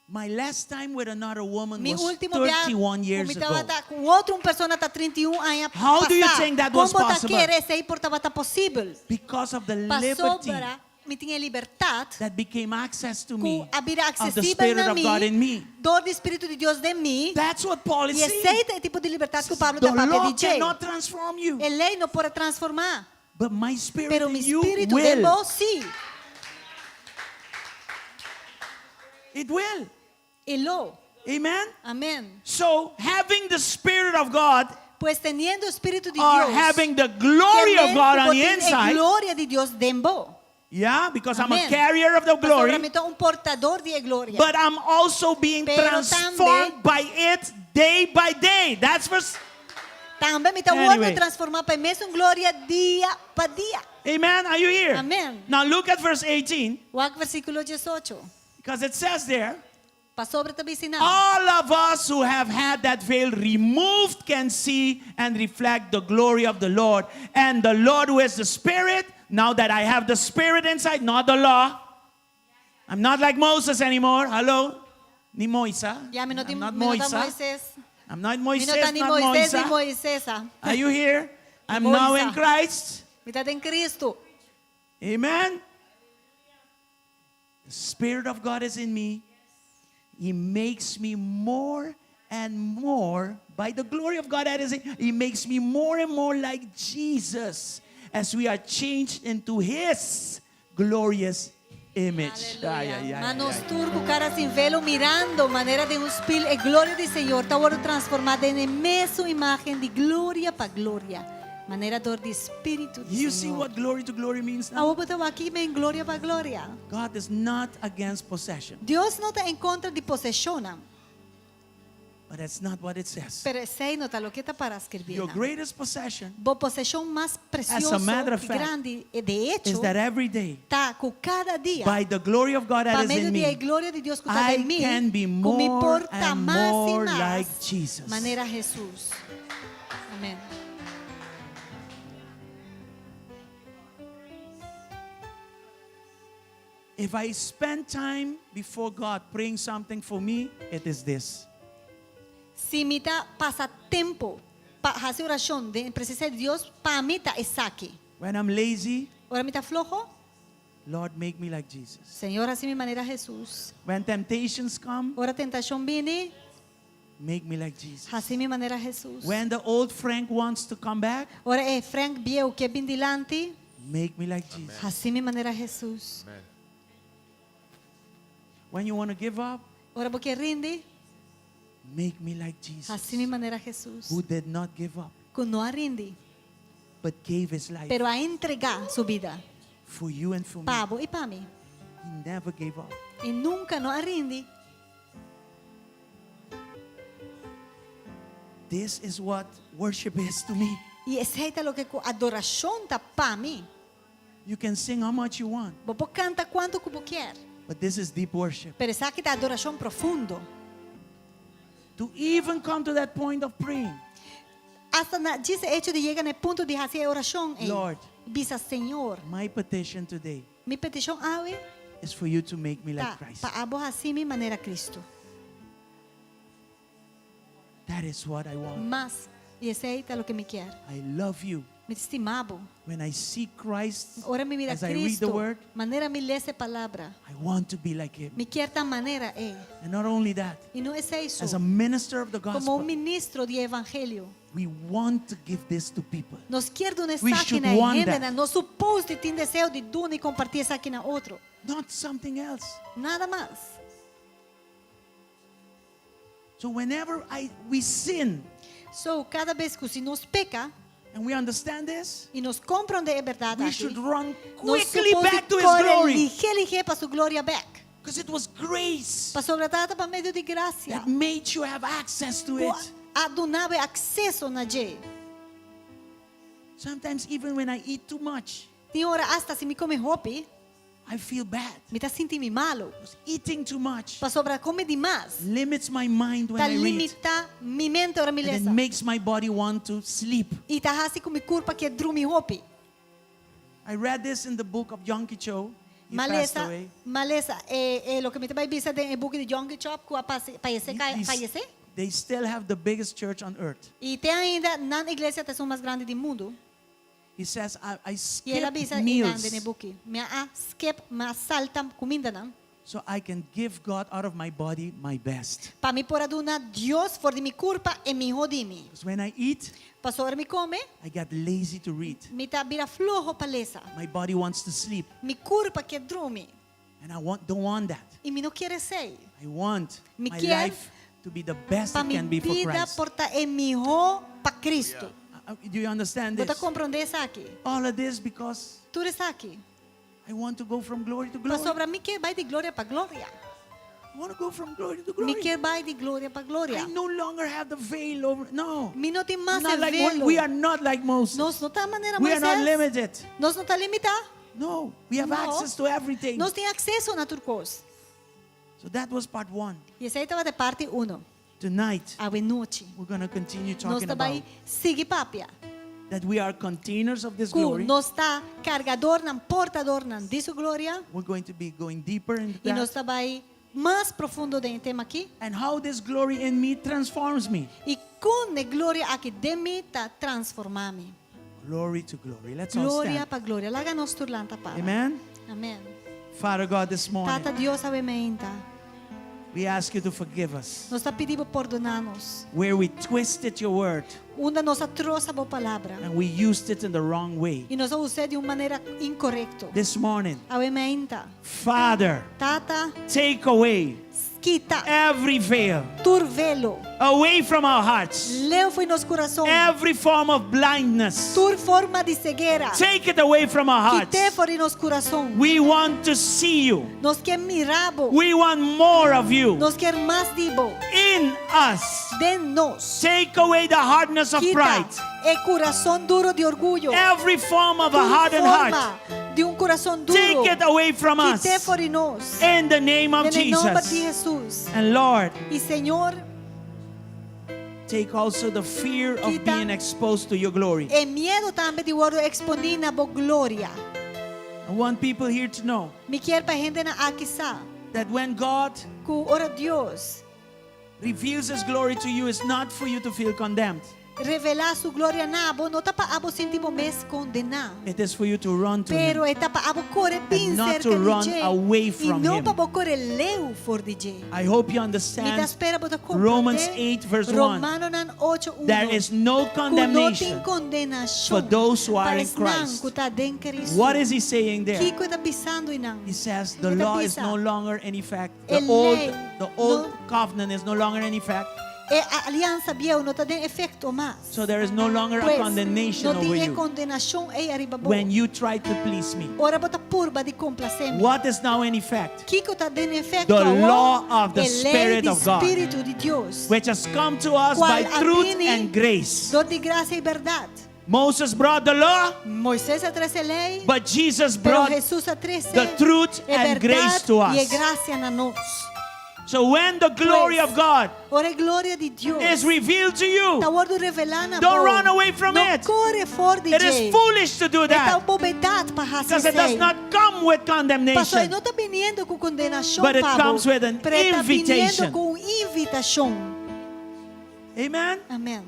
My last time with another woman Mi was último biaha 31 years ku mi ago. tabata ku otro un persona ta 31 aña How do you pasá. think that was Kon bo ta possible? kere esei por tabata posibel? Because of the liberty Pasobra mi tin e libertat that became access to ku me a bira of the aksesibel Spirit na of God in mi me. dor di Spiritu di Dios den mi. That's what Paul is I saying. esei ta e tipo di libertat ku Pablo The ta papia law di dje. cannot transform you, E lei no por a transformá, but my spirit pero in mi you spiritu den will. bo sí. It will. E lo. Amen. Amèn. So having the Spirit of God Pues teniendo Spiritu di or Dios, having the glory of God on the ku tin e inside, gloria di Dios den bo. yeah, because I'm a Amèn. carrier of the glory, Pasobra mi ta un portador di e gloria. but I'm also being Pero transformed tambe- by it day by day. That's verse. Tambe mi ta Anyway. wòrdu transformá pa e mesun gloria dia pa dia. Amen. Are you here? Amen. Now look at verse 18 Wak versíkulo 18. because it says there, Pasobra ta bisa einan. all of us who have had that veil removed can see and reflect the glory of the Lord. And the Lord who is the Spirit, now that I have the Spirit inside, not the law. I'm not like Moses anymore. Hello? Ni Moisa. Ya mi no I'm tin not mi no ta Moisa. Moises. I'm not Mi no Moises, ta ni not Moises ni Moisa. Moisesa. Are you here? I'm Moisa. now in Christ. Mi ta den Kristu. Amen. The Spirit of God is in me. He makes me more and more, by the glory of God that is in, He makes me more and more like Jesus as we are changed into His glorious image. Ay, ay, ay, Ma ay, nos ay. tur ku kara sin velo mirando manera den un spil e gloria di Señor ta wòrdu transformá den e mesun imágen di gloria pa gloria, manera dor di Spiritu di You see Señor. what glory to glory means now? Awor bo ta wak ki men gloria pa gloria. God is not against possession, Dios no ta en kontra di poseshonnan, but that's not what it says. pero esei no ta loke ta para skirbí. Your greatest possession Bo poseshon mas As a presioso matter of i fact, grandi, e de is echo, that every day, ta ku kada dia, by the glory of God that pa is medio in di e me, gloria di Dios ku ta I den mi, can be ku mi more por ta and mas i more mas like Jesus. manera Jesus. Amèn. If I spend time before God praying something for me, it is this. Si mi ta pasa tempu pa hasi orashon den presensia di Dios, pa mi ta esaki. When I'm lazy, Ora mi ta floho, Lord, make me like Jesus. Señor, hasi mi manera Jesus. When temptations come, Ora tentashon bini, make me like Jesus. hasi mi manera Jesus. When the old Frank wants to come back, Ora e Frank bieu ke bin dilanti, make me like Jesus. hasi mi manera Jesus. When you want to give up, Ora bo ke rindi, make me like Jesus. hasi mi manera Jesus. Who did not give up, Ku no a rindi, but gave his life pero a entregá su bida for you and for me. pa bo i pa mi. He never gave up. I nunka no a rindi. This is what worship is to me. I esei ta loke ku adorashon ta pa mi. You can sing how much you want, Bo por kanta kuantu ku bo kier. but this is deep worship. Pero esaki ta adorashon profundo. To even come to that point of praying, Asta na djis e echo di yega na e punto di hasi e orashon ei. Lord. Bisa Señor, my petition today mi petishon awe is for you to make me like ta Christ. pa abo hasi mi manera Cristo. That is what I want. Mas, i esei ta loke mi kier. I love you. Mi ta stima bo. When I see Christ, Ora mi mira as I read the Cristo, word, manera mi lesa e palabra. I want to be like him. Mi kier ta manera e. And not only that, I no esei as so. a minister of the Komo un gospel, ministro di evangelio, we want to give this to people. nos kier duna We esaki should na e want hendenan. that. Nos supposed di tin deseo di duna i kompartí esaki na otro. Not something else. Nada mas. So whenever I we sin So, kada bes ku si nos peka and we understand this, i nos komprondé e bèrdat we aki, should run nos quickly supposed back to his kore glory. lihé lihé pa su gloria bèk. Because it was grace Pasobra tabata pa medio di grasia. that made you have access to Ku it. a duna bo akseso na dje. Sometimes even when I eat too much, Tin ora asta si mi kome hopi, I feel bad. mi ta sinti mi malu. Because eating too much Pasobra kome demas. limits my mind when Ta I read. limitá mi mente ora mi And it lesa. makes my body want to sleep. I ta hasi ku mi kurpa ke drumi hopi. I read this in the book of Yonggi Cho. He passed M'a lesa, away. m'a lesa, e, e loke mi ta bai bisa den e buki di Yonggi Cho ku a fayesé, fayesé. They still have the biggest church on earth. I te ainda nan iglesia ta esun mas grandi di mundu. He says, I I skip el a bisa meals den e buki. Mi a skip, m'a salta kumindanan. so I can give God out of my body my best. Pa mi por a duna Dios for di mi kurpa e mihó di mi. Because when I eat, Pasobra ora mi kome, I get lazy to read. mi ta bira floho pa lesa. My body wants to sleep. Mi kurpa ke drumi. And I want, don't want that. I mi no ke esei. I want Mi my kier life to be the best Pa it mi can be for bida Christ. por ta e mihó pa Kristu. Do you understand Bo ta this? komprondé esaki? All of this because Tur esaki. I want to go from glory to glory. Pasobra mi ke bai di gloria pa gloria. I want to go from glory to Mi glory. ke bai di gloria pa gloria. I no longer have the veil over. No. Mi no tin mas Not e like Mo- velo. we are not like Moses. Nos no ta manera We are not Moisés. limited. Nos no ta limitá. No, we have No. access to everything. Nos tin akseso na tur kos. So that was part one. I esei tabata parti 1. Tonight, Awe nochi. we're going to continue Nos talking ta bai about sigui papia. that we are containers of this Ku glory. nos ta kargadornan, portadornan di su gloria. We're going to be going deeper into I nos that. ta bai mas profundo den e tema aki. And how this glory in me transforms me. I kon e gloria aki den mi ta transformá mi. Glory to glory. Let's all Gloria stand. pa gloria. Laga nos tur lanta para. Amen. Amèn. Father God, this morning, Tata Dios awe mainta. we ask you to forgive us Nos ta pidi bo pordoná nos. where we twisted your word Unda nos a trosa bo palabra. and we used it in the wrong way. I nos a us'é di un manera inkorekto. This morning, Awe mainta. Father, Tata, take away kita every veil tur velo. away from our hearts, Leu fo'i nos kurason. every form of blindness. Tur forma di siegura. Take it away from our Kit'é hearts. for di nos kurason. We want to see you. Nos ke mira bo. We want more of you Nos ke mas di bo. in us. Den nos. Take away the hardness of Kita pride, e kurason duru di orguyo. every form of a Tur hardened forma heart. di un kurason duru. Take it away from us Kit'é for di nos. in the name of Den nòmber di Jesus. Jesus. And Lord, I Señor, take also the fear of Kita being exposed to your glory. e miedu tambe di wòrdu eksponé na bo gloria. I want people here to know Mi ke pa hendenan aki sa. that when God Ku ora Dios reveals his glory to you, it's not for you to feel condemned. Revelá su gloria na abo, no ta pa abo sinti bo mes kondená. It is for you to run to Pero him. e ta pa abo kore bin And not serka to di run dje. away I from no him. pa bo kore leu for di dje. I hope you Mi ta understand spera bo ta komprondé. Romans 8 verse 1. Romanonan 8, 1. There is no Ku no tin condemnation kondenashon for those who pa are in esnan Christ. ku ta den Cristo. What is he saying there? Kiko e ta bisando einan? He says the E ta law is bisa, no longer in effect. The E old, lei the old no- covenant is no longer in effect. E aliansa bieu no ta den efekto mas. So there is no longer a Pues, condemnation no over tin e you kondenashon ei ariba bo. when you try to please me. Ora bo ta purba di komplasé mi. What is now in effect? Kiko ta den efekto The awor? law of the E lei Spirit di of God. Spiritu di Dios. Which has come to us by Kual truth a bini and grace. Dor di grasia i bèrdat. Moses brought the law, Moises a trese lei, but Jesus pero brought Jesus a trese the truth e and grace bèrdat to i e us. grasia na nos. So when the glory Pues, of God Ora e gloria di Dios is revealed to you, ta wòrdu revelá na Don't bo. run away from no it. kore for di it is dje. foolish to do E ta that bobedat pa hasi because it does esei. not come with Paso e condemnation. no ta biniendo ku kondenashon But it pa bo, comes with an pero e ta biniendo invitation. ku un invitashon. Amen. Amèn.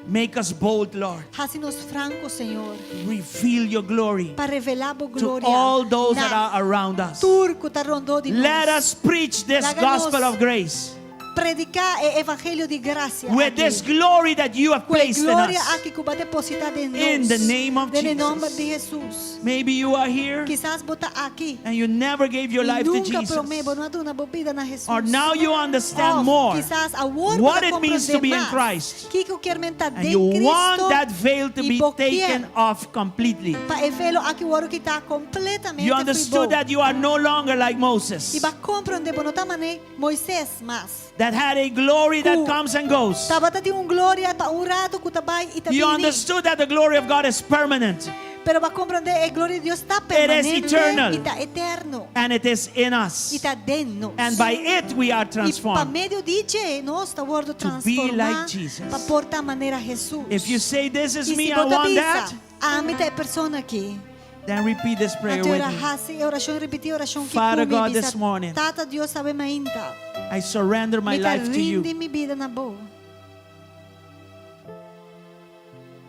Make us bold, Lord. Hasi nos franko, Señor, Reveal your glory pa revelá bo to gloria all those that na are around us. tur ku ta rondó di Let nos. us preach this Laga nos gospel of grace. Prediká e evangelio di grasia With aki. this glory that you have Ku e placed in gloria us. aki ku bo a depositá den nos. In the name of Den e Jesus. nòmber di Hesus. Maybe you are here Kisas bo ta aki. and you never gave your I life to nunka Jesus. promé bo no a duna bo bida na Hesus. Or now you understand Òf more kisas awor bo what ta it means to komprondé be in mas Christ. Kiko kier men ta And den you want Kristo that veil to i be bo kier taken off completely. pa e velo aki wòrdu kitá kompletamente You for understood bo. that you are no longer like I Moses, bo a komprondé bo no ta manera Moises mas. that had a glory that Ku comes and goes. Tabata tin un gloria pa un ratu ku ta bai i ta You bini. understood that the glory of God is permanent Pero bo a komprondé e gloria di Dios ta It is permanente eternal. i ta eterno. and it is in us. I ta den nos. And by it we are I pa transformed. medio di dje nos ta wòrdu To be transformá like Jesus. pa por ta manera Hesus. If you say, This is I me, si I bo ta want bisa, that, ami ta e persona aki. then repeat this prayer Anto with ora me. hasi e orashon, repetí e orashon aki Father ku mi, God, bisa, this morning, Tata Dios awe mainta. I surrender my Mi ta life to you. rindi mi bida na bo.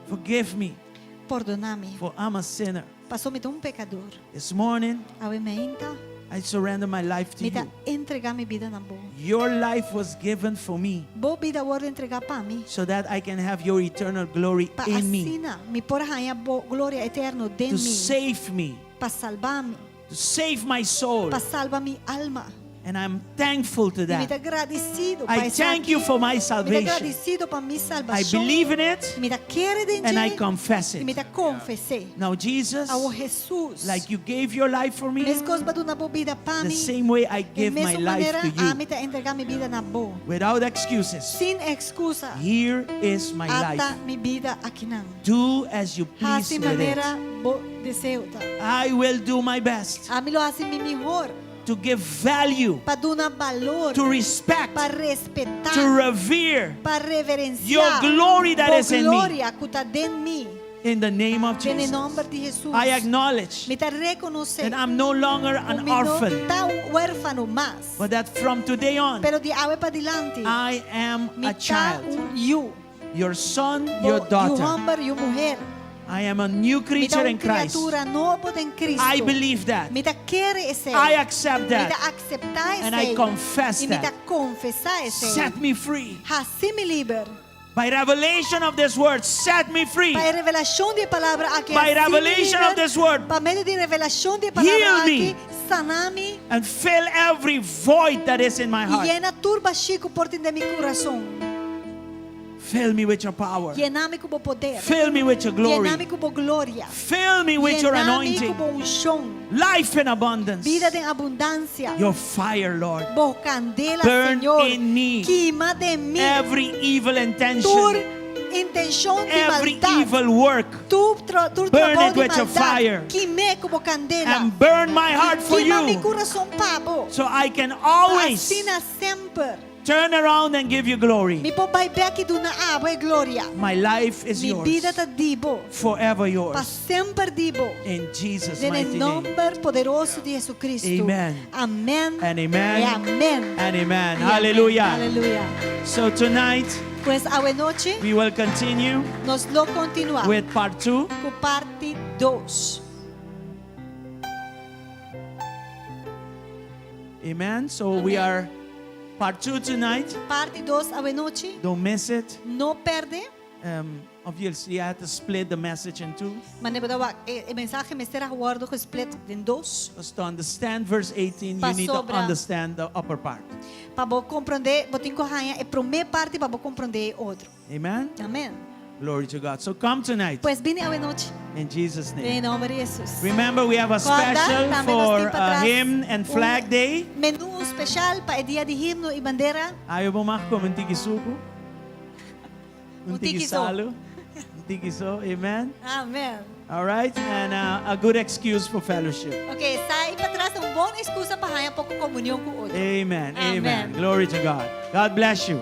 Forgive me, Pordoná mi. for I'm a sinner. Pasó mi ta un pekadó. This morning, Awe mainta. I surrender my life to Mi ta you. entregá mi bida na bo. Your life was given for me Bo bida a wòrdu entregá pa mi. so that I can have your eternal glory Pa in me, asina mi por haña bo gloria eterno den to mi. save me, Pa salba mi. to save my soul. Pa salba mi alma. And I'm thankful to I mi ta that. gradisido pa I thank you esaki. for my Mi ta salvation. gradisido pa mi I salbashon. believe in it Mi ta kere den and I dje. confess I mi it. ta konfes'é. Now, Jesus, Awor Hesus. like you gave your life for me, Meskos b'a duna bo bida pa the mi. same way I E give my mesun life manera to you ami ta entregá mi bida na bo. without excuses. Sin ekskusa. Here is my Ata life. mi bida akinan. Do as you please Hasi with it. manera bo deseo ta. I will do my best Ami lo hasi mi mihó to give value, pa duna balor, to respect, pa respetá, to revere pa reverensiá your glory that bo is in me. gloria ku ta den mi. In the name of Den e Jesus. nòmber di Hesus. I acknowledge Mi ta rekonosé that I'm no longer ku an mi no orphan, ta un huérfano mas. but that from today on, Pero di awe padilanti, I am mi a ta child. un yu. Your son, Bo your yu daughter. hòmber, yu muhé. I am a new Mi ta creature un in Christ. kriatura nobo den Kristu. I believe that. Mi ta kere esei. I accept Mi that. ta akseptá esei. And I confess I mi ta that. konfesá esei. Set me free. Hasi mi liber. By revelation of this word, set me free. Pa e revelashon di e palabra aki, By hasi mi revelation liber. of this word, Pa medio di revelashon di e palabra heal aki, me. sana mi. And fill every void that is in my I heart. yena tur bashí ku por tin den mi kurason. Fill me with your power. Yena mi ku bo poder. Fill me with your glory. Yena mi ku bo gloria. Fill me with your Yena mi anointing. ku bo unshon. Life in abundance. Bida den abundansia. Your fire, Lord. Bo kandela, Burn Señor. in me. Kima den mi. Every evil Tur intention, intenshon di every maldat. evil work, Tur tra tur Burn trabou it di with your maldat. fire. Kim'é ku bo kandela. and burn my heart for Kima mi you kurason pa bo. so I can always Asina semper. turn around and give you glory. Mi por bai bèk i duna abo e gloria. My life is Mi yours, bida ta di bo. forever Pa yours. semper di bo. In Jesus' Den mighty name. nòmber poderoso di Jesucristo. Amen. Amèn. And amen. I amèn. And amen. I amèn. Hallelujah. Aleluya. So tonight Pues awe nochi we will continue nos lo kontinuá with part 2. ku parti 2. Amen. So we Amen. are part 2 tonight. Parti 2 awe nochi. Don't miss it. No pèrdè. Obviously, I had to split the message in two. Manera bo ta wak, e mensahe mester a wòrdu gesplit den dos. Because to understand verse 18, you need to Pasobra. understand the upper part. Pa bo komprondé, bo tin ku haña e promé parti pa bo komprondé e otro. Amen. Amèn. Glory to God. So come tonight Pues bini awe nochi. in Jesus' Den name. nòmber di Hesus. Remember, we have a Kòrda, special tambe nos for tin pa tras hymn and flag un day. Menú spesial pa e dia di himno i bandera. Ayo bo mag kome un tiki suku? Un Un tiki tiki so. salu? Un tiki so, amen. Amèn. All right, and a good excuse for fellowship. Ok, esei patras ta un bon ekskusa pa haña poko komunion ku otro. Amen. Amen. Amen. Glory to God. God bless you.